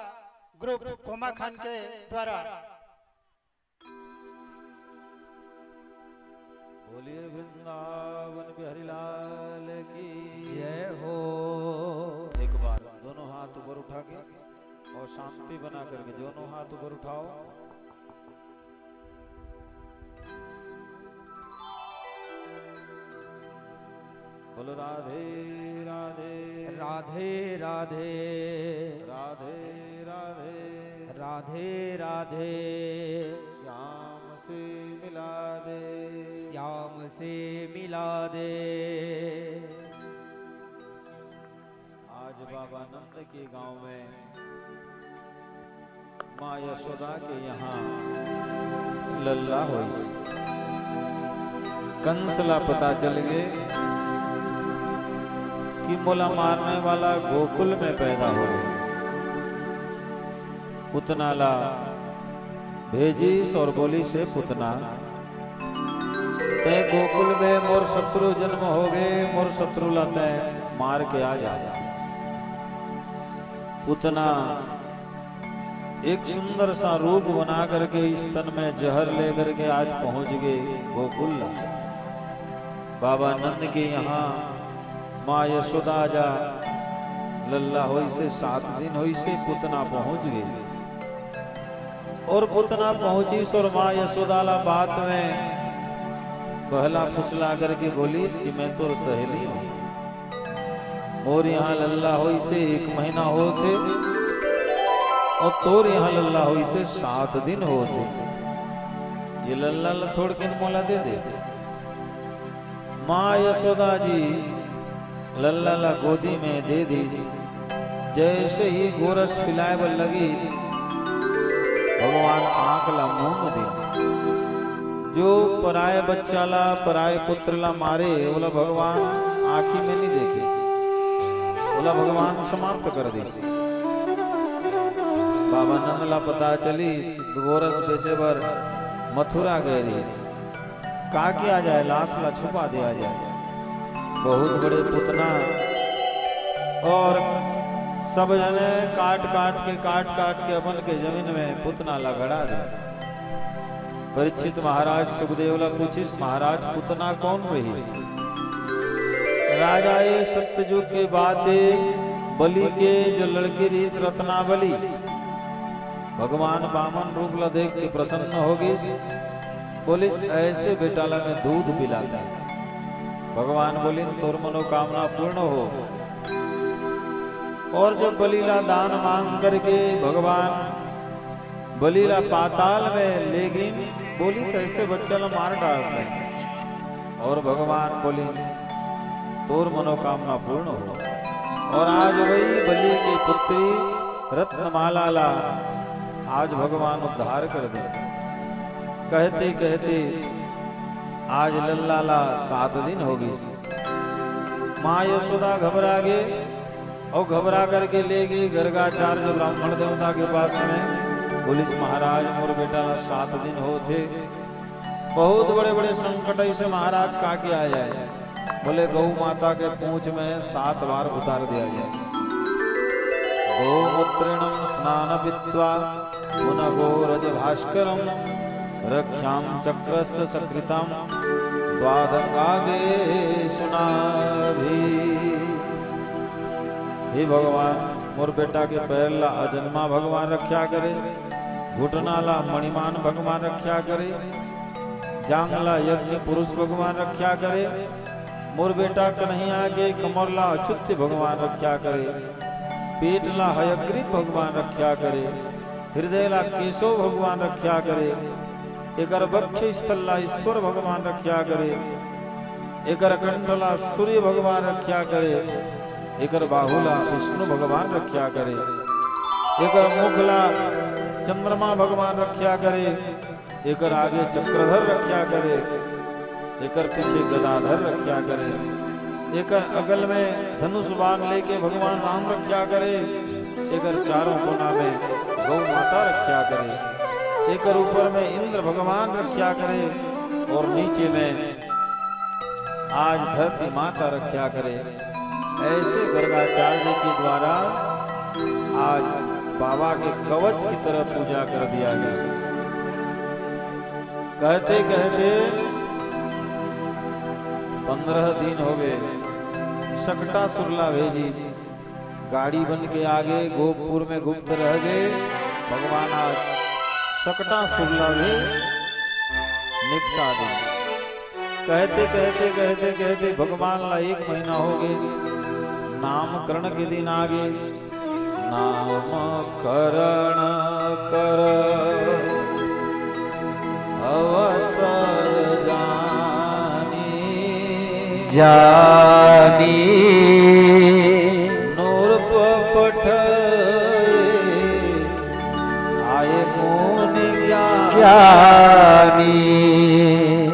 ग्रुप कोमाखान के द्वारा। बोलिए वृंदावन बिहारी लाल की जय हो। एक बार दोनों हाथ ऊपर उठा के और शांति बना करके दोनों हाथ ऊपर उठाओ। बोलो राधे राधे। राधे राधे। राधे राधे। राधे राधे। श्याम से मिला दे। श्याम से मिला दे। आज बाबा नंद के गांव में माँ यशोदा के यहाँ लल्ला होइस। कंस ला पता चल गे कि मोला मारने वाला गोकुल में पैदा हो गे। पुतना ला भेजिस और बोलिस, "हे पुतना, तैं गोकुल में मोर शत्रु जन्म हो गे, मोर शत्रु ला तैं मार के आ जा।" पुतना एक सुंदर सा रूप बना करके इस तन में जहर लेकर के आज पहुंच गे गोकुल। बाबा नंद के यहाँ माँ यशोदा जा लल्ला होइसे, सात दिन होइसे, पुतना पहुंच गे। और पुतना पहुंचिस और माँ यशोदा ला बात में बहला फुसला करके बोलिस कि मैं तोर सहेली हूँ। मोर यहाँ लल्ला होइसे एक महीना होत हे और तोर यहाँ लल्ला होइसे सात दिन होत हे। ये लल्ला ला थोड़किन मोला दे दे। माँ यशोदा जी लल्ला ला गोदी में दे दिस। जैसे ही गोरस पिलाए बर लगिस, भगवान आंख ला मूंद दिन। जो पराए बच्चा ला, पराए पुत्र ला मारे, ओला भगवान आंखी में नहीं देखे, ओला भगवान समाप्त कर दिस। बाबा नंद ला पता चलिस, गोरस बेचे बर मथुरा गए रहिस। का किया जाए, लाश ला छुपा दिया जाए। बहुत बड़े पुतना और सब जने काट काट के, काट काट के अपन के जमीन में पुतना ला गड़ा दे। परीक्षित महाराज सुखदेव ला पूछिस, "महाराज, पुतना कौन रहिस?" राजा, ये सत्य युग के बात हे, बलि के जो लड़की रहिस रत्नावली, भगवान बामन रूप ला देख के प्रसन्न हो गिस। बोलिस, "ऐसे बेटा ला मैं दूध पिलाता हूँ।" भगवान बोलिन, "तोर मनोकामना पूर्ण हो।" और जब बलि ला दान मांग करके भगवान बलि ला पाताल में ले गिन, बोलिस, "ऐसे बच्चा ला मार डालते हैं।" और भगवान बोलिन, "तोर मनोकामना पूर्ण हो।" और आज वही बलि की पुत्री रत्नमाला ला आज भगवान उद्धार कर दे। कहते कहते आज लल्ला ला सात दिन हो गिस। माँ यशोदा घबरा गे और घबरा करके ले गे गर्गाचार्य ब्राह्मण देवता के पास में। बोलिस, "महाराज, मोर बेटा ला सात दिन होत हे।" बहुत बड़े बड़े संकट ऐसे महाराज का किया जाए। बोले, "गौ माता के पूंछ में सात बार उतार दिया जाए।" गोमूत्रेण स्नान पित्वा पुनगोरज भास्करम रक्षां चक्रस्य सकृतां द्वादंगागे सुनाभि। हे भगवान, मोर बेटा के पैर ला अजन्मा भगवान रक्षा करे, घुटना ला मणिमान भगवान रक्षा करे, जांग ला यज्ञ पुरुष भगवान रक्षा करे, मोर बेटा कन्हैया के कमर ला अच्युत भगवान रक्षा करे, पेट ला हयग्रीव भगवान रक्षा करे, हृदय ला केशव भगवान रक्षा करे, एकर वक्ष स्थल ला ईश्वर भगवान रक्षा करे, एकर कंठ ला सूर्य भगवान रक्षा करे, एकर बाहु ला विष्णु भगवान रक्षा करे, एकर मुख ला चंद्रमा भगवान रक्षा करे, एकर आगे चक्रधर रक्षा करे, एकर पीछे गदाधर रक्षा करे, एकर अगल में धनुष बाण लेके भगवान राम रक्षा करे, एकर चारों कोना में गौ माता रक्षा करे, एकर ऊपर में इंद्र भगवान रक्षा करे और नीचे में आज धरती माता रक्षा करे। ऐसे गर्गाचार्य के द्वारा आज बाबा के कवच की तरह पूजा कर दिया गया। कहते कहते पंद्रह दिन हो गए, सकटासुर ला भेजिस, गाड़ी बन के आगे गोपपुर में गुप्त रह गए। भगवान आज सकटासुर ला भी निपटा दे। कहते कहते कहते कहते भगवान ला एक महीना हो गए, नामकरण के दिन आ गए। नामकरण कर अवसर जानी, जानी। नूर पपठ आए मुनि ज्ञानी। ज्ञानी।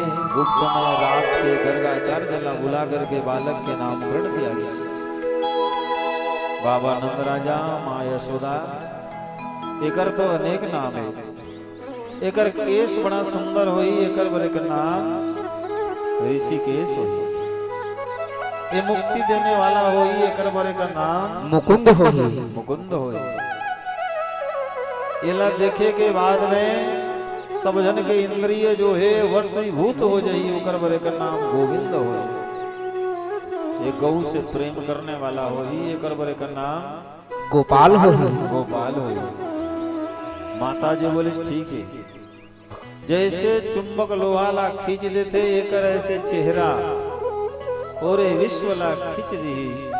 गुप्त में रात के गर्गाचार्य ला बुला करके बालक के नामकरण किया गया। बाबा नंद राजा, माँ यशोदा, एकर तो अनेक नाम है। एकर केश बड़ा सुंदर होई, एकर बर एकर नाम ऋषिकेश होई। ये मुक्ति देने वाला होई, एकर बर एकर नाम मुकुंद होई। मुकुंद होई। एला देखे के बाद में सब जन के इंद्रिय जो है वशीभूत हो जाई, ओकर बर एकर नाम गोविंद होई। ये गौ से प्रेम करने वाला होई, एकर बर एकर नाम गोपाल होई। गोपाल होई। माता जी बोले, "ठीक है।" जैसे चुंबक लोहा ला खींच देथे, एकर ऐसे चेहरा पूरे विश्व ला खींच दिही,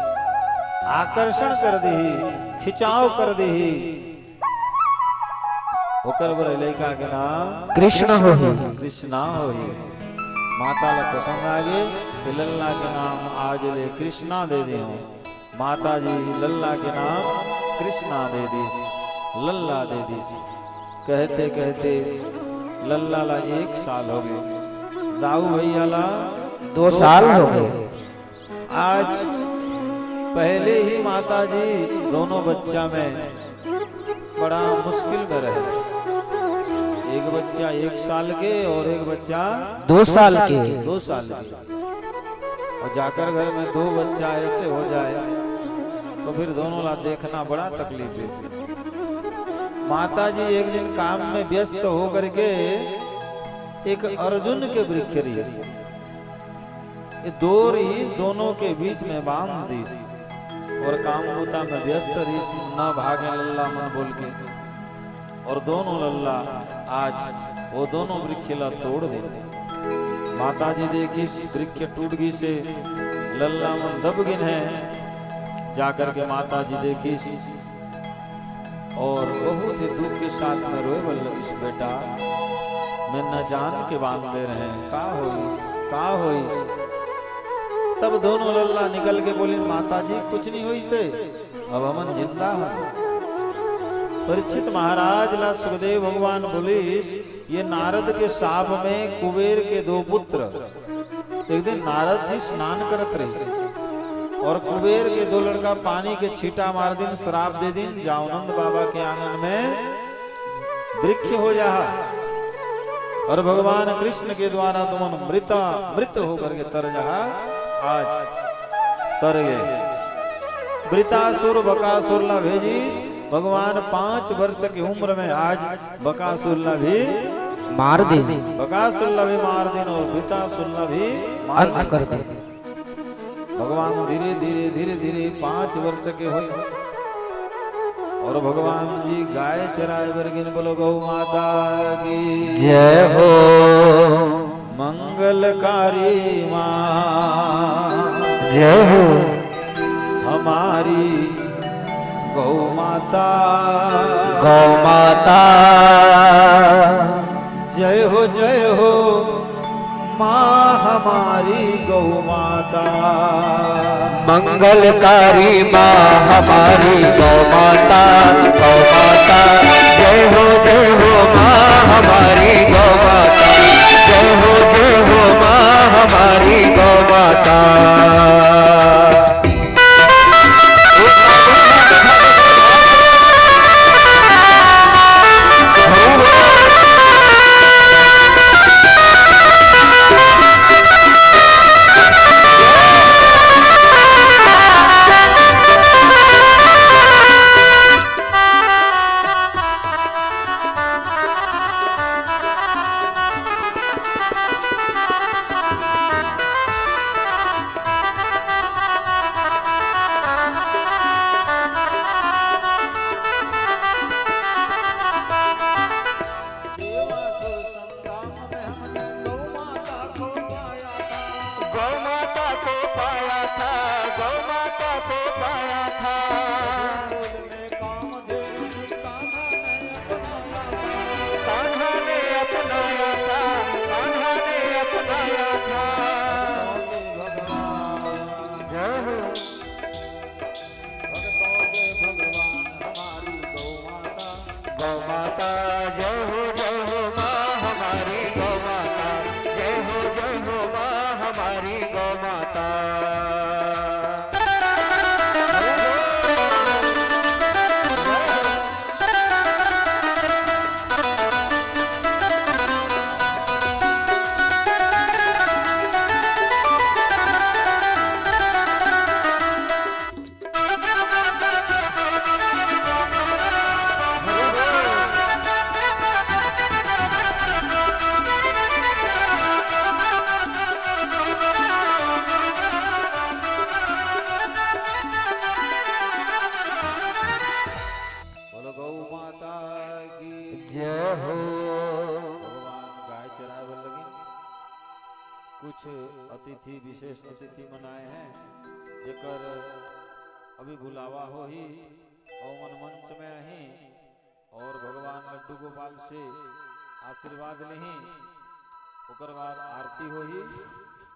आकर्षण कर दिही, खिंचाव कर दिही। ओकर बर लइका के नाम कृष्ण होही। कृष्णा होही। माता ला पसंद आगे, तो लल्ला के नाम आज ले कृष्णा दे दे हो। माता जी लल्ला के नाम कृष्णा दे दीस, लल्ला दे दीस। कहते कहते लल्ला ला एक साल हो गए। दाऊ भैया ला दो साल हो गए। आज पहले ही माता जी दोनों बच्चा में बड़ा मुश्किल में रहे। एक बच्चा एक साल के और एक बच्चा दो साल के। दो साल के। और जाकर घर में दो बच्चा ऐसे हो जाए तो फिर दोनों ला देखना बड़ा तकलीफ है। माता जी एक दिन काम में व्यस्त होकर के एक अर्जुन के वृक्ष रही, ये दो रही, दोनों के बीच में बांध दीस और काम बूता में व्यस्त रही, न भागे लल्ला मन बोल के। और दोनों लल्ला आज वो दोनों वृक्ष ला तोड़ दे। माता जी देखिस वृक्ष टूट गई से लल्ला मन दब गिन है। जाकर के माता जी देखिस और बहुत ही दुख के साथ में रोए बल लगिस, "बेटा, मैं न जान के बांध दे रहे, का होइस, का होइस?" तब दोनों लल्ला निकल के बोले, "माता जी, कुछ नहीं होइस हे।" अब हमन जिंदा हन। परीक्षित महाराज ला सुखदेव भगवान बोलिस, ये नारद के साप में कुबेर के दो पुत्र, एक दिन नारद जी स्नान करत रहिस और कुबेर के दो लड़का पानी के छींटा मार दिन, श्राप दे दिन, जावनंद बाबा के आंगन में वृक्ष हो जाहा और भगवान कृष्ण के द्वारा तुमन मृता मृत होकर के तर जाहा। आज तर गए। वृतासुर बकासुर ला भेजिस, भगवान पाँच वर्ष के उम्र में आज बकासुर ला भी मार दे। बकासुर ला भी मार दिन और वृत्रासुर ला भी मार अंत दिन। कर दे। भगवान धीरे धीरे, धीरे धीरे पाँच वर्ष के होय और भगवान जी गाय चराए बर गेन। बोलो गौ माता की जय हो। मंगलकारी माँ जय हो। हमारी गौ माता। गौ माता। जय हो, जय हो माँ हमारी गौ माता। मंगलकारी माँ हमारी गौ माता, गौ माता। जय हो, जय हो माँ हमारी गौ माता। जय हो, जय हो माँ हमारी गौ माता। बोलो गौ माता की जय हो। भगवान गाय चराए बर लगिन। कुछ अतिथि, विशेष अतिथि मन आए हैं, जेकर अभी बुलावा होही, ओमन मंच में आही और भगवान लड्डू गोपाल से आशीर्वाद लेही। ओकर बाद आरती होही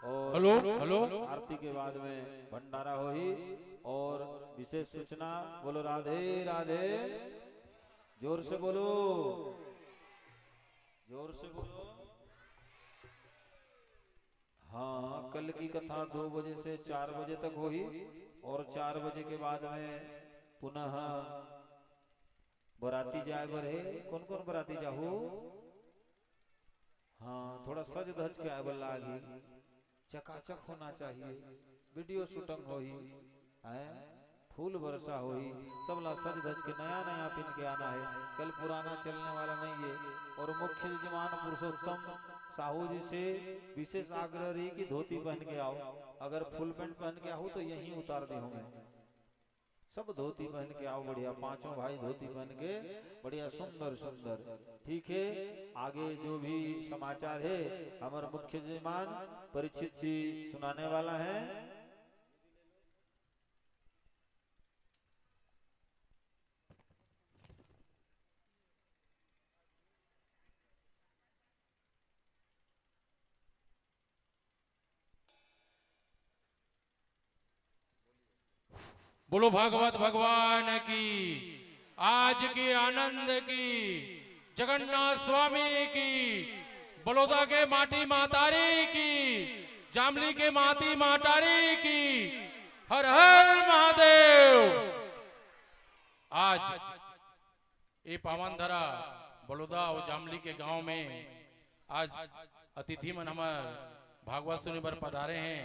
और हेलो, हेलो। आरती के बाद में भंडारा होही। और विशेष सूचना, बोलो राधे राधे, जोर से बोलो, जोर से बोलो। हाँ, कल की कथा दो बजे से चार बजे तक होही और चार बजे के बाद में पुनः बराती जाए बर हे। कौन कौन बराती जाहू? हाँ, थोड़ा सज धज के आए बर लागही, चकाचक होना चाहिए, वीडियो शूटिंग होही, हैं, फूल वर्षा होही, सब ला सज धज के नया नया पिन के आना है। कल पुराना चलने वाला नहीं है। और मुख्य यजमान पुरुषोत्तम साहू जी से विशेष आग्रह रही कि धोती पहन के आओ, अगर फुल पैंट पहन के आहू तो यहीं उतार दे हमें। सब धोती पहन के आओ, बढ़िया, पांचों भाई धोती पहन के, बढ़िया, सुंदर सुंदर। ठीक है, आगे जो भी समाचार है, हमारे मुख्य यजमान परीक्षित जी सुनाने वाला है। बोलो भागवत भगवान की, आज के आनंद की, जगन्नाथ स्वामी की, बलौदा के माटी महतारी की, जामली के माटी महतारी की। हर हर महादेव। आज ए पावन धरा बलौदा अउ जामली के गांव में आज अतिथि मन हमर भागवत सुने बर पधारे हैं,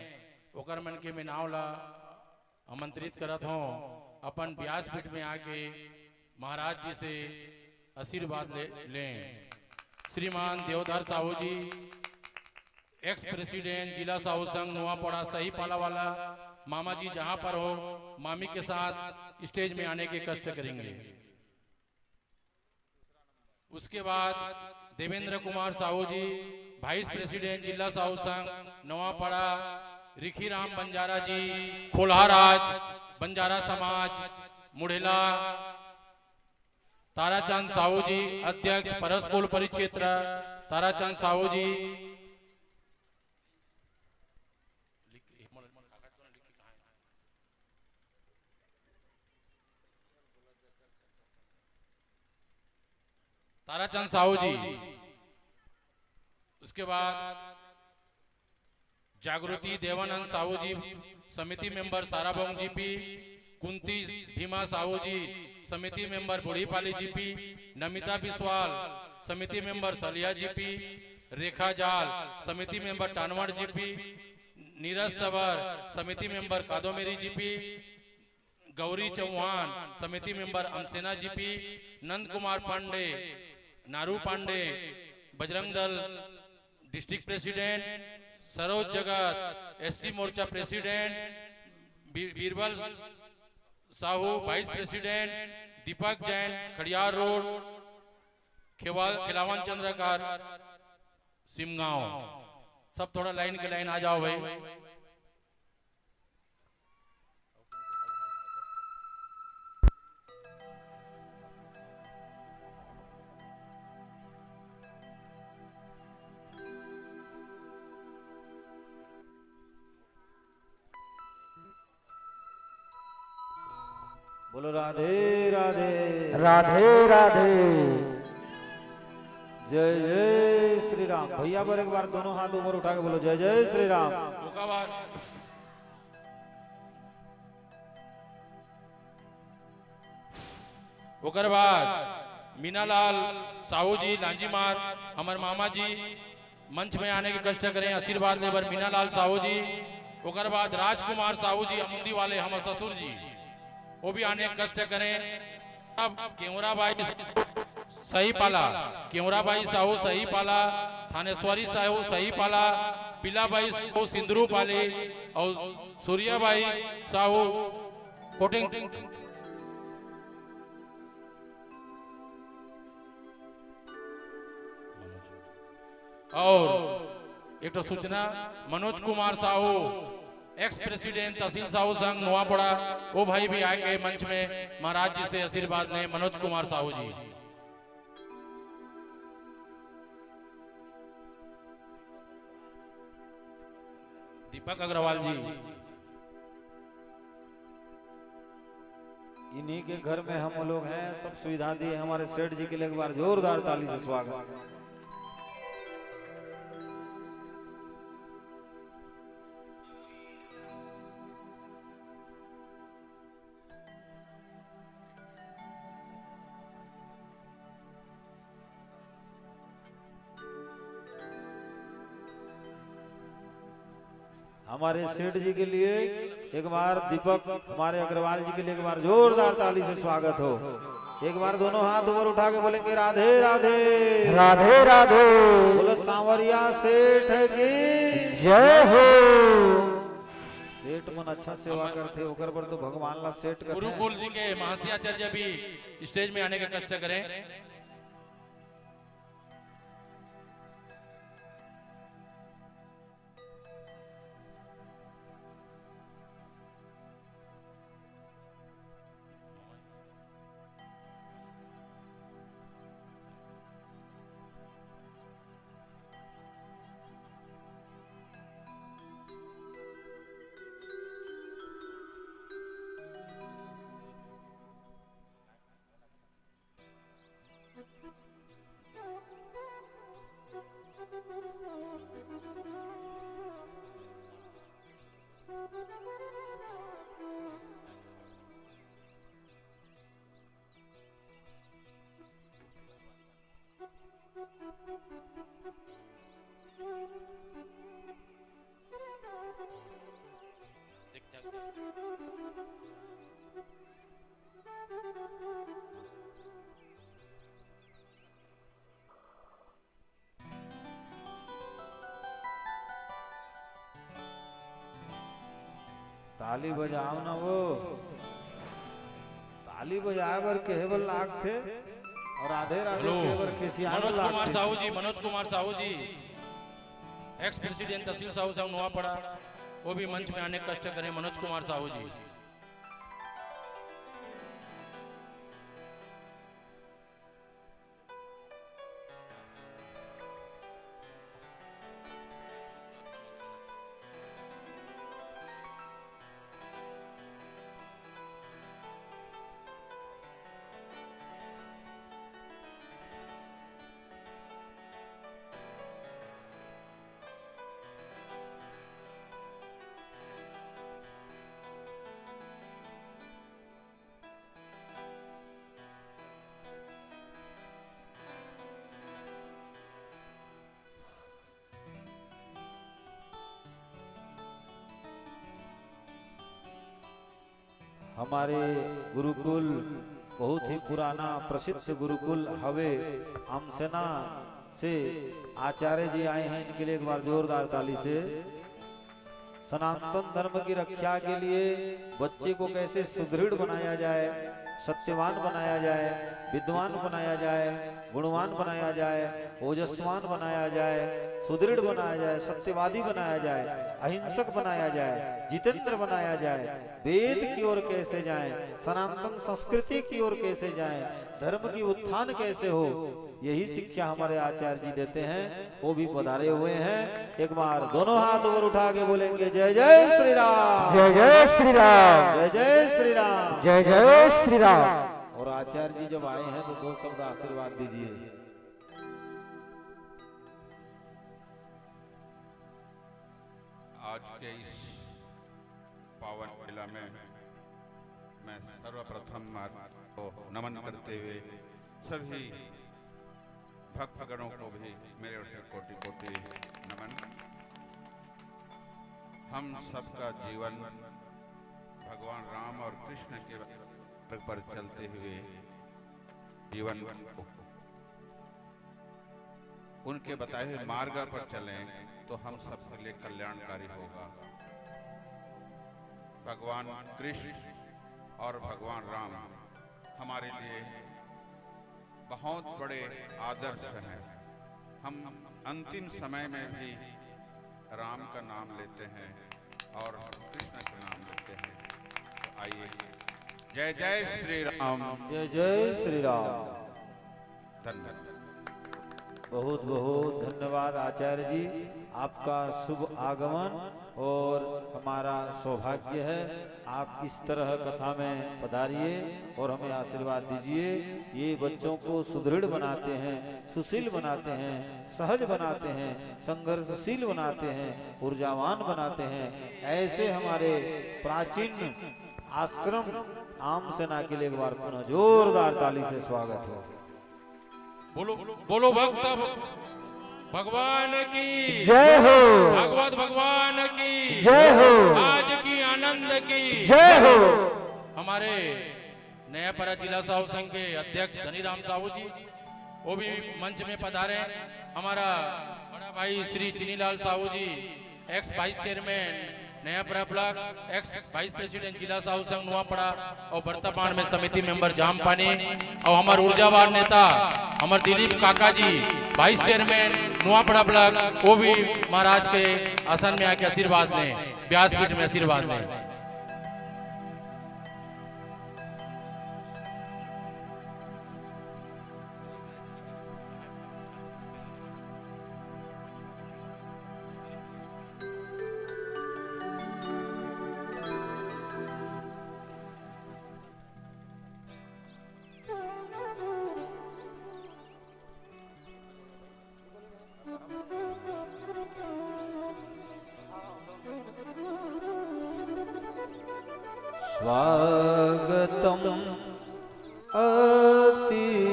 ओकर मन के मैं नाव ला आमंत्रित करत हों, अपन व्यासपीठ में आके महाराज जी से आशीर्वाद ले लें। श्रीमान देवधर साहू जी, एक्स प्रेसिडेंट जिला साहू संघ नोआपाड़ा सही पाला वाला, मामा जी जहां पर हो, मामी के साथ स्टेज में आने के कष्ट करेंगे। उसके बाद देवेंद्र कुमार साहू जी, वाइस प्रेसिडेंट जिला साहू संघ नोआपाड़ा, रिखीराम बंजारा जी, खोलहाराज बंजारा समाज मुढ़ेला, ताराचंद साहू जी, अध्यक्ष परसकोल परिक्षेत्र, ताराचंद साहू जी। ताराचंद साहू जी, उसके बाद जागृति देवानंद साहू जी, समिति मेंबर साराबोंग जीपी, कुंती भीमा साहू जी, समिति मेंबर बूढ़ीपाली जीपी, नमिता बिस्वाल, समिति मेंबर सलिया जीपी, रेखा जाल, समिति मेंबर टानवाड़ जीपी, नीरज सबर, समिति मेंबर कादोमेरी जीपी, गौरी चौहान, समिति member Amsena GP, Nand Kumar Pandey, Naru Pandey, Bajrang Dal district president, Saroj Jagat SC Morcha president, बी-, Birbal Sahu vice president, Deepak Jain Khariyar road, खेवा-, खिलावन चंद्रकर सिमगांव। सब थोड़ा लाइन के लाइन आ जाओ भाई। बोलो राधे राधे। राधे राधे। जय जय श्री राम। भैया पर एक बार दोनों हाथ ऊपर उठा के बोलो, जय जय श्री राम। ओकर बाद, ओकर बाद मीनालाल साहू जी लांजीमार, हमर मामा जी, मंच में आने के कष्ट करें, आशीर्वाद लेबर मीनालाल साहू जी। ओकर बाद राजकुमार साहू जी, अमुंदी वाले हमर ससुर जी, वो भी आने के कष्ट करें। अब केवरा बाई सही पाला, केवरा बाई साहू सही पाला, थानेश्वरी साहू सही पाला, पीला बाई साहू सिंदरू पाली और सूर्या बाई साहू कोटिंग। और एक ठो सूचना, मनोज कुमार साहू, एक्स प्रेसिडेंट तहसील साहू संघ नोआपाड़ा, वो भाई भी आके मंच में महाराज जी से आशीर्वाद लें। मनोज कुमार साहू जी, दीपक अग्रवाल जी, इन्हीं के घर में हम लोग हैं, सब सुविधा दिए हमारे सेठ जी के लिए। एक बार जोरदार ताली से स्वागत। हमारे सेठ जी के लिए एक बार, दीपक हमारे अग्रवाल जी के लिए एक बार जोरदार ताली से स्वागत हो। एक बार दोनों हाथ ऊपर उठा के बोलेंगे, राधे राधे। राधे राधे। बोलो सांवरिया सेठ की जय हो। सेठ मन अच्छा सेवा करथे, ओकर बर तो भगवान ला सेठ कथे। गुरुकुल जी के महर्षि आचार्य भी स्टेज में आने के कष्ट करें। ताली बजाओ ना वो। ताली बजाए बर कहे बर लागथे और आधे राधे हेलो। कहे बर खिसियाए बर मनोज कुमार लागथे। साहू जी, मनोज कुमार साहू जी, एक्स प्रेसिडेंट तहसील साहू साहब नोआपड़ा, वो भी मंच में आने कष्ट करें, मनोज कुमार साहू जी। हमारे गुरुकुल बहुत ही पुराना प्रसिद्ध गुरुकुल हवे। आमसेना से आचार्य जी आए हैं, इनके लिए एक बार जोरदार ताली से। सनातन धर्म की रक्षा के लिए बच्चे को कैसे सुदृढ़ बनाया जाए, सत्यवान बनाया जाए, विद्वान बनाया जाए, गुणवान बनाया जाए, ओजस्वान बनाया जाए, सुदृढ़ बनाया जाए, सत्यवादी बनाया जाए, अहिंसक बनाया जाए, जितेंद्र बनाया जाए, वेद की ओर कैसे जाएं, सनातन संस्कृति की ओर कैसे जाएं, धर्म की उत्थान कैसे हो, यही शिक्षा हमारे आचार्य जी देते हैं। वो भी पधारे हुए हैं। एक बार दोनों हाथ ऊपर उठा के बोलेंगे, जय जय श्री राम, जय जय श्री राम, जय जय श्री राम, जय जय श्री राम। और आचार्य जी जब आए हैं तो दो शब्द आशीर्वाद दीजिए। आज के इस पावन बेला में मैं सर्वप्रथम आप को नमन करते हुए सभी भक्तगणों को भी मेरे ओर से कोटि कोटि नमन। हम सबका जीवन भगवान राम और कृष्ण के मार्ग पर चलते हुए जीवन को उनके बताए हुए मार्ग पर चलें तो हम सबके लिए कल्याणकारी होगा। भगवान कृष्ण और भगवान राम हमारे लिए बहुत बड़े आदर्श हैं। हम अंतिम समय में भी राम का नाम लेते हैं और कृष्ण का नाम लेते हैं। तो आइए, जय जय श्री राम। जय जय श्री राम। धन्यवाद। बहुत बहुत धन्यवाद आचार्य जी, आपका शुभ आगमन और हमारा सौभाग्य है आप इस तरह कथा में पधारिए और हमें आशीर्वाद दीजिए। ये बच्चों को सुदृढ़ बनाते हैं, सुशील बनाते हैं, सहज बनाते हैं, संघर्षशील बनाते हैं, ऊर्जावान बनाते हैं। ऐसे हमारे प्राचीन आश्रम आम सेना के लिए एक बार पुनः जोरदार ताली से स्वागत हो। बोलो, बोलो भक्त भगवान की जय हो। भागवत भगवान की जय हो। आज की आनंद की जय हो। हमारे नयापरा जिला साहू संघ के अध्यक्ष धनीराम साहू जी, वो भी मंच में पधारे। हमारा बड़ा भाई Shri Chinilal Sahu ji, ex vice chairman Nayapara block, ex vice president जिला साहू संघ नुआपड़ा और वर्तमान में समिति मेंबर जामपानी, और हमारे ऊर्जावान नेता हमारे दिलीप काका जी, वाइस चेयरमैन नुआपड़ा ब्लॉक, वो भी महाराज के आसन में आके आशीर्वाद लें, व्यासपीठ में आशीर्वाद लें। स्वागतम अतिथि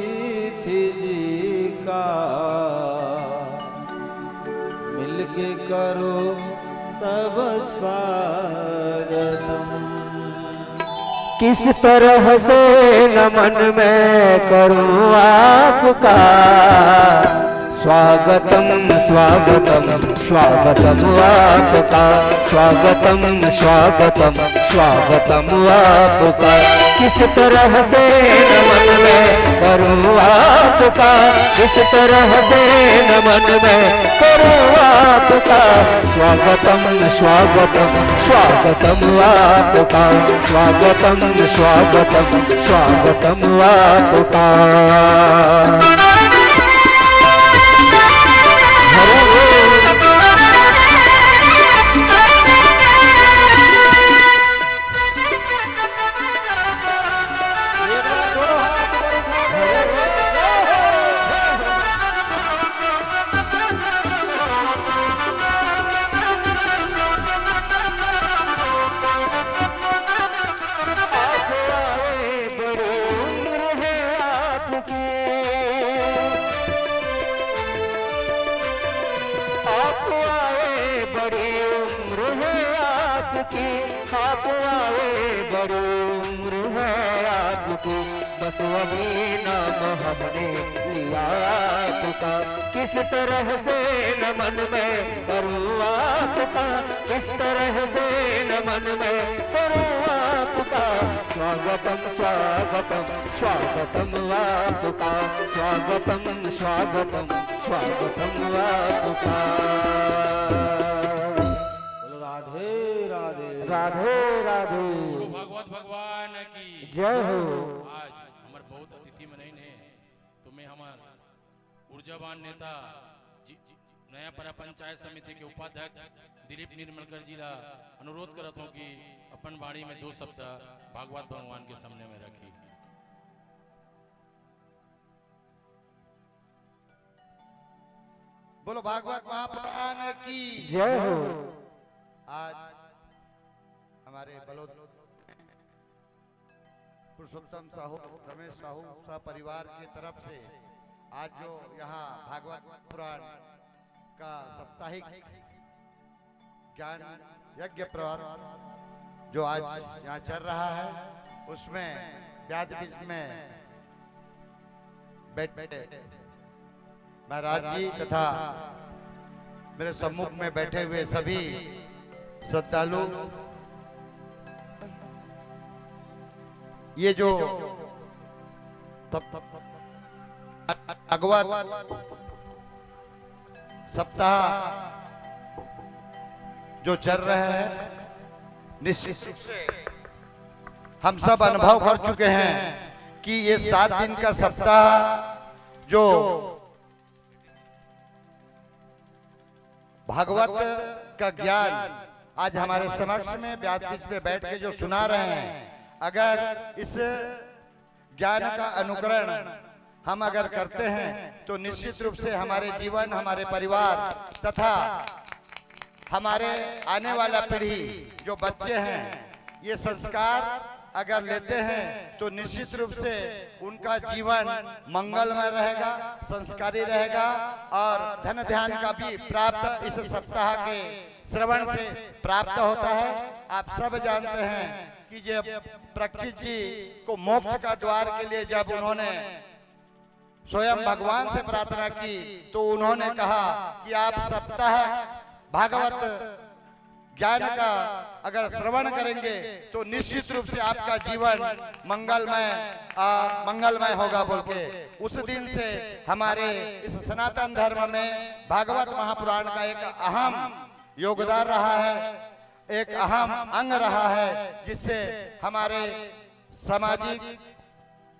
जी का, मिलके करो सब स्वागतम। किस तरह से नमन मैं करूं आपका, स्वागतम स्वागतम। स्वागतम आपका, स्वागतम, स्वागतम, स्वागतम आपका। किस तरह से नमन मैं करूं आपका, किस तरह से नमन मैं करूं आपका। स्वागतम, स्वागतम, स्वागतम आपका, स्वागतम, स्वागतम, स्वागतम आपका। आप आए, बड़ी उम्र है आपकी, आप आए, बड़ी उम्र है आपकी, बस अभी नाम हमने लिया आपका। किस तरह से नमन मैं करूँ आपका, किस तरह से नमन मैं करूँ आपका। स्वागतम, स्वागतम, स्वागतम आपका, स्वागतम, स्वागतम, स्वागतम आपका। बोलो राधे राधे। राधे राधे। बोलो भागवत भगवान की जय हो। आज हमर बहुत अतिथि मन आइन हे, तो मैं हमर ऊर्जावान नेता जी, नयापरा पंचायत समिति के उपाध्यक्ष दिलीप निर्मलकर जी ला अनुरोध करत हूँ कि अपन बाणी में दो शब्द भागवत भगवान के सामने में रखी। बोलो भागवत महापुराण की जय हो। आज हमारे बलोद पुरुषोत्तम साहू, रमेश साहू सह परिवार की तरफ से आज जो यहाँ भागवत पुराण का साप्ताहिक ज्ञान यज्ञ प्रवचन जो आज यहाँ चल रहा है, उसमें व्यासपीठ में बैठे महाराज जी तथा मेरे सम्मुख में बैठे हुए सभी श्रद्धालु, ये जो तप-, भागवत सप्ताह जो चल रहे हैं, निश्चित रूप से हम सब अनुभव कर चुके हैं कि ये सात दिन का सप्ताह जो भागवत का ज्ञान आज हमारे समक्ष में व्यासपीठ पे बैठ के जो सुना रहे हैं, अगर इस ज्ञान का अनुकरण हम अगर करते हैं तो निश्चित रूप से हमारे जीवन, हमारे परिवार तथा हमारे आने वाला पीढ़ी जो बच्चे हैं, ये संस्कार अगर लेते हैं तो निश्चित रूप से उनका जीवन मंगलमय रहेगा, संस्कारी रहेगा और धन धान्य का भी प्राप्त इस सप्ताह के श्रवण से प्राप्त होता है। आप सब जानते हैं कि जब परीक्षित जी को मोक्ष का द्वार के लिए जब उन्होंने स्वयं भगवान से प्रार्थना की तो उन्होंने कहा कि आप सप्ताह भागवत ज्ञान का अगर श्रवण करेंगे तो निश्चित रूप से आपका जीवन मंगलमय, आ, मंगलमय होगा बोल के उस दिन से हमारे इस सनातन धर्म में भागवत महापुराण का एक अहम योगदान रहा है, एक अहम अंग रहा है, जिससे हमारे सामाजिक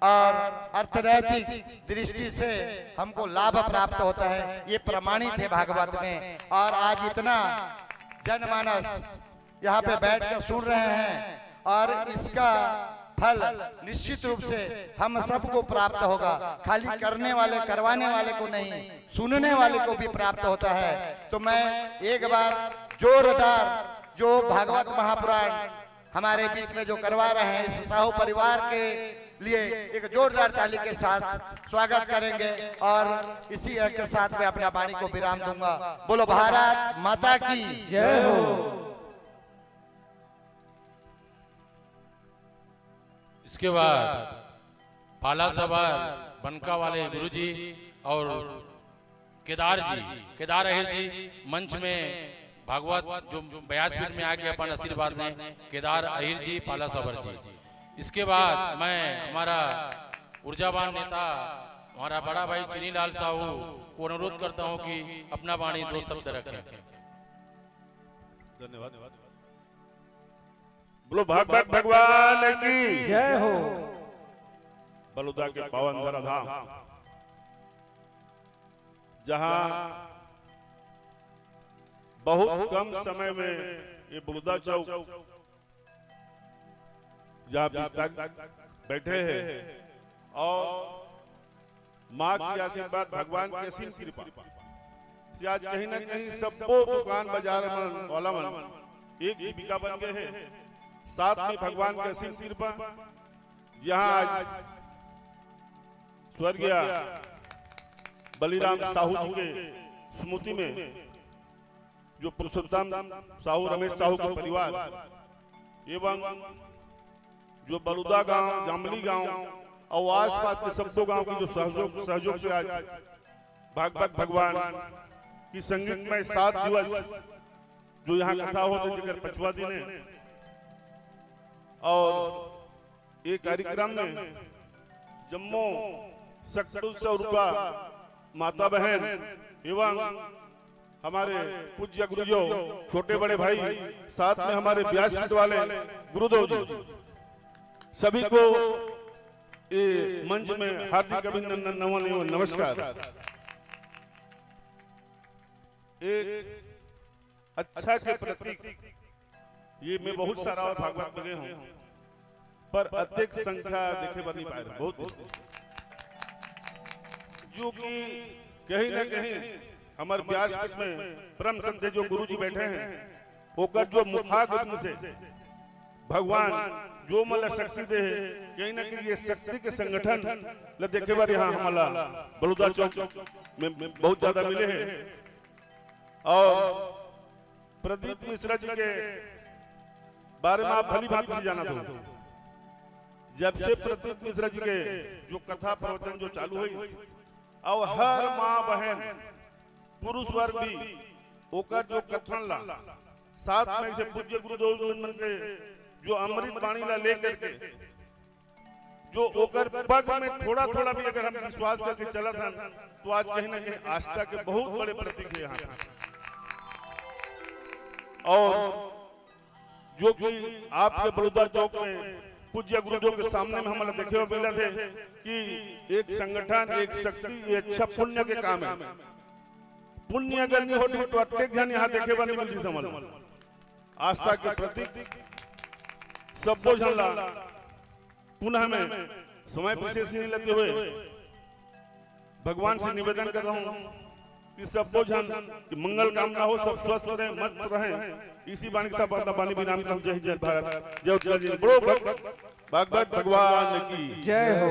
और अर्थनैतिक दृष्टि से हमको लाभ प्राप्त होता है। ये प्रमाणित है भागवत में। और आज इतना जनमानस यहाँ पे बैठ कर सुन रहे हैं और इसका फल निश्चित रूप से हम सबको प्राप्त होगा। खाली करने वाले, करवाने वाले को नहीं, सुनने वाले को भी प्राप्त होता है। तो मैं एक बार जोरदार जो भागवत महापुराण हमारे बीच में जो करवा रहे हैं, इस साहू परिवार के लिए एक जोरदार ताली के साथ स्वागत करेंगे और इसी के साथ मैं अपना वाणी को विराम दूंगा। बोलो भारत माता की जय हो। इसके बाद पाला सवार बनका वाले गुरुजी और केदार जी, केदार अहिर जी मंच में भागवत जो व्यासपीठ में आके अपन आशीर्वाद लें, केदार अहिर जी, पालासोभर जी। इसके बाद मैं हमारा ऊर्जावान नेता, हमारा बड़ा भाई चीनीलाल साहू को अनुरोध करता हूं कि अपना वाणी दो शब्द रखें। धन्यवाद। बोलो भागवत भगवान की जय हो। बलुदा के पावन धराधाम, जहां बहुत कम समय में ये बलुदा चौक, जहां बीस तारीख बैठे हैं और माँ की आशीर्वाद, भगवान की असीम कृपा से आज कहीं ना कहीं सब्बो दुकान बाजार मन वाला मन एक जीविका बन गए हैं। साथ में भगवान की असीम कृपा, जहां आज स्वर्गीय बलिराम साहू जी के स्मृति में जो पुरुषोत्तम साहू, रमेश साहू के परिवार एवं जो बलुदा गांव, जामली गांव और आसपास के सब्बो गांव के जो सहयोग, सहयोग से आज भागवत भगवान की संगीतमय सात दिवस जो यहाँ कथा होथे, जेकर पचवा दिन है और ये कार्यक्रम में जम्मो सत्तर सौ रुपया माता बहन एवं हमारे पूज्य गुरुजो, छोटे बड़े भाई, साथ में हमारे व्यासपीठ वाले गुरुदेव जी, सभी को ये मंच में हार्दिक अभिनंदन, नमन एवं नमस्कार। एक अच्छा के प्रतीक ये मैं बहुत सारा और भागवत में गए हूँ, पर अधिक संख्या देखे बर नहीं पाए रहे, बहुत दिन। जो कि कहीं ना कहीं हमारे व्यासपीठ में परम श्रद्धेय जो गुरु जी बैठे हैं, ओकर जो मुखाग्नि से भगवान जो मन ला शक्ति दे है, कहीं ना कहीं ये शक्ति के संगठन ला देखे बर यहाँ हमला बलुदा चौक में बहुत ज्यादा मिले हैं। और प्रदीप मिश्रा जी के बारे में आप भली भांति से जानत हो। जब से प्रदीप मिश्रा जी के जो कथा प्रवचन जो चालू हुई, और हर माँ बहन पुरुष वर्ग भी ओकर जो कथन ला साथ में से पूज्य गुरुदेव मन के जो अमृत वाणी ला लेकर के जो ओकर पग में थोड़ा थोड़ा भी अगर हम विश्वास करके चलत हन, तो आज कहीं ना कहीं आस्था के बहुत बड़े प्रतीक है यहाँ। और जो कि आपके बलुदा चौक में पूज्य गुरुदेव के सामने में हमला देखे हुए मिला थे कि एक संगठन, एक शक्ति, ये अच्छा पुण्य के काम है। पुण्य अगर नहीं होती तो अट्टेक झन यहाँ देखे बर नहीं मिलती, समझ लो। आस्था के प्रतीक सब्बो झन ला पुनः मैं समय विशेष नहीं लेते हुए भगवान से निवेदन कर रहा हूँ कि सब्बो झन की मंगल कामना हो, सब स्वस्थ रहें, मस्त रहें। इसी बाणी के साथ अपना वाणी विराम करता हूँ। जय हिंद, जय भारत, जय उत्कल जी। बोलो भग-, भागवत भगवान की जय हो।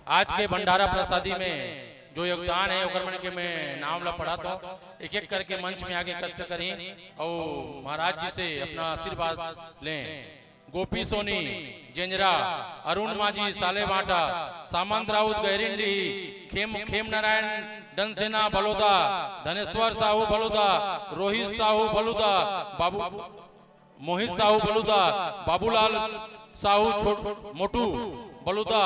आज के भंडारा प्रसादी में जो योगदान है, ओकर मन के मैं नाम ला पढ़त हूँ। एक एक करके मंच में आके कष्ट करी और महाराज जी से अपना आशीर्वाद लें। गोपी सोनी जेंजरा, अरुण माझी सालेभांटा, सामंत राउत गैरिंडी, खेम, खेम नारायण डनसेना बलोदा, धनेश्वर साहू बलोदा, रोहित साहू बलोदा, बाबू मोहित साहू बलुदा, बाबूलाल साहू छोट-, मोटू बलुदा,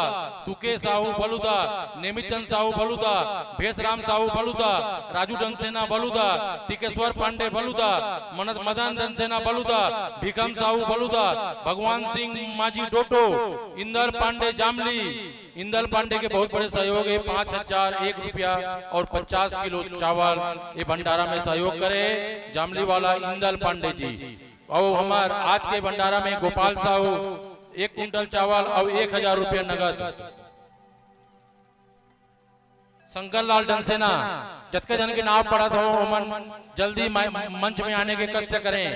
तुके साहू बलुदा, नेमीचंद साहू बलुदा, भेसराम साहू बलुदा, राजू डनसेना बलुदा, टिकेश्वर पांडे बलुदा, मनत-, मदन डनसेना बलुदा, भिखम साहू बलुदा, भगवान सिंह माझी डोटो, इंदर पांडे जामली। इंदल पांडे के बहुत बड़े सहयोग है, पाँच हजार एक रुपया और पचास किलो चावल ये भंडारा में सहयोग करे जामली वाला इंदल पांडे जी। अउ हमर आज के भंडारा में गोपाल साहू एक कुंटल चावल अउ एक हजार रुपया नगद। शंकर लाल डनसेना, जतका जन के नाव पढ़त हो, ओमन जल्दी मा-, मंच में आने के कष्ट करें।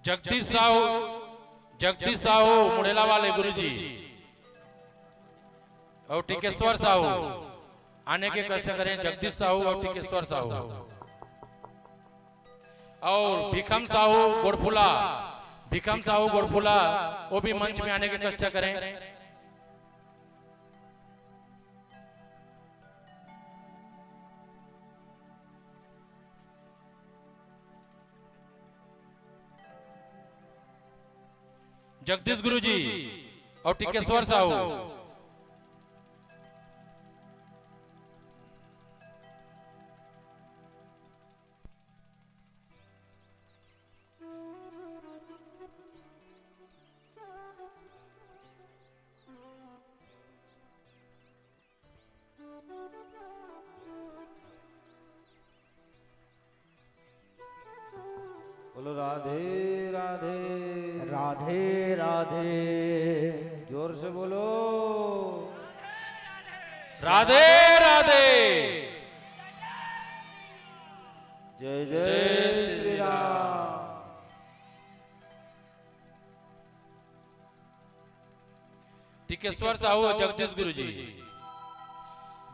जगदीश साहू, जगदीश साहू मुड़ेला वाले गुरुजी और टिकेश्वर साहू आने के कष्ट करें। जगदीश साहू और टिकेश्वर साहू और भिखम साहू गोड़फुला, भिखम साहू गोड़फुला, वो भी मंच में आने के कष्ट करें। जगदीश गुरुजी और टिकेश्वर साहू। बोलो राधे राधे। राधे राधे। जोर से बोलो। राधे राधे। जय जय जय श्री श्री राम। राम। टिकेश्वर साहू और जगदीश गुरु जी,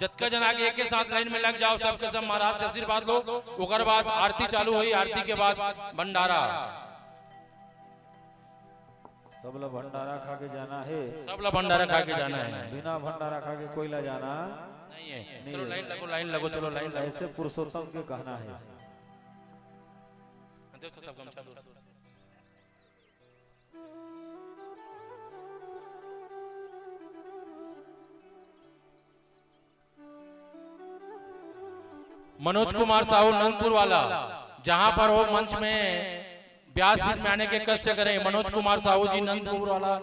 जतका जना के एक साथ लाइन में लग जाओ, सबके सब महाराज से आशीर्वाद लो। ओकर बाद आरती चालू होई, आरती के बाद भंडारा। सबला भंडारा खा के जाना है। सबला भंडारा खा के जाना है। बिना भंडारा खा के कोई ला जाना नहीं है। नहीं चलो है। लाइन लगो, लाइन लगो, चलो लाइन लगो। ऐसे पुरुषोत्तम के कहना है। देखो सब गमछा लो। मनोज कुमार साहू नंदपुर वाला, जहां पर हो मंच में व्यासपीठ में आने के कष्ट करें। मनोज कुमार साहू जी नंदपुर वाला,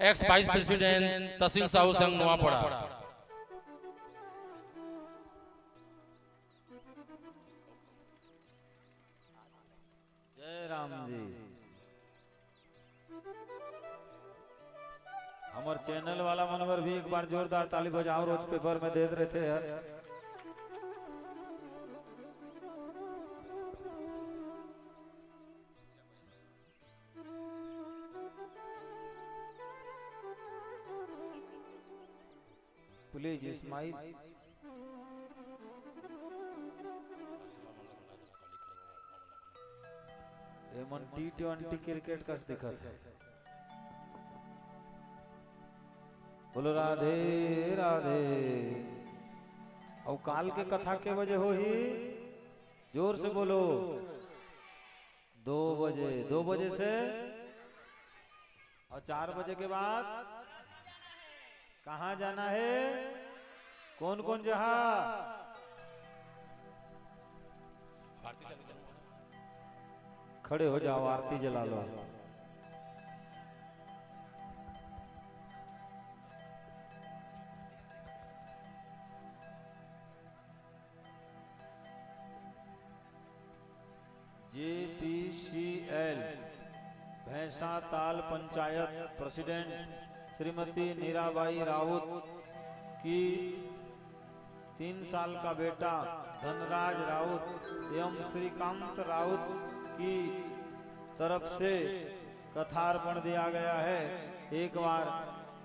एक्स वाइस प्रेसिडेंट तहसील साहू संघ नवापड़ा। जय राम जी। हमर चैनल वाला मन बर भी एक बार जोरदार ताली बजाओ, रोज पेपर में देत रहते हैं। Please smile. एमन टी ट्वेंटी क्रिकेट कस दिखत है। बोलो राधे राधे। अउ काल के कथा के बजे होही? जोर से बोलो। दो बजे, दो बजे से और चार बजे के बाद कहाँ जाना है? कौन कौन जहा? खड़े हो जाओ, आरती जला लो। J P C L Bhainsatal panchayat president Shrimati Nirabai Raut की तीन साल का बेटा धनराज राउत एवं श्रीकांत राउत की तरफ से कथार्पण दिया गया है। एक बार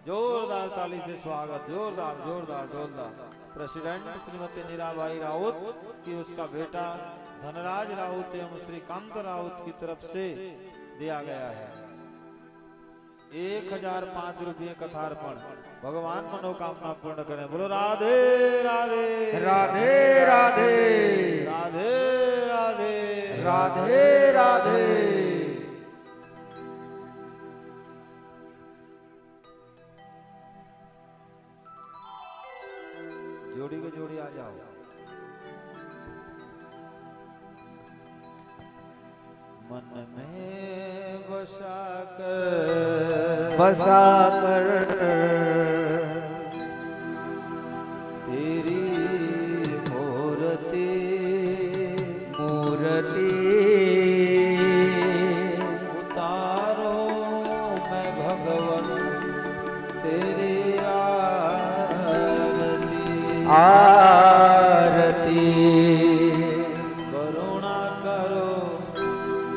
जोरदार ताली से स्वागत, जोरदार, जोरदार, जोरदार। प्रेसिडेंट श्रीमती नीराबाई राउत की उसका बेटा धनराज राउत एवं श्रीकांत राउत की तरफ से दिया गया है एक हजार पाँच रुपये कथार्पण। भगवान मनोकामना पूर्ण करें। बोलो राधे राधे। राधे राधे। राधे राधे। राधे राधे। जोड़ी के जोड़ी आ जाओ। मन में बसा कर, बसा कर तेरी मूर्ति, मूर्ति उतारो मैं भगवन तेरी आरती, आरती। करुणा करो,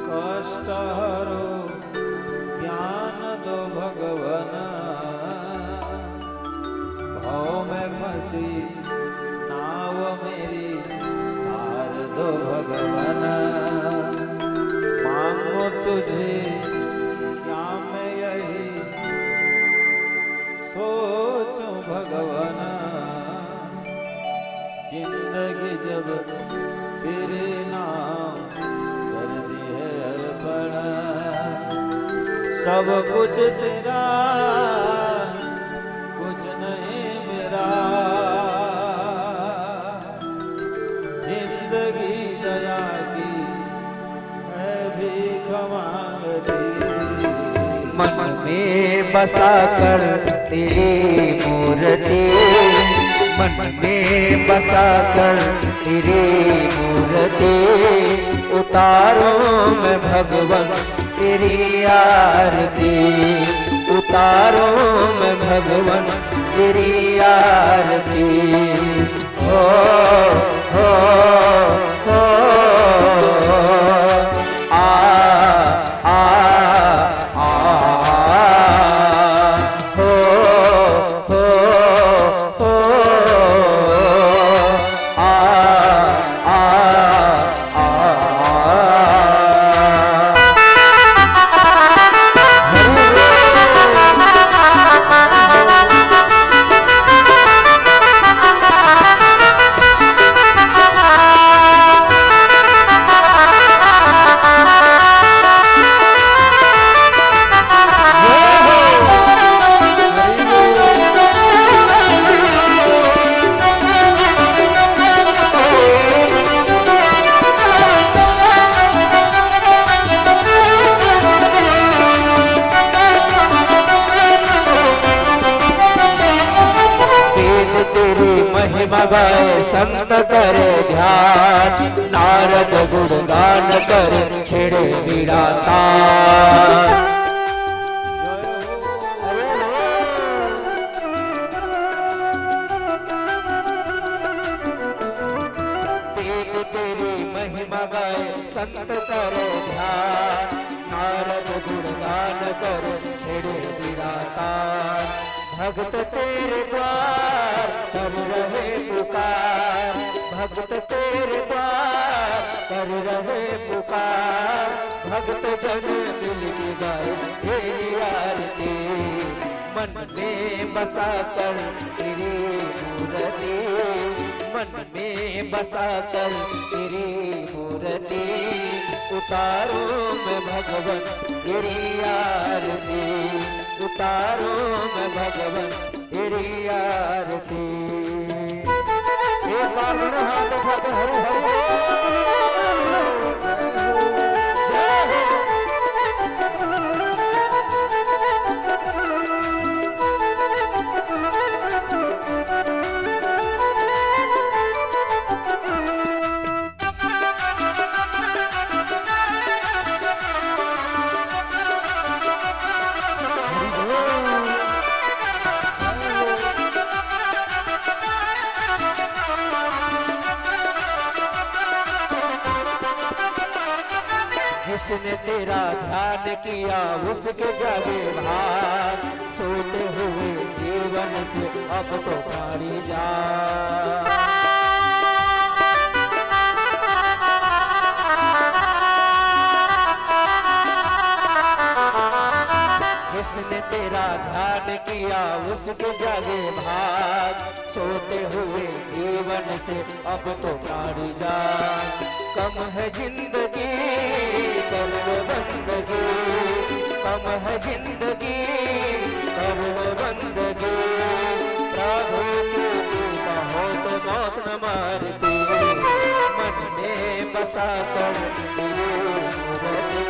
कष्ट हरो, नाव मेरी तार दो भगवन, मांगो तुझे क्या मैं यही सोचूं भगवन। जिंदगी जब तेरे नाम कर दी है अर्पण, सब कुछ तेरा, कुछ नहीं मेरा। जिंदगी दया की है भीख मांगती। मन में बसा कर तेरी मूर्ति, मन में बसा कर तेरी मूर्ति, उतारूं मैं भगवन तेरी आरती, उतारूं मैं भगवन तेरी आरती। हो, हो, हो, आ, आ, आ, हो, हो, हो, आ, आ, आ, आ। वेद तेरी महिमा गाए संत करे ध्यान, नारद गुणगान करे छेड़े बीड़ा तान। वेद तेरी महिमा गाए संत करे ध्यान, नारद गुणगान करे छेड़े बीड़ा तान। भक्त तेरे द्वार कर रहे पुकार, भक्त तेरे द्वार कर रहे पुकार। भक्त जन मिलके गाए तेरी आरती, मन में बसा कर तेरी मूर्ति, मन में बसा कर तेरी मूर्ति, उतारूं मैं भगवन तेरी आरती, उतारूं मैं भगवन तेरी आरती। एक बार दोनों हाथ उठा के हरि हरि बोल। जय हो। जिसने तेरा ध्यान किया, उसके जागे भान। सोते हुए जीवन से अब तो प्राणी जाग। जिसने तेरा ध्यान किया, उसके जागे भान। सोते हुए जीवन से अब तो प्राणी जाग। कम है जिंदगी, कर लो बंदगी, कम है जिंदगी, कर लो बंदगी। प्राणों की पीड़ा हो तो मौत न मारती, मन में बसा कर तेरी मूर्ति,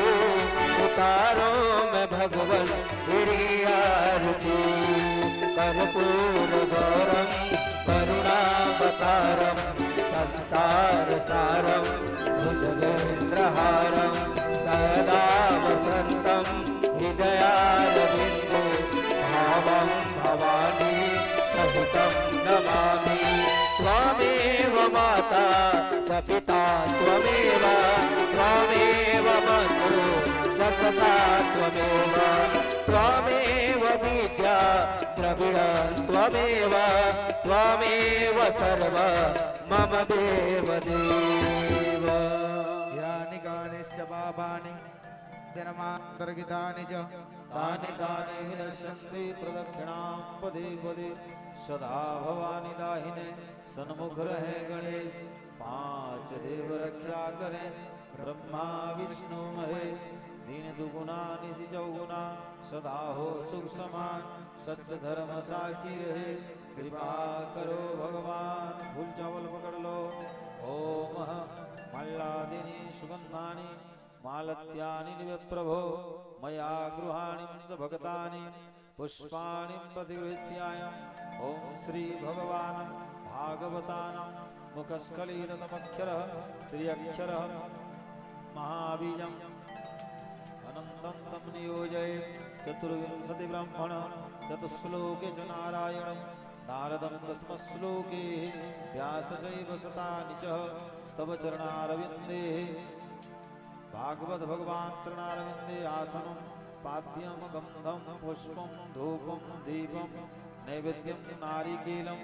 उतारूं मैं भगवन तेरी आरती। कर्पूर गौरम करुणावतारम संसार सारम भुजगेंद्रहारम सदा वसंतम हृदयारविंदे। भावं भवानी सहितं नमामि। त्वमेव माता च पिता त्वमेव, त्वमेव बन्धु च सखा त्वमेव, त्वमेव विद्या द्रविणं त्वमेव, त्वं त्वमेव सर्व मम देव देव। यानि कानिश्च पापानि जन्मान्तरकृतानि च तानि तानि विनश्यन्ति प्रदक्षिणां पदे पदे। सदा भवानी दाहिने सन्मुख रहे गणेश, पांच देव रक्षा करें ब्रह्मा विष्णु महेश। दिन दुगुना निशि चौगुना सदा हो सुख समान, सत्य धर्म साखी रहे कृपा करो भगवान। फूल चावल पकड़ लो। ओम मल्लादिनी सुगंधानि मालत्यानि निवे प्रभो, मया गृहाणि च भगतानि पुष्पाणि प्रतिगृहीत्यायम्। ओम श्री भगवान भागवतानां मुखस्कलितमक्षरः त्रियक्षरः महाबीजम् अनन्तं तं नियोजयेत्। चतुर्विंशति ब्राह्मण चतुश्लोके च नारायणं नारदं दशमश्लोके व्यास चैव शतानि च। तव चरणारविन्देः भागवत भगवान चरणारविन्दे आसनं पाद्यं गन्धं पुष्पं धूपं दीपं नैवेद्यं नारिकेलं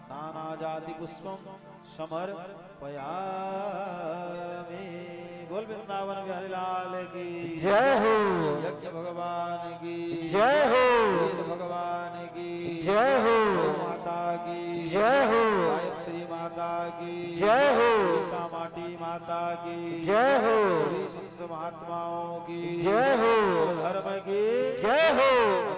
नानाजातिपुष्पं समर्पयामि। बोल वृंदावन बिहारी लाल की जय हो। यज्ञ भगवान की जय हो। वेद भगवान की जय हो। गौ माता की जय हो। गायत्री माता की जय हो। ईशा माटी माता की जय हो। सभी संत महात्माओं की जय हो। धर्म की जय हो।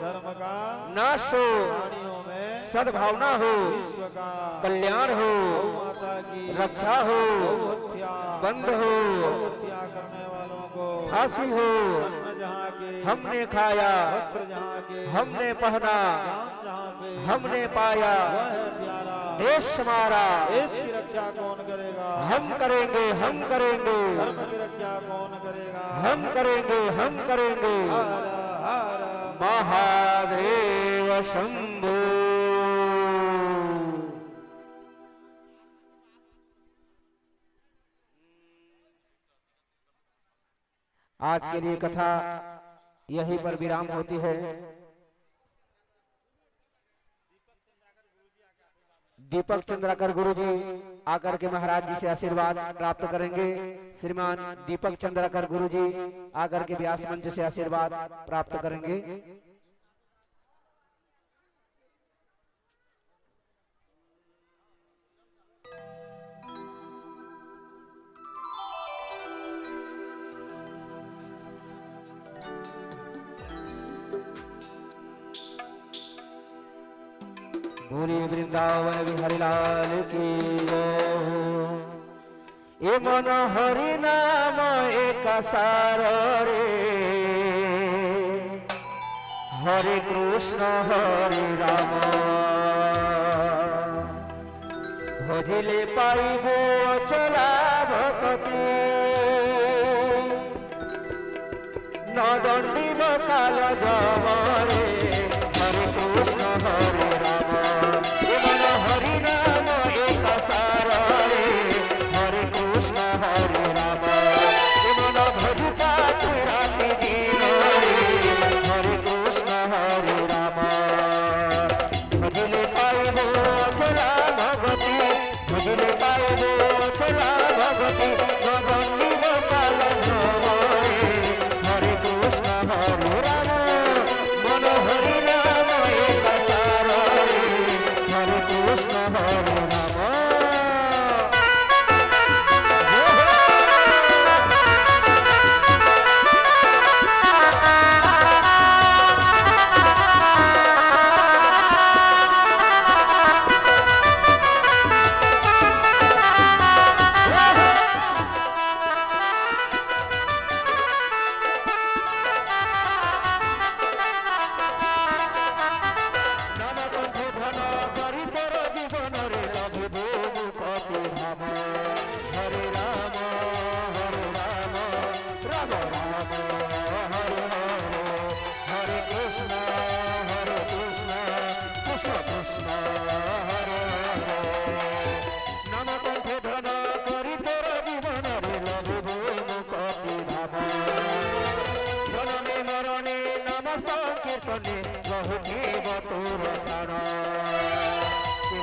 धर्म का नाश हो। प्राणियों में सद्भावना हो। विश्व का कल्याण हो। गौ माता की रक्षा हो। गौ हत्या बंद हो। गौ हत्या करने वालों को फांसी हो। अन्न जहाँ के हमने खाया, वस्त्र जहाँ के हमने पहना, ज्ञान जहाँ से हमने पाया। वह प्यारा देश हमारा। देश की रक्षा कौन करेगा? हम करेंगे, हम करेंगे। धर्म की रक्षा कौन करेगा? हम करेंगे, हम करेंगे। हर हर महादेव शंभो। आज के लिए कथा यहीं पर विराम होती है। दीपक चंद्राकर गुरुजी आकर के महाराज जी से आशीर्वाद प्राप्त करेंगे। श्रीमान दीपक चंद्राकर गुरुजी आकर के व्यास मंच से आशीर्वाद प्राप्त करेंगे। बोलिए वृंदावन बिहारी लाल की जय हो। ए मन हरि नाम एक सार रे, हरे कृष्ण हरे राम। भजिले पाइबो अचला भक्ति, न दंडिब काल जम रे। हरे कृष्ण हरे राम, ए मन हरि नाम एक सार रे। हरे कृष्ण हरे राम, ए मन भजता तू राति दिन रे। हरे कृष्ण हरे राम। भजिले पाइबो अचला भक्ति, भजिले पाइबो अचला भक्ति, गगन निगम काल भ्रम रे। हरे कृष्ण हरे राम, मन हरि नाम एक सार रे। हरे कृष्ण हरे राम।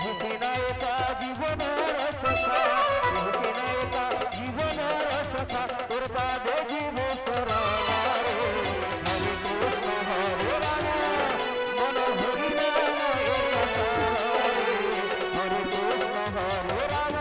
हुसेनायका जीवन रसखा, हुसेनायका जीवन रसखा, तोर पादे जीव शरण रे। हरे कृष्ण हरे राम, मन हरि नाम एक सार रे। हरे कृष्ण हरे राम।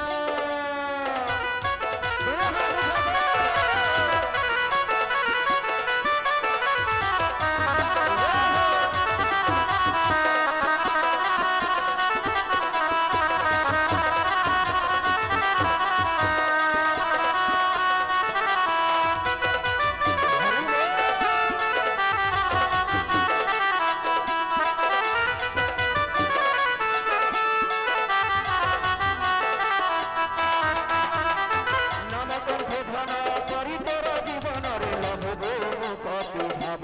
नाम कंठे ध्यान करी तोर जीवन रे, लभबो मुक्ति धाम।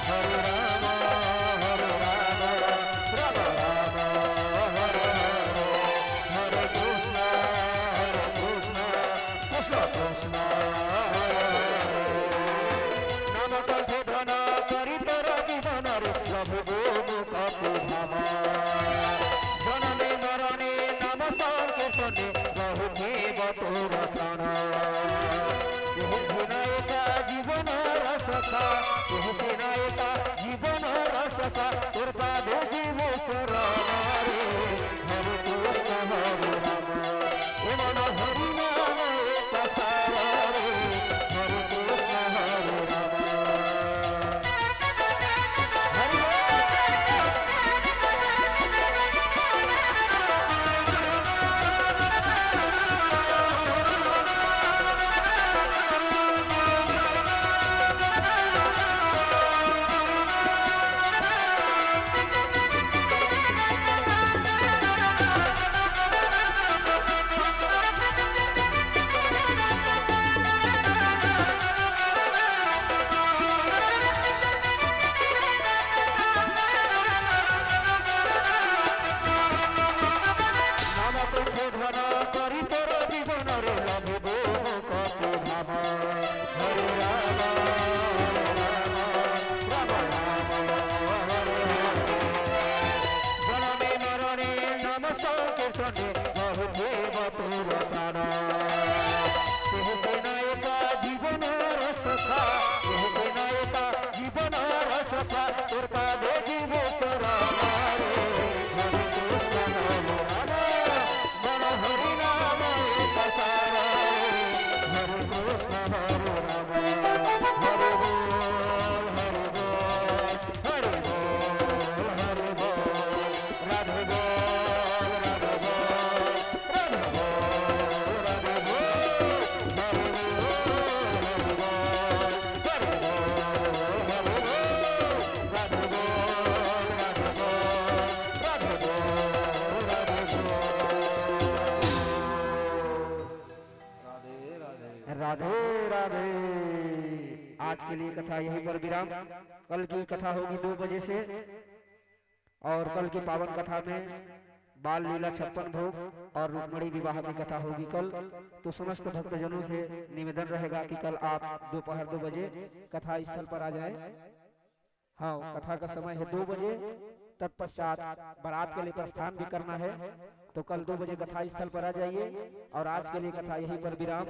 हरे राम, हरे राम, राम राम, हरे हरे, हरे कृष्ण, हरे कृष्ण, कृष्ण कृष्ण, हरे हरे। नाम कंठे ध्यान करी तोर जीवन रे, लभबो मुक्ति धाम। जनमे मरणे नाम संकीर्तने, बहुते बटोर प्राण। हुसेनायका जीवन रसखा, हुसेनायका जीवन रसखा, तोर पादे जीव शरण रे। हरे कृष्ण हरे राम, ए मन हरि नाम एक सार रे। हरे कृष्ण हरे राम। हरि बोल। नाम कंठे ध्यान करी तोर जीवन रे, लभबो मुक्ति धाम। हरे राम, हरे राम, राम राम, हरे हरे। जनमे मरणे नाम संकीर्तने, बहुते बटोर प्राण। हुसेनायका जीवन रसखा, हुसेनायका जीवन रसखा, तोर पादे जीव शरण रे। हरे कृष्ण हरे राम, मन हरि नाम एक सार रे। हरे कृष्ण हरे राम, हरे बोल, हरे बोल, हरे बोल, हरे बोल। राधे बोल, राधे बोल, राधे बोल, राधे बोल, हरे बोल, हरे बोल, हरे बोल, हरे बोल, राधे बोल, राधे बोल, राधे बोल, राधे बोल। राधे, राधे। राधे, राधे। आज के लिए कथा यहीं पर विराम। कल की कथा होगी दो बजे से। और कल की पावन कथा में बाल लीला छप्पन भोग और रुक्मणी विवाह की कथा होगी कल। तो समस्त भक्तजनों से निवेदन रहेगा कि कल आप दोपहर दो बजे कथा स्थल पर आ जाएं। हाँ, कथा का समय है दो बजे। तत्पश्चात बारात के लिए प्रस्थान भी करना है। तो कल दो बजे कथा स्थल पर आ जाइए। और आज के लिए कथा यहीं पर विराम।